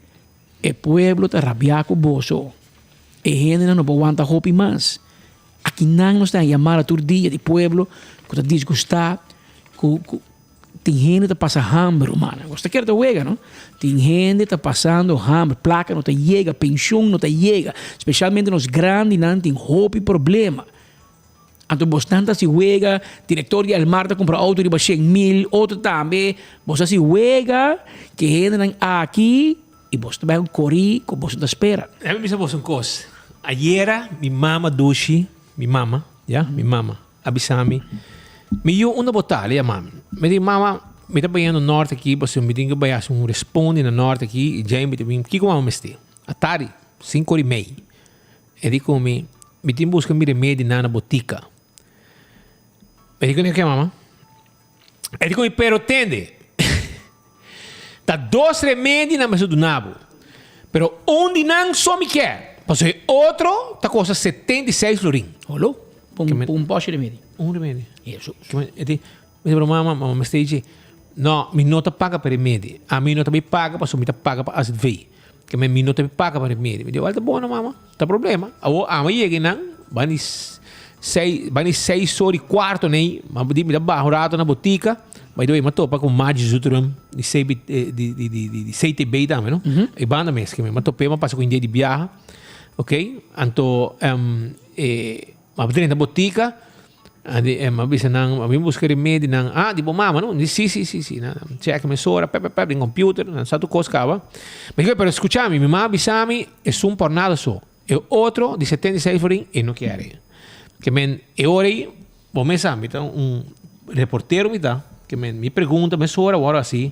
e pueblo ta rabiá ku boso. E hendenan no por wanta hopi mas. Akinan nos ta yamada tur dia di pueblo ku ta disgustá ku ku tin hende ta pasa hamber rumannan. Nos ta kere ta wega no. Tin hende ta pasando hamber, plaka no ta yega, penshon no ta yega. Speshalmente nos grandinan tin hopi problema. Anto bosnan ta hasi wega, direktor di Elmar ta kumpra outo riba 100,000, otro tambe. Bos ta hasi wega ku e hendenan aki. I boso ta bai un kori ku boso ta spera. Laat mi bisa boso un kos. Ayera mi mama dushi, mi mama, ya, mi mama a bisa mi, Mi yu, unda bo ta? El a yama mi. Mi di, Mama, mi ta bayendo nort aki pasobra mi tin ku bai hasi un respondi na nort aki i djei mi ta bin. Kiko mama mester? Atardi, sinku ora i mei. E di ku mi, Mi tin buska mi remedi nan na botika. Mi di ku mi, Oke mama. E di ku mi, Pero tende, ta dos remedi nan mester duna bo, pero un di nan so mi kier, pasobra e otro ta kosta 76 florin. Holo, pa un poshi remedi. Un remedi. Jesus. E di, mi di, pero mama, mama mester dici, no, mi no ta paga pa remedi. Ami no ta bay paga pasobra mi ta paga pa azv. Ke men mi no ta bay paga pa remedi. Mi di, wèl ta bon no mama, ta problema. Awor ami a yega einan, bani Sei, bani seis or i kuarto nei, ma di mi ta baha un rato na botika, by the way, mi a topa ku Margie Zoeterum di CB, di, di, di, di, di CTB tambe, no? E banda mes, ke mi a top'é, mi a pasa ku un dia di biaha, ok? Anto, em, e, mi a drenta botika, a di, mi a bisa nan, mi a bin buska remedi, nan, ah, di bo mama, no? Mi di, si, si, si, si, nan chèk mesora, pèp, pèp, pèp, den computer, nan sa tur kos kaba. Mi di, pero skucha mi, mi mama a bisa mi, esun por nada so. E otro di 76 florin e no kier e. Ke men e ora ei bo mes sa mi ta un reportero mi ta ke men mi pregunta mesora wòrdu hasi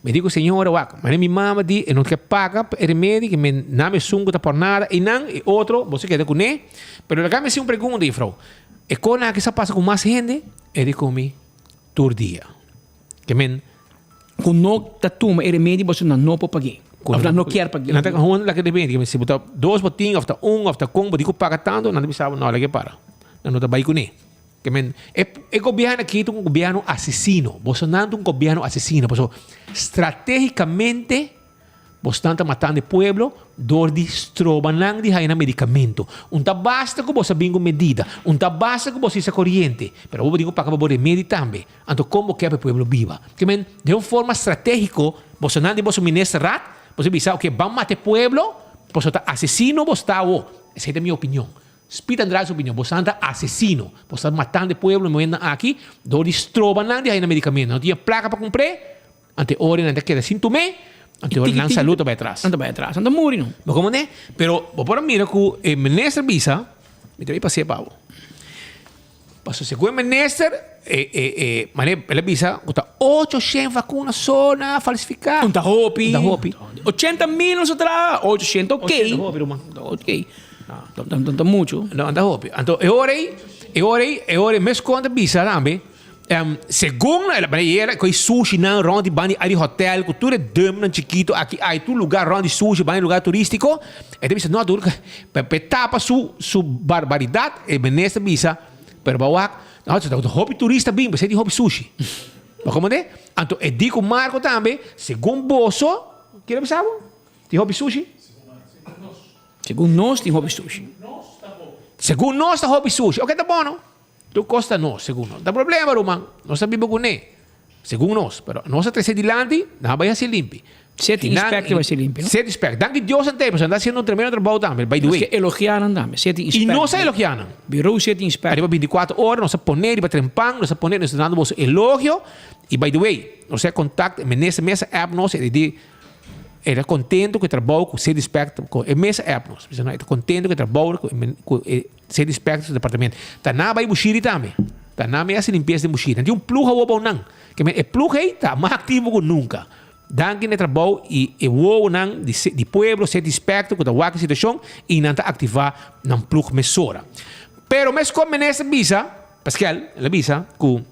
mi di ku señora wak mane mi mama di e no ke paga pa e remedi ke men nan esun ku ta por nada einan e otro bo se keda kuné pero laga mi hasi un pregunta jefrou. E kosnan aki sa pasa ku mas hende, e di ku mi tur dia. Ke men. Ku no ta tuma e remedi boso nan no por pag'é. Òf nan no kier pag'é. Nan ta gewoon lak e remedi. Ke men si bo ta dos bo tin òf ta un òf ta kon bo di ku paga tantu, nan ta bisa bo no lak e para. Nan no ta bai kuné. Ke men e e gobièrnu aki ta un gobièrnu asesino. Boso nan ta un gobièrnu asesino pasobra stratégikamente. Bosnan ta matando e pueblo dor di stroba nan di haya nan medicamento. Un ta basta cu bos a bin cu medida, un ta basta cu bos hisa coriente, pero abo bo tin cu paga pa bo remedi tambe. Anto con bo kier pa e pueblo biba? Ke men, den un forma strategico, bosonan di boso minister raad, boso bisa, ok, ban mata e pueblo, boso ta asesino bos ta awo. Esey ta mi opinion. Speed Andrade su opinion, bosonan ta asesino, bos ta matando e pueblo e momentonan aki dor di stroba nan di haya nan medicamento. Nan no tin e placa pa cumpr'e. Ante ora nan ta keda sin tum'é, ante ora nan salud ta bai atras. Nan ta bai atras, nan ta muri no. Bo komo ne? Pero bo por a mira ku e minister bisa, mi ta bai pas'é pa bo. Pasobra segun e minister, e e e mane el a bisa ku ta ocho shen vakuna so nan a falsifiká. Un ta hopi. Un ta hopi. Ochenta mil nos a traha, ocho shen ta ok. Ocho shen ta hopi ruman. Ta ok. No ta muchu. No, ta hopi. Anto e ora ei, e ora ei, e ora ei mes kon ta bisa tambe. Segun el a bini yera ku e sushinan rond di banda di hotel ku tur e dumpnan chikito aki ai tur lugar rond di sushi banda di lugar turistiko e ta bisa no tur pa e tapa su su barbaridat e minister bisa pero bo a wak no ta hopi turista bin p'esei tin hopi sushi bo komprende anto e di ku Marco tambe segun boso kere bisa bo tin hopi sushi. Segun nos tin hopi sushi. Segun nos ta hopi sushi oke ta bon no. Tur kos ta nos, segun nos. Ta problema, ruman. Nos ta biba kuné, segun nos. Pero nos a trese dilanti, nan a bai hasi limpi. City Inspector bai hasi limpi, no? City Inspector. Danki Dios ante, pasobra nan ta hasiendo un tremendo trabou tambe, by the way. Nos ke elogiá nan tambe, City Inspector. I nos a elogiá nan. Bureau City Inspector. Ariba bintikuater ora nos a poné riba trempan, nos a poné, nos ta dando boso elogio. I by the way, nos a kontakt e minister mes a app nos, e di E ta contento cu e trabou cu City Inspector, cu e mes a app nos. Bisa no, e ta contento cu e trabou cu e City Inspector su departamento. Ta nan a bay Bushiri tambe. Ta nan mi haci limpieza den Bushiri. Nan tin un ploeg awor bou nan. Ke men e ploeg ey ta mas activo cu nunca. Danki na e trabou y e wowonan di di pueblo, City Inspector cu ta wak e situacion y nan ta activa nan ploeg mesora. Pero mescos minister bisa, Pascal, el a bisa cu.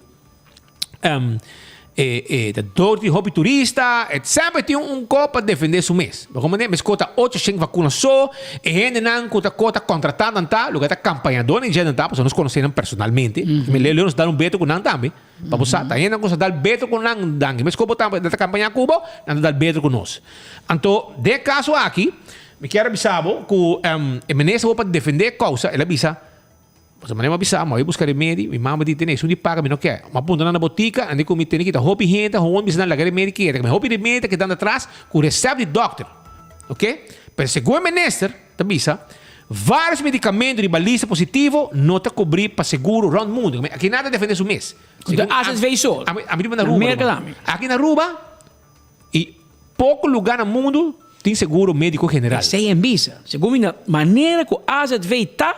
E e ta dor di hopi turista, e semper tin un ko pa defende su mes. Bo komo mes kota ocho shen vakuna so, e hendenan ku ta kota kontratá nan ta, loke ta kampañadó nan dje nan ta, pasobra nos konosé nan personalmente. Mi lei nos dal un beto ku nan tambe, pa bo sa, ta hendenan ku nos a dal beto ku nan, danki. Mes ko bo ta ta kampañá ku bo, nan ta dal beto ku nos. Anto, den e kaso aki, mi kier a bisa bo ku e minister bo pa defende e kousa, el a bisa, Pasobra manera mi a bisa, mi a bai buska remedi, mi mama di tene, esun di paga mi no ke. Mi a puntra nan na botika, nan di ku mi tene kita hopi hende, hoon bisa nan laga remedi keda, mi hopi remedi ta kedando atras ku resèpt di dòkter. Oke? Pero segun e minister ta bisa, vários medikamento riba lista positivo no ta kubrí pa seguro rònt mundu. Aki nan ta defendé su mes. Segun AZV so. Ami riba na Aruba. Aki na Aruba. I poko lugá na mundu tin seguro médiko general. Esei en bisa, segun mi na manera ku AZV ta,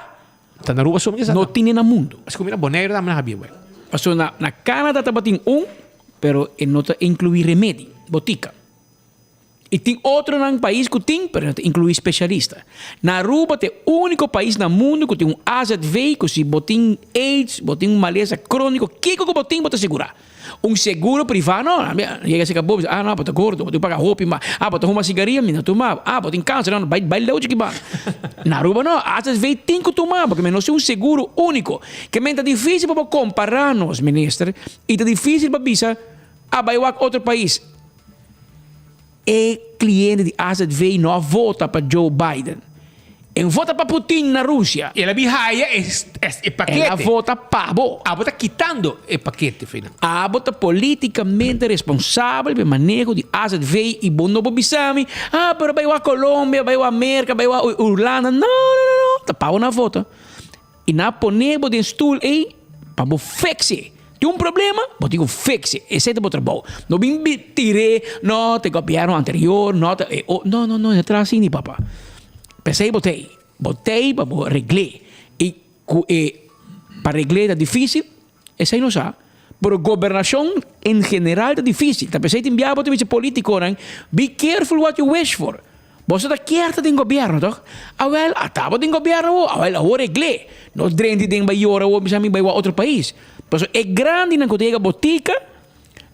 Ta na Aruba so mi sa. No tin na mundu. Segun mi na Boneiru tambe nan habia wèl. Pasobra na na Canada tabatin un, pero e no ta inkluí remedi, botika. I tin otronan pais ku tin, pero e no ta inkluí spesialista. Na Aruba ta e úniko pais na mundu ku tin un AZV ku si bo tin aids, bo tin un malesa króniko, kiko ku bo tin bo ta sigurá. Un seguro privá no, a yega cerca bo bisa, ah no, bo ta gordo, bo tin paga hopi mas, ah bo ta huma sigaria, mi no tuma, ah bo tin cancer, no, bai bai leu chiki banda. Na Aruba no, AZV tin cu tuma, porque nos tin un seguro unico, ke men ta dificil pa bo compara nos, minister, y ta dificil pa bisa, ah bai wak otro pais. E cliente di AZV no a vota pa Joe Biden. E vota pa Putin na Rusia. El a bin haya e e pakete. El a vota pa bo. Abo ta kitando e pakete fi nan. Abo ta politicamente responsabel pa e maneho di AZV y bo no por bisa mi, ah pero bai wak Colombia, bai wak Merca, bai wak Hulanda. No, no, no, no. Ta pa bo nan vota. I nan a pone bo den stoel ei pa bo fix e. Tin un problema, bo tin ku fix e. Esei ta bo trabou. No bin tir'é, no, ta e gobièrnu anterior, no, ta e o. No, no, no, no traha asina, papa. P'esei bo ta ei. Bo ta ei pa bo regl'é. I ku e pa regl'é ta difísil, esei no sa. Pero gobernashon en general ta difísil. Ta p'esei tin biaha bo ta bisa polítikonan, be careful what you wish for. Boso ta kier ta den gobierno toch? Awel, ata bo den gobierno awo, awel awor regl'é. No drenti den bai yora awo bisa mi bai wak otro pais. Pasobra e grandinan ku ta yega botika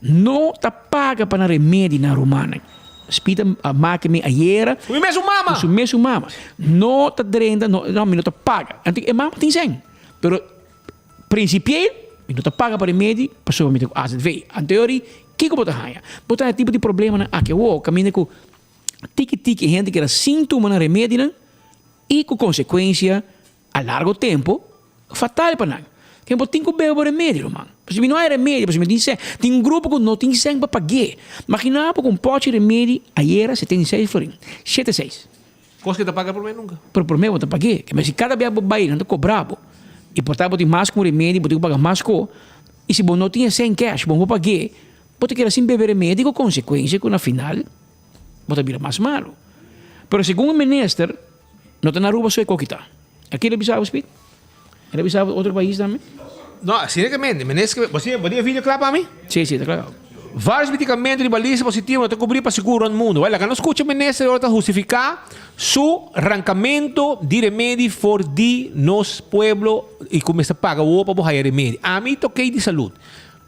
no ta paga pa nan remedi nan rumannan. Spita a maki mi ayera. Ku mi mesun mama! Ku su mesun mama. No ta drenta, no, no, mi no ta paga. Anto e mama tin sèn. Pero Principieel, mi no ta paga pa remedi pasobra mi ta ku azv. Anteori, kiko bo ta haña? Bo ta haña tipo di problemanan aki awor, kaminda ku tiki tiki hende keda sin tuma nan remedinan i ku konsekuensia a largo tempo fatal pa nan. Ken bo tin ku bebe bo remedi, ruman. Pasobra mi no haña remedi, pasobra mi tin sèn. Tin un grupo ku no tin sèn pa pag'é. Magina bo ku un pòchi remedi ayera 76 florin. Shete seis. Kos ke ta paga promé nunka. Pero promé bo ta pag'é. Ke si kada bia bo bai nan ta kobra bo. I por ta bo tin mas ku un remedi bo tin ku paga mas ko. I si bo no tin esei cash bo no por pag'é, bo ta keda sin bebe remedi ku konsekuensia ku na final bo ta bira mas malu. Pero segun e minister no ta na Aruba so e koki ta. Aki el a bisa bo Speed? El a bisa bo otro pais tambe? No, asina ke mende. Minister, bo tin e video kla pa mi? Si, si, ta kla. Varios medicamento riba lista positivo no ta cubri pa seguro rond mundo. Laga nos scucha minister ora ta hustifica su rancamento di remedi for di nos pueblo y cu mester paga awor pa bo haya remedi. Ami ta ok di salud.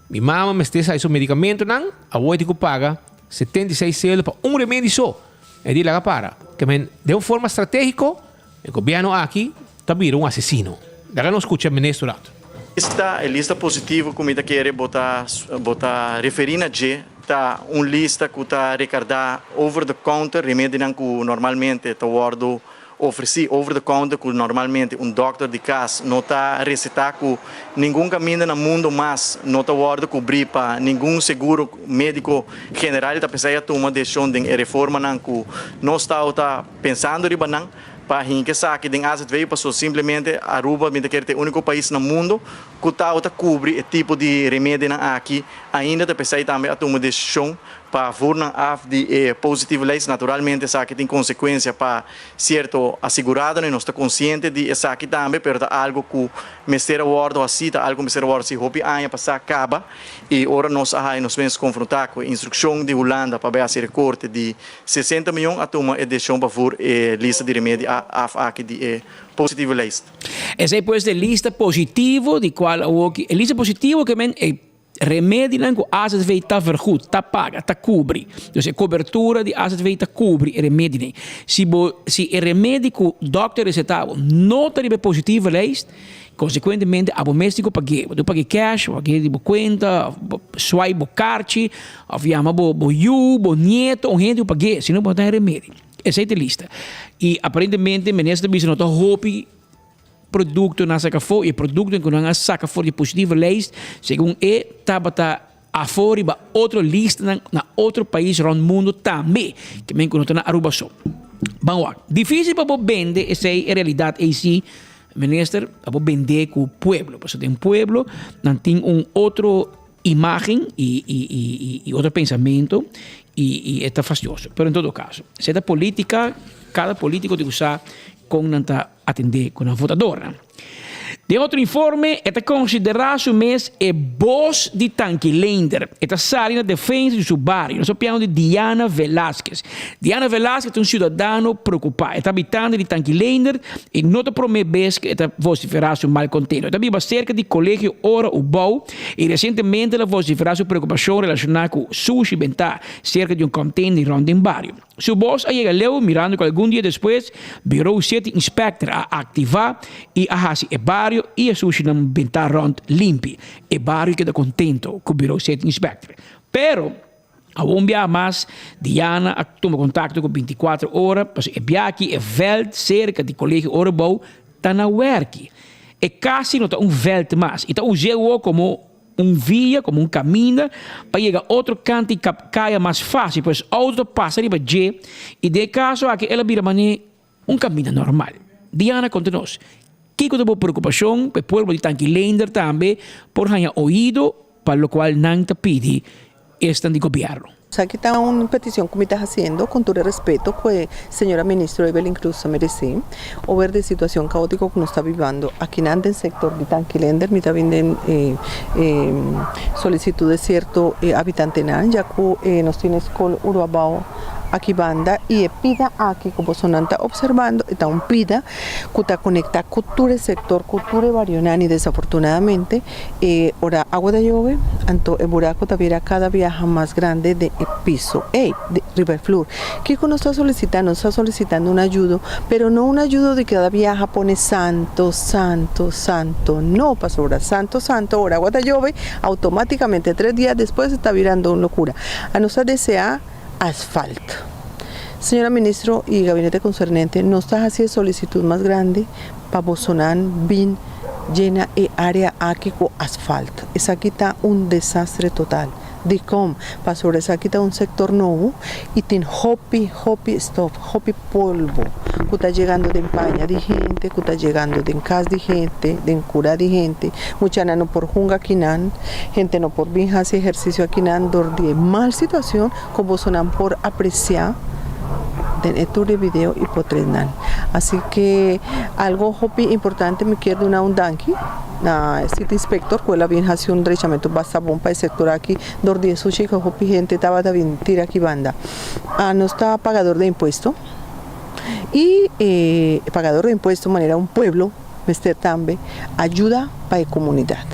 Mi mama mester sa su medicamentonan, awor e tin cu paga 76 celo pa un remedi so. E di laga para. Ke men den un forma strategico e gobierno aki ta bira un asesino. Laga nos scucha minister rato. Lista, e lista positivo ku mi ta kere bo ta bo ta referí na dje ta un lista ku ta rekardá over the counter, remedinan ku normalmente ta wòrdu ofresí over the counter ku normalmente un dòkter di kas no ta resetá ku ningun kaminda na mundo mas no ta wòrdu kubrí pa ningun seguro médiko general ta p'esei a tuma desishon den e reformanan ku nos ta pensando riba nan. Pa hinka esaki den azv paso simplemente Aruba mi ta kere ta e unico pais na mundo cu tawata cubri e tipo di remedinan aki ainda ta pesey tambe a tuma decision pa voer nan af di e positieve lijst. Naturalmente esaki tin consecuencia pa cierto aseguradonan y nos ta consciente di esaki tambe pero ta algo cu mester a wordo haci, ta algo cu mester a wordo haci hopi aña pasa caba y ora nos a haya nos mes confronta cu e instruccion di Hulanda pa bay haci recorte di 60 mion a tuma e decision pa voer e lista di remedi af aki di e positieve lijst. Esei pues ta e lista positivo di cual awoki e lista positivo ke men e remedinan cu azv ta vergoed, ta paga, ta cubri. Dus e cobertura di azv ta cubri e remedinan. Si bo si e remedi cu dokter receta bo no ta riba e positieve lijst, Konsekuentemente abo mes tin ku pag'é. Bo tin ku pag'é cash, bo pag'é di bo kuenta, òf bo swipe bo karchi, òf yama bo bo yu, bo nieto, un hende ku pag'é, si no bo no ta haña remedi. Esei ta e lista. I aparentemente minister ta bisa no ta hopi produkto nan a saka afó i e produktonan ku nan a saka for di positieve lijst segun e tabata afó riba otro listanan na otro pais rònt mundu tambe, ke men ku no ta na Aruba so. Ban wak. Difísil pa bo bende esei e realidat ei si, minister, pa bo bend'é ku pueblo, pasobra den pueblo nan tin un otro imágen i i i i otro pensamentu i i e ta fastioso. Pero en todo kaso, esei ta polítika, kada polítiko tin ku sa kon nan ta atendé ku nan votadornan. Den otro informe e ta konsiderá su mes e bos di Tanki Leender. E ta sali na defensa di su bario. Nos ta piano di Diana Velasquez. Diana Velasquez ta un siudadano preokupá. E ta habitante di Tanki Leender i no ta promé bes ku e ta vosiferá su malkontento. E ta biba serka di Kolegio Ora Ubou i resientemente el a vosiferá su preokupashon relashoná ku sushi bentá serka di un kònteiner rònt den bario. Su bos a yega leu mirando ku algun dia despues Bureau City Inspector a aktivá i a hasi e bario i e sushinan bentá rònt limpi. E bario keda kontento ku Bureau City Inspector. Pero, awor un biaha mas Diana a tuma kontakto ku 24 Ora pasobra e biaha aki e vèlt serka di Kolegio Orebou ta na wèrki. E kasi no ta un vèlt mas i ta us'é awor komo Un via, komo un kaminda, pa yega otro kant di kaya mas fásil, pues outo ta pasa riba dje i den e kaso aki el a bira manera un kaminda normal. Diana konta nos, Kiko ta bo preokupashon pa e pueblo di Tanki Leender tambe por haña oido pa lokual nan ta pidi esnan di gobièrnu? Esaki ta un peticion cu mi ta haciendo con tur e respeto cu e señora Ministro Evelyn Cruz ta merece over di e situacion caotico cu nos ta bibando akinan den sector di Tanquilender. Mi ta bin den e solicitud di cierto habitantenan ya cu nos tin e scol Uruabao. aki banda i e pida aki ku bosonan ta opservando e ta un pida ku ta konektá ku tur e sektor, ku tur e barionan i desafortunadamente e ora awa ta yobe anto e buraku ta bira kada biaha mas grande den e piso ei riba e flur. Kiko nos ta solisitá? Nos ta solisitando un ayudo, pero no un ayudo di kada biaha pone santo, santo, santo, no, pasobra santo, santo ora awa ta yobe automáticamente tres dia despues e ta birando un locura. A nos ta deseá asfalto. Señora Ministro y gabinete concernente, nos ta haci e solicitud mas grandi pa bosonan bin yena e area aki cu asfalto. Esaki ta un desastre total. Dikon? Pasobra esaki ta un sektor nobo i tin hopi, hopi stof, hopi polvo ku ta yegando den paña di hende, ku ta yegando den kas di hende, den kura di hende. Muchanan no por hunga akinan, hende no por bin hasi ehersisio akinan dor di e mal situashon ku bosonan por apresiá den e tur di video i potretnan. Asi ke algo hopi importante mi kier duna un danki. Na e city inspector cu el a bin haci un drechamento basta bon pa e sector aki dor di e sushi cu hopi hente tabata bin tira aki banda. A nos ta pagador de impuesto y e pagador de impuesto manera un pueblo mester tambe ayuda pa e comunidad.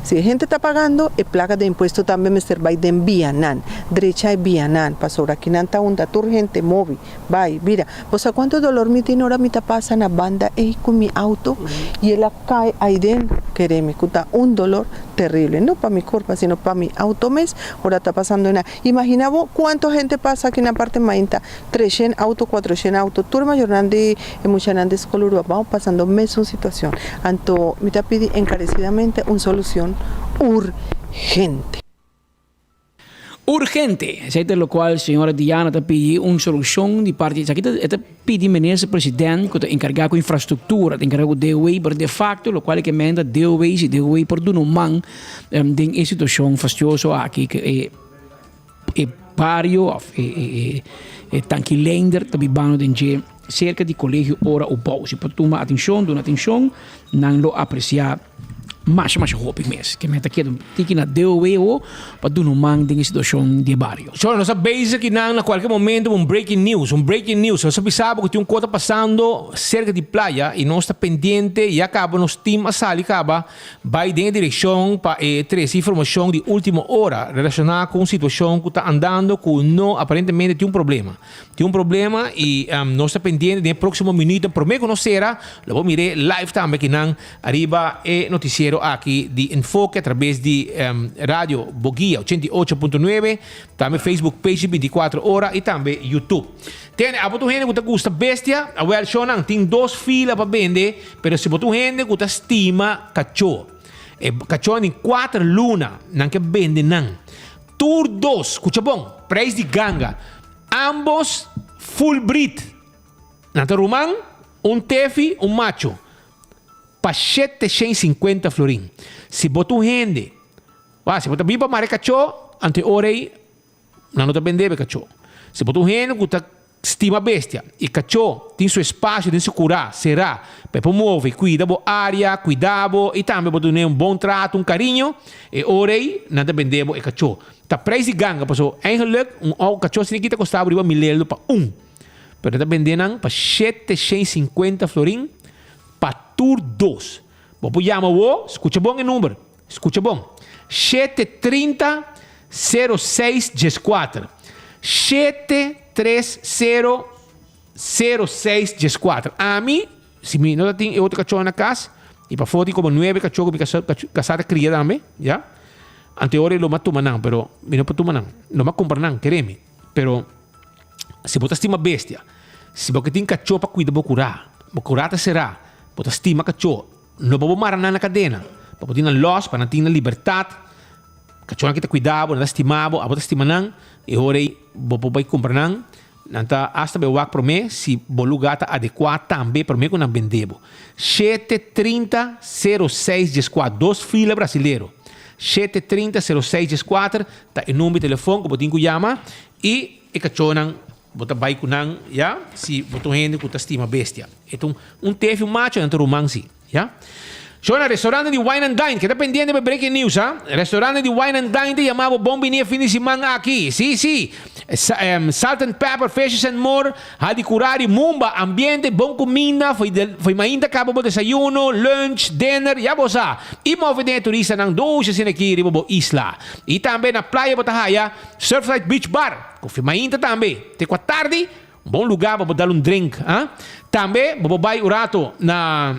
Si e hente ta pagando e placa de impuesto tambe mester bay den bianan, drecha e bianan pasobra akinan ta unda tur hente mobi. Bai, bira, bo sa cuanto dolor mi tin ora mi ta pasa na banda ey cu mi auto y el a cay ayden? Kere mi cu ta un dolor terrible, no pa mi curpa sino pa mi auto mes ora ta pasando ena. Imagina bo cuanto hente pasa aki na parte mainta, treshen auto, cuatroshen auto, tur mayornan di e muchanan di scol Uruabao pasando mesun situacion. Anto mi ta pidi encarecidamente un solucion urgente. Urgente! Esei ta locual señora Diana ta pidi un solucion di parti esaki ta e ta pidi minister president cu ta encarga cu infrastructura, ta encarga cu DOW, pero de facto locual e ke menda DOW si DOW por duna un man den e situacion fastioso aki cu e e bario of e e e Tanki Leender ta bibando den dje cerca di Colegio Ora Ubao. Si por tuma atencion, duna atencion, nan lo aprecia. Masha masha hopi mes. Ke men ta keda un tiki na DOWO pa duna un man den e situashon di e bario. Sho, nos ta bezig kinan na kualke momento un breaking news, un breaking news. Nos a bisa bo ku tin un kos ta pasando serka di playa i nos ta pendiente. Ya kaba nos team a sali kaba bai den e direkshon pa e trese informashon di ultimo ora relashoná ku un situashon ku ta andando ku no aparentemente tin un problema. Tin un problema i nos ta pendiente den e próksimo minuto promé ku nos sera lo bo mir'é live tambe kinan Ariba e noticiero aki di Enfoke a traves di Radio Boguia 88.9, tambe Facebook page di 24 ora y tambe YouTube. Tene, abo ta un hende cu ta gusta bestia? Awel, shownan, tin dos fila pa bende, pero si bo ta un hende cu ta stima cacho, e cachonan di cuater luna, nan ke bende nan. Tur dos, scucha bon, prijs di ganga, ambos full breed. Nan ta ruman, un tefi, un macho. Pa 750 florin. Si bo ta un hende, wak, si bo ta bin pa mara e kachó, anto e ora ei nan no ta bende bo e kachó. Si bo ta un hende ku ta stima bestia i kachó tin su espasio den su kurá será pa e por move i kuida bo área, kuida bo i tambe bo dun'é un bon trato, un kariño, e ora ei nan ta bende bo e kachó. Ta preis di ganga pasobra eigenlik un kachó asina aki ta kosta bo riba mileldo pa un. Pero nan ta bende nan pa 750 florin pa tur dos. Bo por yama awo, skucha bon e number, skucha bon, 730 06 14. 730 06 14. Ami, si mi no ta tin e otro kachó na kas, i pafó tin komo nuebe kachó ku mi kasá ta kria tambe, ya. Anto e ora lo mi a tuma nan, pero mi no por tuma nan. Lo mi a kumpra nan, kere mi. Pero si bo ta stima bestia, si bo ke tin kachó pa kuida bo kurá, bo kurá ta será, bo ta stima kachó, no pa bo mara nan na kadena, pa bo tin nan lòs, pa nan tin nan libertat, kachónan ki ta kuida bo, nan ta stima bo, abo ta stima nan, e ora ei bo por bai kumpra nan, nan ta asta bai wak promé si bo lugá ta adekuá tambe promé ku nan bende bo. 730 06 14, dos fila brasilero, 730 06 14 Ta e number di telefon ku bo tin ku yama i e kachónan bo ta bai ku nan ya si bo ta un hende ku ta stima bestia. E ta un tefi un macho nan ta ruman si ya. Shona restaurante di Wine and Dine keda pendiente pa e breaking news ha. Restaurante di Wine and Dine ta yama bo bon bini e fin di siman aki si si. Salt and Pepper, Fishes and More, Hadi Curari, Mumba, Ambiente, Bon Cuminda, fo'i fo'i mainta caba bo desayuno, lunch, dinner, ya bo sa. Y move den e turistanan dushi asina aki riba bo isla. Y tambe na playa bo ta haya Surfside Beach Bar, cu fo'i mainta tambe te cu atardi, un bon lugar pa bo dal un drink, ah. Tambe bo por bay un rato na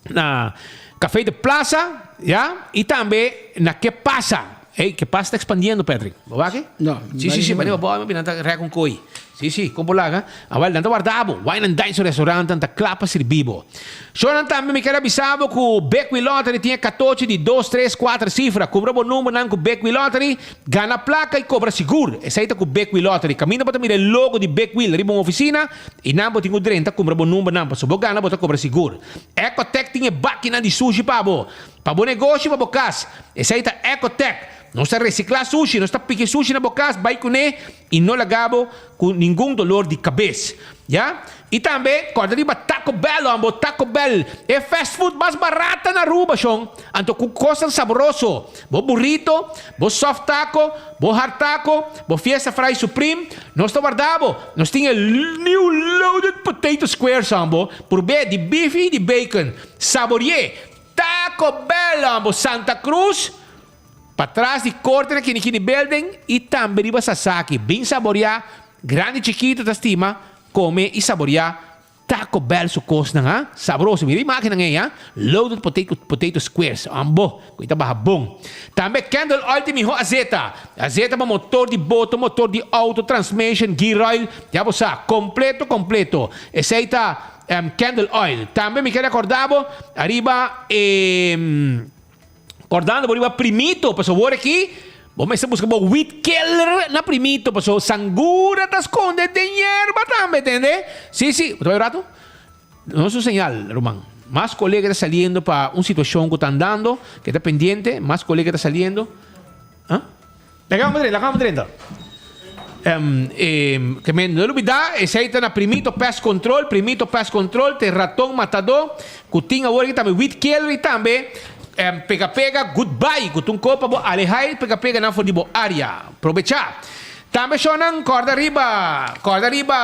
na Café de Plaza, ya, y tambe na Que Pasa. Ey, Que Pasa ta expandiendo, Patrick. Bo wak? No. Sí, sí, sí, bani bo bo nan ta rek un kooi. Sí, sí, kon bo laga? Awel, nan ta warda bo. Wine and Dine su restaurant nan ta kla pa sirbi bo. Shownan tambe mi ker a bisa bo ku Big Wheel Lottery tin e katochi di dos, tres, kuater sifra. Kumpra bo numbernan ku Big Wheel Lottery, gana plaka y kobra sigur. Esei ta ku Big Wheel Lottery. Kaminda bo ta mira e logo di Big Wheel riba un ofisina, I nan bo tin ku drenta kumpra bo numbernan pasobra bo gana bo ta kobra sigur. Ecotec tin e bakinan di sushi pa bo. Pa bo negoshi pa bo kas. Esei ta Ecotec. Nos ta resiklá sushi, nos ta piki sushi na bo kas bai kuné i no laga bo ku ningun dolor di kabes. Ya. I tambe kòrda riba Taco Bell hombo, Taco Bell e fast food mas barata na Aruba shon. Anto ku kosnan sabroso. Bo burrito, bo soft taco, bo hard taco, bo fiesta fry supreme, nos ta warda bo. Nos tin e new loaded potato squares ambo, purbé di beef y di bacon. Saborié! Taco Bell ambo, Santa Cruz, patras di Corte na Kinikini Building y tambe riba Sasaki. Bin saboriá, grandi chikito ta stima come y saboriá Taco Bell su kosnan ha sabroso mira imagennan ei ha loaded potato potato squares ambo ku e ta baha bon tambe candle oil tin miho azeta azeta pa motor di boto motor di auto transmission gear oil ya bo sa completo completo esei ta candle oil tambe mi kere acorda bo ariba e Kordando bo riba primito, pasobra wor aki bo mester buska bo weed killer na primito, pasobra sangura ta skonde den yerba tambe, tende? Si, si, bo ta bai un ratu? Nos un señal, ruman. Mas kolega ta saliendo pa un situashon ku ta andando, ke ta pendiente, mas kolega ta saliendo. Ah? Laga bo drenta, laga bo drenta. Ke men no lubida, esei ta na Primito Pest Control, Primito Pest Control te raton matadó ku tin awor aki tambe weed killer i tambe pega pega goodbye ku ta un kopa bo alehá e pega pega nan for di bo área. Probechá. Tambe shownan kòrda riba, kòrda riba.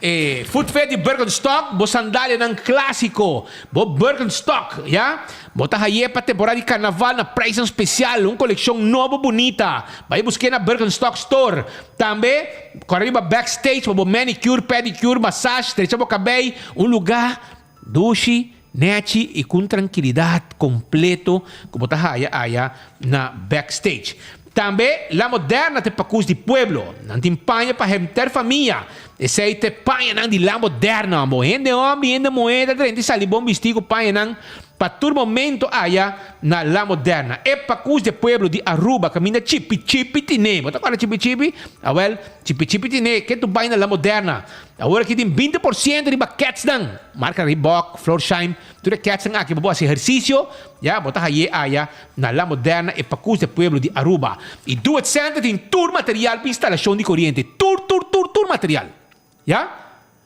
E footwear di Birkenstock, bo sandalianan clásico, bo Birkenstock, ya. Bo ta haye pa temporada di carnaval na prijsnan special, un coleccion nobo bunita. Bai busque na Birkenstock store. Tambe, corre riba backstage pa bo manicure, pedicure, massage, trecha bo cabey, un lugar dushi, nechi y cu un trankilidad completo cu bo ta haya aya na backstage. Tambe La Moderna ta e pakus di pueblo. Nan tin paña pa henter famia. Esei ta e pañanan di La Moderna. Bo hende homber y hende muher ta drenta y sali bon bisti cu pañanan pa tur momento aya na La Moderna. E pakus di e pueblo di Aruba caminda chipi chipi tine. Bo ta corda chipi chipi? Awel, chipi chipi tine. Ke tu bay na La Moderna? Awor aki tin 20% riba ketsnan. Marca Reebok, Florsheim. Tur e ketsnan aki bo por haci ehercicio. Ya, bo ta haye aya Na La Moderna e Pacus de Pueblo di Aruba. Y Do It Center tin tur material pa instalacion di coriente. Tur, tur, tur, tur material. Ya.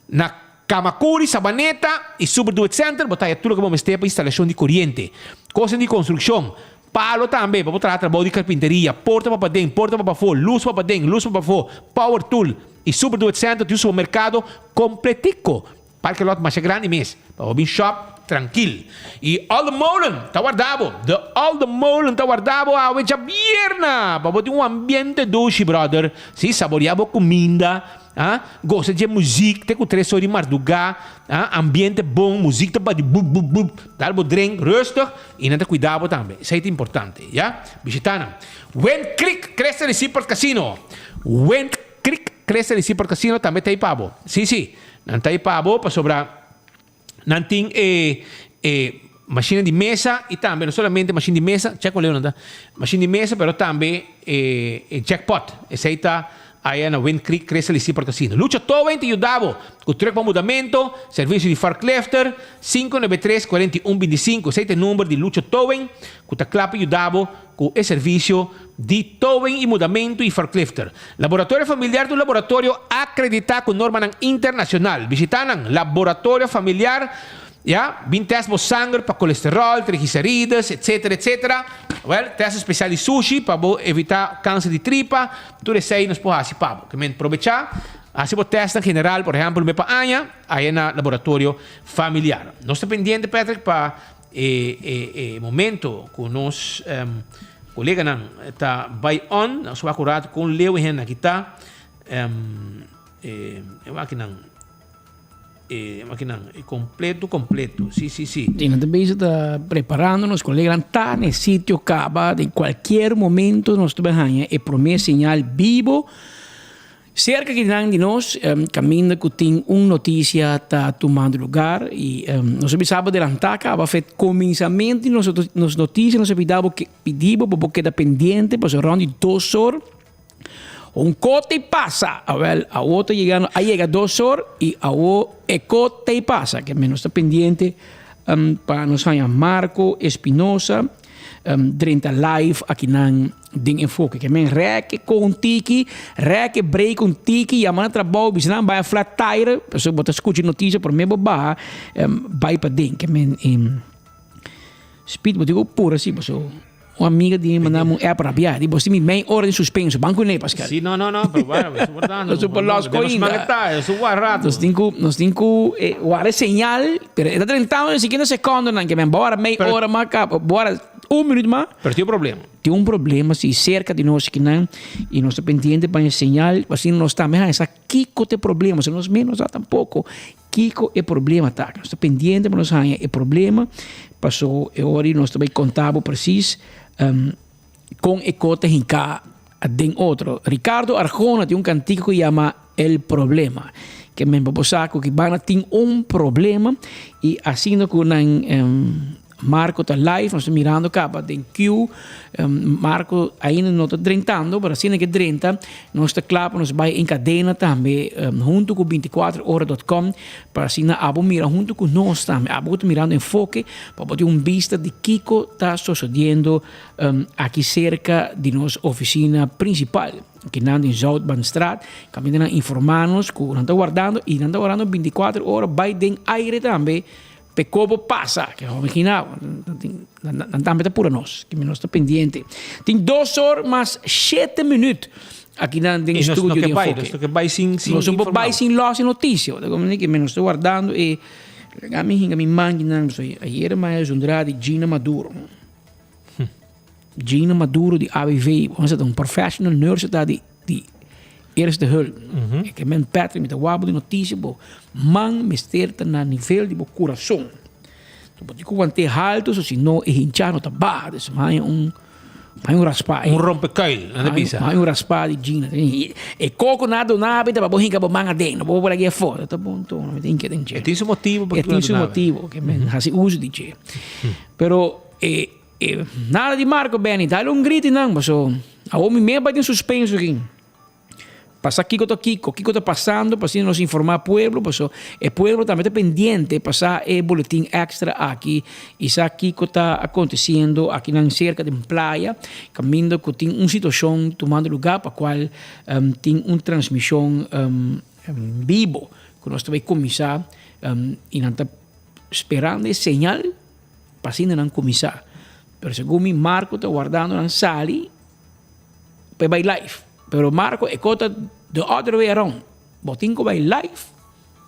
Na Camacuri, Sabaneta y Super Do It Center bo ta haya tur loke bo mester pa instalacion di coriente. Cosnan di construccion. Palo tambe pa bo traha trabou di carpinteria. Porta pa paden, porta pa pafó, luz pa paden, luz pa pafó, power tool. Y Super Do It Center tin un supermercado completico. Parke lot masha grandi mes pa bo bin shop trankil. Y Olde Molen ta warda bo. De Olde Molen ta warda bo awe djabierna pa bo tin un ambiente dushi brother. Si, saborea bo cuminda, ah, gosa dje muziek te cu tres or di marduga, ah, ambiente bon, muziek ta bati bup bup bup, dal bo drink rustig y nan ta cuida bo tambe. Esey ta importante, ya. Bishita nan. Wind Creek Crystal y Seaport Casino. Wind Creek Crystal y Seaport Casino tambe ta ey pa bo. Si, si. Nan ta ei pa bo pasobra nan tin e e mashina di mesa i tambe no solamente mashin di mesa, check con leu nan ta, mashin di mesa pero tambe e e jackpot. Esei ta aya na Wind Creek Crystal y Seaport Casino. Lucha Towing ta yuda bo ku truck pa mudamento, servicio di forklifter, 593 41 25. Esei ta e number di Lucha Towing ku ta kla pa yuda bo ku e servisio di towing i mudamentu i forklifter. Laboratorio Familiar ta un laboratorio akreditá ku normanan internashonal. Bishitá nan Laboratorio Familiar. Ya, bin test bo sanger pa colesterol, triglicerides, etc. Etc. Well, test especial di sushi pa bo evita cancer di tripa. Tur esey nos por haci pa bo. Ke men probecha, haci bo testnan general, por ehempel, un be pa aña, aya na Laboratorio Familiar. Nos ta pendiente, Patrick, pa e e e momento cu nos coleganan ta bay on. Nos wak un rato con leu e hende aki ta. E wakinan. E makinan e completo completo. Si si si. Y nan ta bezig ta preparando nos coleganan ta na e sitio caba den cualkier momento nos ta bay haña e prome señal bibo cerca kinan di nos caminda cu tin un noticia ta tumando lugar y nos a bisa bo delanta caba fe cominsamento di nos noticia nos a pida bo pidi bo pa bo keda pendiente pasobra rond di dos or Un kote y pasa. Awel, awo ta yegando, a yega dos or y awo e kote y pasa. Ke men nos ta pendiente um, pa nos haña Marco Espinosa um, drenta live akinan den Enfoke. Ke men reke kon tiki, reke break un tiki, yama na trabou, bisa nan bai a flat tire, pasobra bo ta skucha noticia prome bo baha, um, bai paden. Ke men, um, Speed bo tin ku pura si paso un amiga di mi manda mi un app rabia di bo si mi mei ora di suspenso ban kuné Pascal. Si no no no pero bueno eso importante. Nos por los ko ainda. Eso war rato. Nos tin ku nos tin ku eh, wara e señal pero e ta drentando den siguiente secondonan ke men bo wara mei ora mas kaba bo wara un minuut mas. Pero tin un problema. Tin un problema si serka di nos kinan y nos ta pendiente pa e señal asina nos tambe haña sa kiko ta e problema si nos mes no sa tampoco Kiko e problema ta? Nos ta pendiente pa nos haña e problema, paso e ora nos ta bai konta bo presis um, kon e ko ta hinká den otro. Ricardo Arjona tin un kantika ku yama El Problema. Ke men bo sa ku kibana tin un problema i asina ku nan um, Marco ta live, nos ta mirando caba den queue. Marco ainda no ta drentando, pero asina que drenta, nos ta cla pa nos bay en cadena tambe hunto cu 24ora.com pa asina abo mira hunto cu nos tambe. Abo cu ta mirando Enfoke pa bo tin un bista di kico ta sucediendo aki cerca di nos oficina principal. Kinan den Zoutbaanstraat, caminda nan informa nos cu nan ta wardando y nan ta wardando 24 ora bay den aire tambe. Pe kobo pasa, ke hopi gina, nan tambe ta pura nos, ke nos ta pendiente. Tin dos or mas shete minuut aki nan den studio di Enfoke. Nos no ke bai sin sin Nos no por bai sin los e noticia. Ke men nos ta wardando e laga mi hinga mi man kinan, so ayer maya zundra di Gina Maduro. Gina Maduro di ABV, bo ta un professional nurse ta di di eerste hulp. E ke men Patrick mi ta wak bo di noticia bo man mester ta na nivel di bo kurason. So bo tin ku want'é haltu so si no e hincha no ta baha. Dus mi haña un mi haña un raspa Un rompekuil nan ta bisa. Mi haña un raspa di Gina. E koko nan a duna bo ta pa bo hinka bo man aden no bo por lag'é afó. Ta bon tur mi ta hinka den dje. E tin su motibu E tin su motibu ke men hasi uso di dje. Pero e E nada di Marco Benny, dale un grito nan, paso awor mi mes bai den suspenso aki. Pasa kiko ta kiko, kiko ta pasando, pa asina nos informa pueblo, paso e pueblo tambe ta pendiente pa sa e boletin extra aki y sa kiko ta aconteciendo aki nan cerca den playa, caminda cu tin un situacion tumando lugar pa cual tin un transmision bibo cu nos ta bai cuminsa y nan ta sperando e señal. Pa asina nan kuminsá. Pero segun mi Marco ta wardando nan sali pa e bai live. Pero Marco e kos ta the other way around. Bo tin ku bai live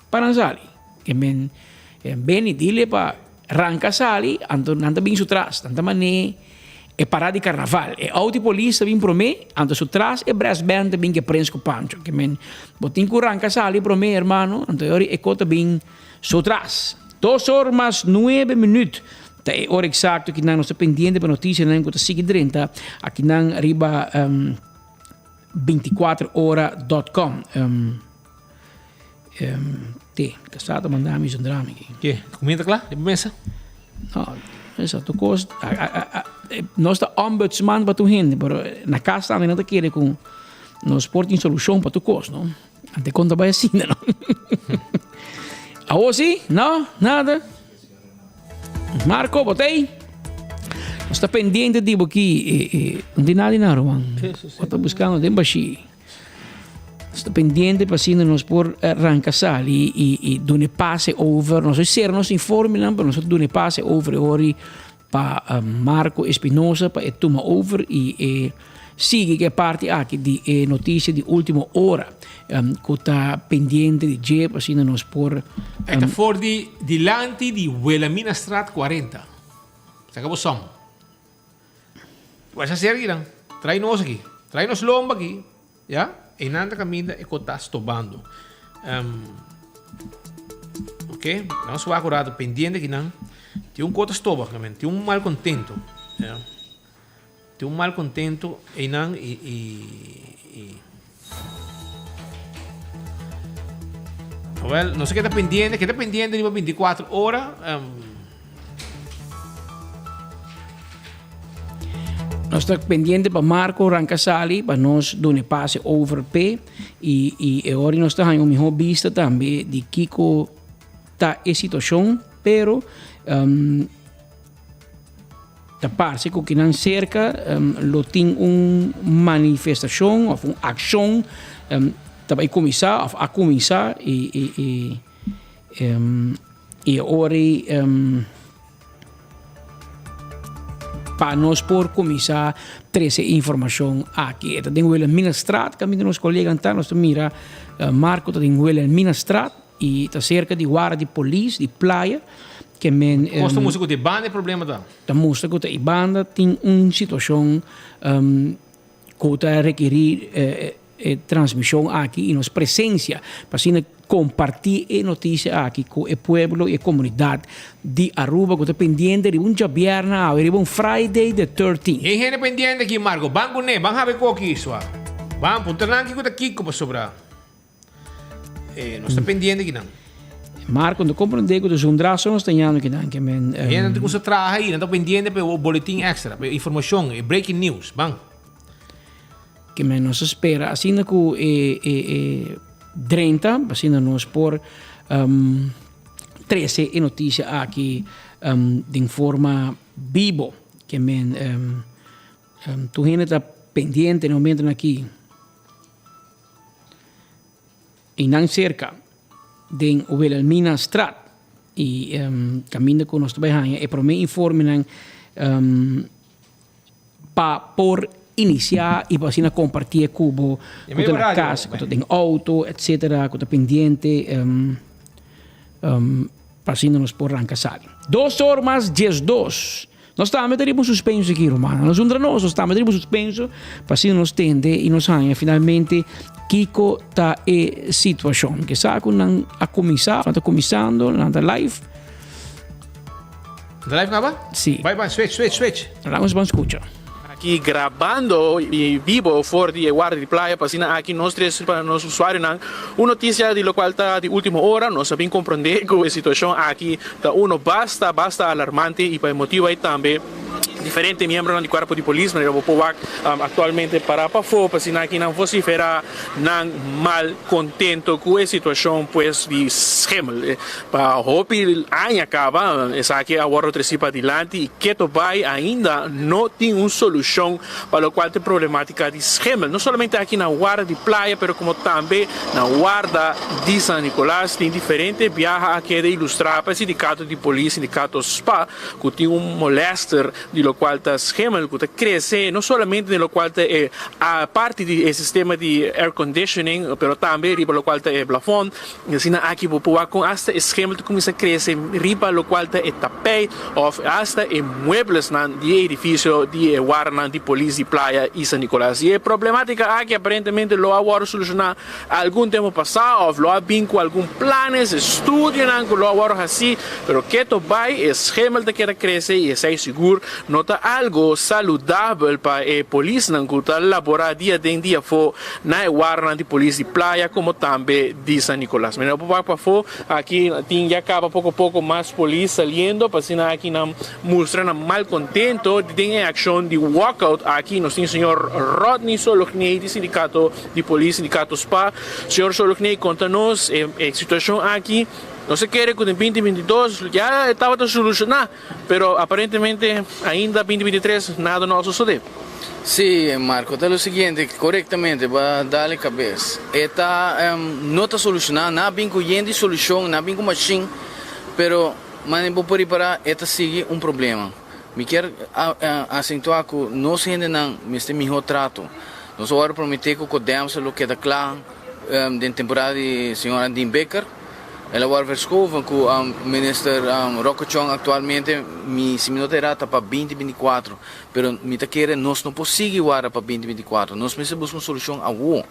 pa nan sali. E men Benny dile pa ranka sali anto nan ta bin su tras. Nan ta man'é e parada di karnaval. E auto di polis ta bin promé anto su tras e brass band ta bin ku e prens ku Pancho. Ke men bo tin ku ranka sali promé hermano anto e ora e kos ta bin su tras. Dos or mas nuebe minuut ta e ora exacto ki nan nos ta pendiente pa noticianan cu ta sigui drenta akinan riba um, 24ora dot com. Um, um, te, casado manda mi zo'n drama aki. Ke, comida ta cla? Riba mesa? No, esa tu cos, a, a, a, nos ta ombudsman pa tur hende, pero na cas tambe nan ta kere cu nos por tin solucion pa tur cos, no? Ante kon ta bai asina, no? Awo si? No? Nada? Marco, bo ta ei? Nos ta pendiente di bo ki. Eh, eh, no tin nada na, Roman. Bo ta buscando den bashi. Nos ta pendiente pa asina nos por ranca sali y y duna e pase over. Nos a cera nos informenan, pero nos a duna e pase over e ori pa Marco Espinosa pa e tuma over y e sigui cu e parti aki di e noticia di ultimo ora cu ta pendiente di dje pa asina nos por. E ta for di dilanti di Wilhelminastraat 40. Saca bo som. Wes a ser kinan. Trae nos aki. Trae nos lomba aki. Ya? Einan ta kaminda e kos ta stobando. Um, ok, nos wak un rato pendiente kinan. Tin un kos ta stoba, tin un malcontento. Ya? Tin un malcontento einan i, i, i Wel, nos keda pendiente, keda pendiente riba 24 ora. Um, Nos ta pendiente pa Marco ranca sali pa nos duna e pase over p'e y y e ora nos ta haña un miho bista tambe di kico ta e situacion pero um, ta parce cu kinan cerca um, lo tin un manifestacion of un accion um, ta bay cuminsa of a cuminsa y y y um, y e ora um, Pa nos por kuminsá trese e informashon aki. E ta den Wilhelminastraat, kaminda nos kolegan ta. Nos ta mira Marco ta den Wilhelminastraat i ta serka di wara di polis di playa. Ke men. Kos ta mustra ku ta e banda e problema ta? Ta mustra ku ta e banda tin un situashon ku ta rekerí e transmishon aki i nos presensia pa asina kompartí e notisia aki ku e pueblo i e komunidat di Aruba ku ta pendiente riba un djabièrnè awe, riba un Friday the 13. Hei hende pendiente aki Marco, ban kuné, ban habi koki sua. Ban puntra nan kiko ta kiko pasobra nos ta pendiente aki nan. Marco no komprendé ku ta zundra so nos ta yando aki nan ke men. Hende nan ta kusa traha i nan ta pendiente pa e boletin extra, pa e informashon, e breaking news. Ban. Ke men nos a spera asina ku e e e drenta, asina nos por um, trese e notisia aki um, den forma bibo. Ke men um, um, tur hende ta pendiente na momentonan aki. Einan serka den Wilhelminastraat i um, kaminda ku nos ta bai haña e promé informenan um, pa por inicia y pa asina comparti e cu bo cu ta na cas, cu ta den auto, etc. Cu ta pendiente pa asina nos por ranca sali. Dos or mas 12. Nos tambe ta riba un suspenso aki, rumannan. Nos undra nos, nos tambe ta riba un suspenso pa asina nos tende y nos haña finalmente kico ta e situacion. Ke sa cu nan a cuminsa, nan ta cuminsando, nan ta live. Drive caba? Sí. Bai bai, switch, switch, switch. Laat ban scucha. Aki grabando y bibo for di e warda di playa pa asina aki nos trece pa nos usuarionan un noticia di locual ta di ultimo ora. Nos a bin comprende cu e situacion aki ta uno basta basta alarmante y pa e motibo ay tambe diferente miembronan di cuerpo di polis manera bo por wak actualmente para pafo pa asina aki nan vocifera nan mal contento cu e situacion pues di schimmel. Pa hopi aña caba esaki a wordo treci padilanti y keto bay ainda no tin un solucion pa locual ta e problematica di schimmel. No solamente aki na warda di playa pero como tambe na warda di San Nicolas tin diferente biaha a keda ilustra pa e sindicato di polis, sindicato spa, cu tin un molester di locual ta schimmel cu ta crece no solamente den locual ta e parti di e sistema di air conditioning pero tambe riba locual ta e plafond. I asina aki bo por wak kon asta e schemel ta kuminsá krese riba lokual ta e tapijt òf asta e mueblesnan di e edifisio di e wardanan di polis di Playa i San Nicolas. I e problematika aki aparentemente lo a wòrdu solushoná algun tempu pasá òf lo a bin ku algun planes, estudionan ku lo a wòrdu hasí, pero keto bai e schemel ta keda krese i esei sigur no ta algu saludabel pa e polisnan ku ta laborá dia den dia afó Na e warnan di polis di Playa como tambe di San Nicolas. Mira bo wak pafó, aki tin ya caba poco poco mas polis saliendo pa asina aki nan mustra nan malcontento den e accion di walkout aki. Nos tin señor Rodney Sologney di sindicato di polis, sindicato spa. Señor Sologney conta nos e situacion aki. Nos a kere cu den binti 22 ya e tabata soluciona, pero aparentemente ainda binti 23 nada no a sosode. Sí, Marco, ta lo siguiente, korektamente, bo a dal e kabes. E ta, no ta solushoná, nan a bin ku yen di solushon, nan a bin ku mashin, pero manera bo por ripará e ta sigui un problema. Mi kier asentuá ku nos hendenan mester mihó trato. Nos a wòrdu prometé ku Codemsa lo keda kla den temporada di señor Andin Bikker. El a wòrdu verschoven ku minister Rocco Chong aktualmente, mi si mi no ta erá ta pa binti 24. Pero mi ta kere nos no por sigui warda pa binti 24. Nos mester buska un solushon awo.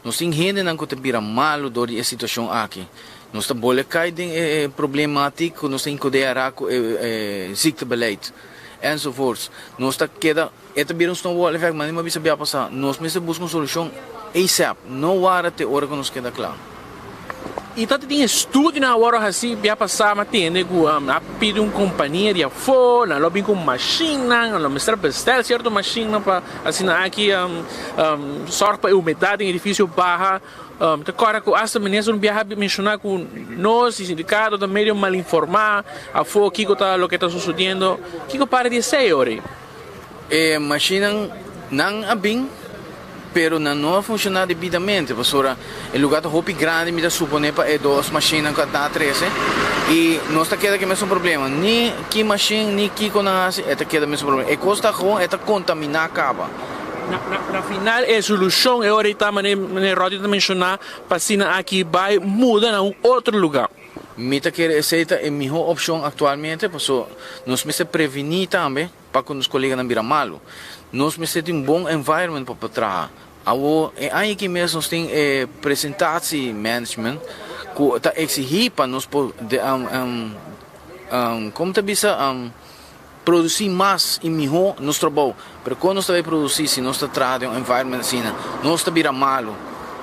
Nos tin hendenan ku ta bira malu dor di e situashon aki. Nos ta bole kai den e problematik ku nos ta inkodeará ku e ziektebeleid enzovoorts. Nos ta keda, e ta bira un snowball effect, manera mi a bisa bia pasá. Nos mester buska un solushon asap, no warda te ora ku nos keda kla. I ta tin estudionan awor a hasi bia pasá mi a tende ku a pidi un kompania di afó, nan lo bin ku mashinnan, nan lo mester bestel sierto mashinnan pa asina aki sòrg pa e humedat den edifisio baha. Mi ta kòrda ku asta minister un biaha a menshoná ku nos di sindikato ta medio malinformá afó kiko ta loke ta sosodiendo. Kiko para di esei ora ei? E mashinnan nan a bin, pero nan no a funshoná debidamente, pasobra e lugá ta hopi grandi, mi ta suponé pa e dos mashinnan ku a ta trese, i nos ta keda ku e mesun problema. Ni ki mashin ni kiko nan hasi, e ta keda mesun problema. E kos ta gewoon e ta kontaminá kaba. Na final e solushon e ora ei ta manera Rodney ta menshoná, pa asina aki bai muda na un otro lugá. Mi ta kere esei ta e mihó opshon aktualmente, pasobra nos mester prevení tambe pa ku nos koleganan bira malu. Nos mester tin un bon environment pa por traha. Awor, e aña aki mes nos tin e presentatie management ku ta eksihí pa nos por komo ta bisa produsí mas i mihó nos trabou. Pero kon nos ta bai produsí si nos ta traha den un environment asina? Nos ta bira malu.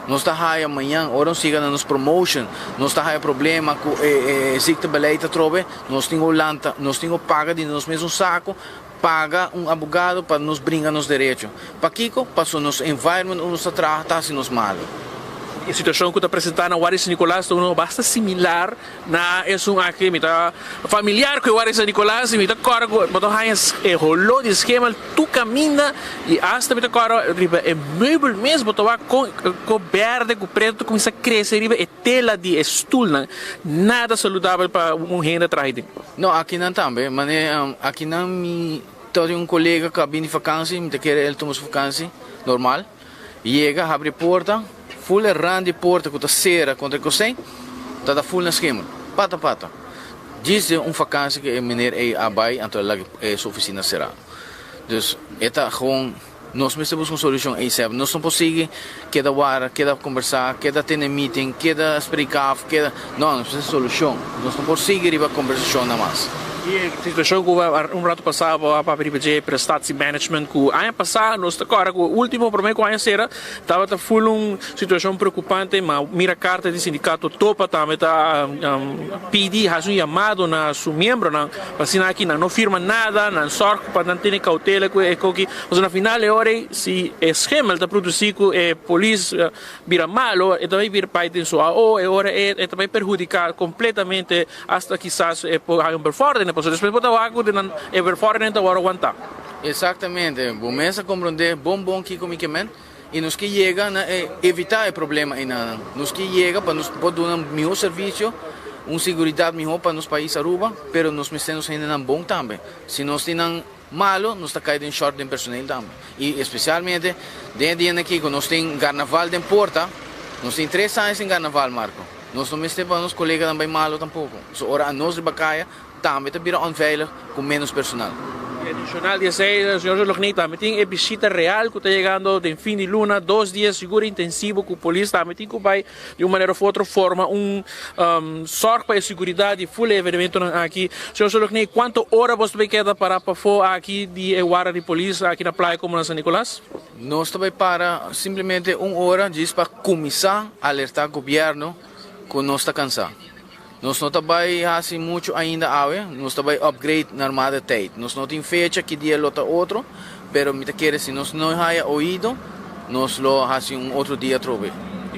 Nos ta haya mañan ora nos yega na nos promotion, nos ta haya problema ku e ziektebeleid atrobe. Nos tin ku lanta, nos tin ku paga di nos mes un saku, paga un abogado pa nos bringa nos derecho. Pakiko? Pasobra nos environment unda nos ta traha ta hasi nos malu. E situashon ku ta presentá na Wari San Nicolas ta uno basta similar na esun aki. Mi ta familiar ku e Wari San Nicolas i mi ta kòrda ku bo ta haña e holó di skemal tur kaminda i asta mi ta kòrda riba e meubel mes bo ta wak kon kon bèrdè ku pretu ta kuminsá krese riba e tela di e stulnan. Nada saludabel pa un hende traha den. No, akinan tambe. Mane akinan mi ta tin un kolega ku a bini di vakansi, mi ta kere el tuma su vakansi normal. Yega, habri e porta, ful e rand di e porta ku ta sera kontra e kosei, ta ta ful na schimmel. Pata pata. Djis den un vakansi ku e meneer ei a bai, anto el laga su ofisina sera. Dus e ta gewoon. Nos mester busca un solucion asap. Nos no por sigui keda wara, keda combersa, keda tene meeting, keda spreek af, keda. No, nos mester solucion. Nos no por sigui riba combersacion na mas. I e situacion cu un rato pasa bo a papia riba dje, prestatie management, cu aña pasa nos ta corda cu ultimo prome cu aña cera tabata full un situacion preocupante, ma mira carta di sindicato topa tambe ta pidi haci un yamado na su miembronan pa asina aki nan no firma nada, nan zorg pa nan tene cautela cu e coki. Pasobra na final e ora ei, si e schimmel ta produsí ku e polis bira malo, e ta bai bira bai den su AO, e ora ei e ta bai perhudiká kompletamente, asta kisas e por haña un bevordering, pasobra despues bo ta wak ku nan e bevordering ta wòrdu wantá. Eksaktamente, bo mes a komprondé bon bon kiko mi ke men, i nos ke yega na e evitá e problema einanan. Nos ke yega pa nos por duna mihó servisio, un seguridat mihó pa nos pais Aruba, pero nos mester nos hendenan bon tambe. Si nos tin nan Malo, nos ta kai den short den personeel tambe. I especialmente den e dianan aki ku nos tin garnaval den porta, nos tin tres aña sin garnaval, Marco. Nos no mester pa nos koleganan bai malo tampoko. So ora anos riba kaya tambe ta bira onveilig ku menos personal. I adicional di esei, señor Zologny, tambe tin e bishita real ku ta yegando den fin di luna, dos dia sigur intensivo ku polis tambe tin ku bai Di un manera of otro forma un zorg pa e seguridad di full e evenementonan aki. Señor Sologny, cuanto ora bos ta bay keda para pafo aki di e warda di polis aki na Playa como na San Nicolas? Nos ta bay para simplemente un ora djis pa cuminsa alerta gobierno cu nos ta cansa. Nos no ta bay haci mucho ainda awe, nos ta bay upgrade na armada tijd. Nos no tin fecha ki dia lo ta otro, pero mi ta kere si nos no haya oido, nos lo haci un otro dia atrobe,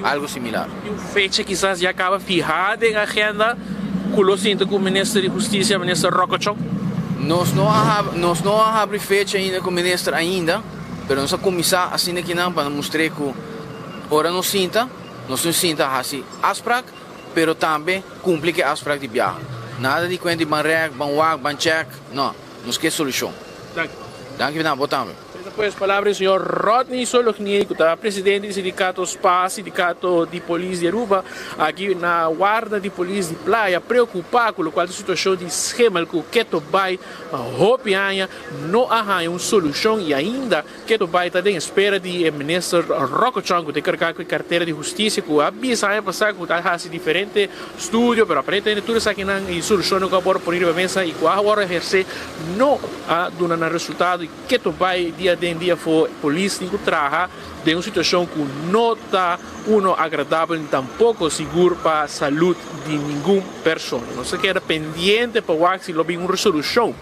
algo similar. Tin un fecha kisas ya caba fiha den agenda cu lo sinta cu Minister di Husticia, Minister Rocco Chong? Nos no a nos no a habri fecha ainda cu Minister ainda. Pero nos a kuminsá asina kinan pa nos mustr'é ku ora nos sinta, nos no sinta hasi afsprak, pero tambe kumpli ku e afsprak di biaha. Nada di kuenta di ban rèk, ban wak, ban chèk, no. Nos ke solushon. Danki. Danki na bo tambe. Esta pues palabra di señor Rodney Solognier cu ta presidente di sindicato spa, sindicato di polis di Aruba, aki na warda di polis di Playa preocupa cu locual ta situacion di schimmel cu keto bay pa hopi aña no a haña un solucion y ainda keto bay ta den espera di e minister Rocco Chong cu ta encarga cu e cartera di husticia cu a bisa aña pasa cu ta haci diferente studio pero aparentemente tur esakinan y solucionnan cu a worde poni riba mesa y cu a worde eherce no a duna nan resultado y Keto bai dia den dia afó polis tin ku traha den un situashon ku no ta uno agradabel ni tampoko sigur pa salud di ningun persona. Nos ta keda pendiente pa wak si lo bin un resolushon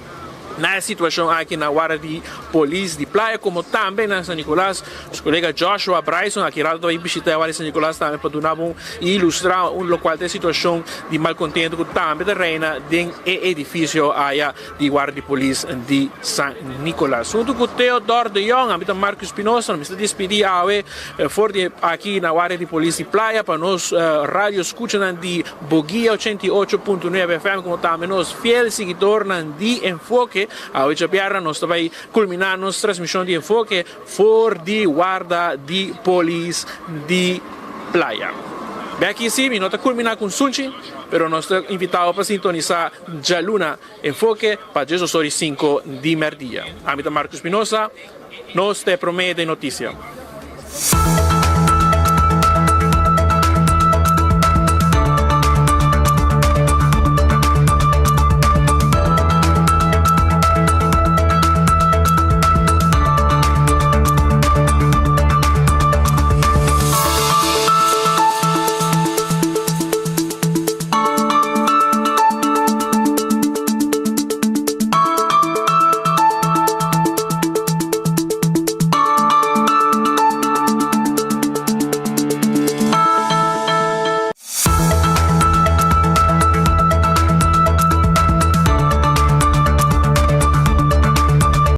na e situashon aki na warda di polis di Playa komo tambe na San Nicolas. Nos kolega Joshua Bryson aki rato ta bai bishita e warda di San Nicolas tambe pa duna bo un ilustra un lokual ta e situashon di malkontento ku tambe ta reina den e edifisio aya. Di Guardia di Polis di San Nicolas. Hunto cu Theodor de Jong, ami ta Marco Espinosa, nos ta despidi awe for di aki na Guardia di Polis di Playa pa nos radio scuchanan di Boguia 88.9 FM como tambe nos fiel siguidornan di Enfoke. Awe djabièrnè nos ta bay culmina nos transmision di Enfoke for di Guarda di Polis di Playa. Beki si mi no ta culmina cu un sunchi, pero nos ta invita bo pa sintonisa Djaluna, Enfoke pa djes ora i sinku di mèrdia. Ami ta Marco Espinosa, nos ta e promé den notisia.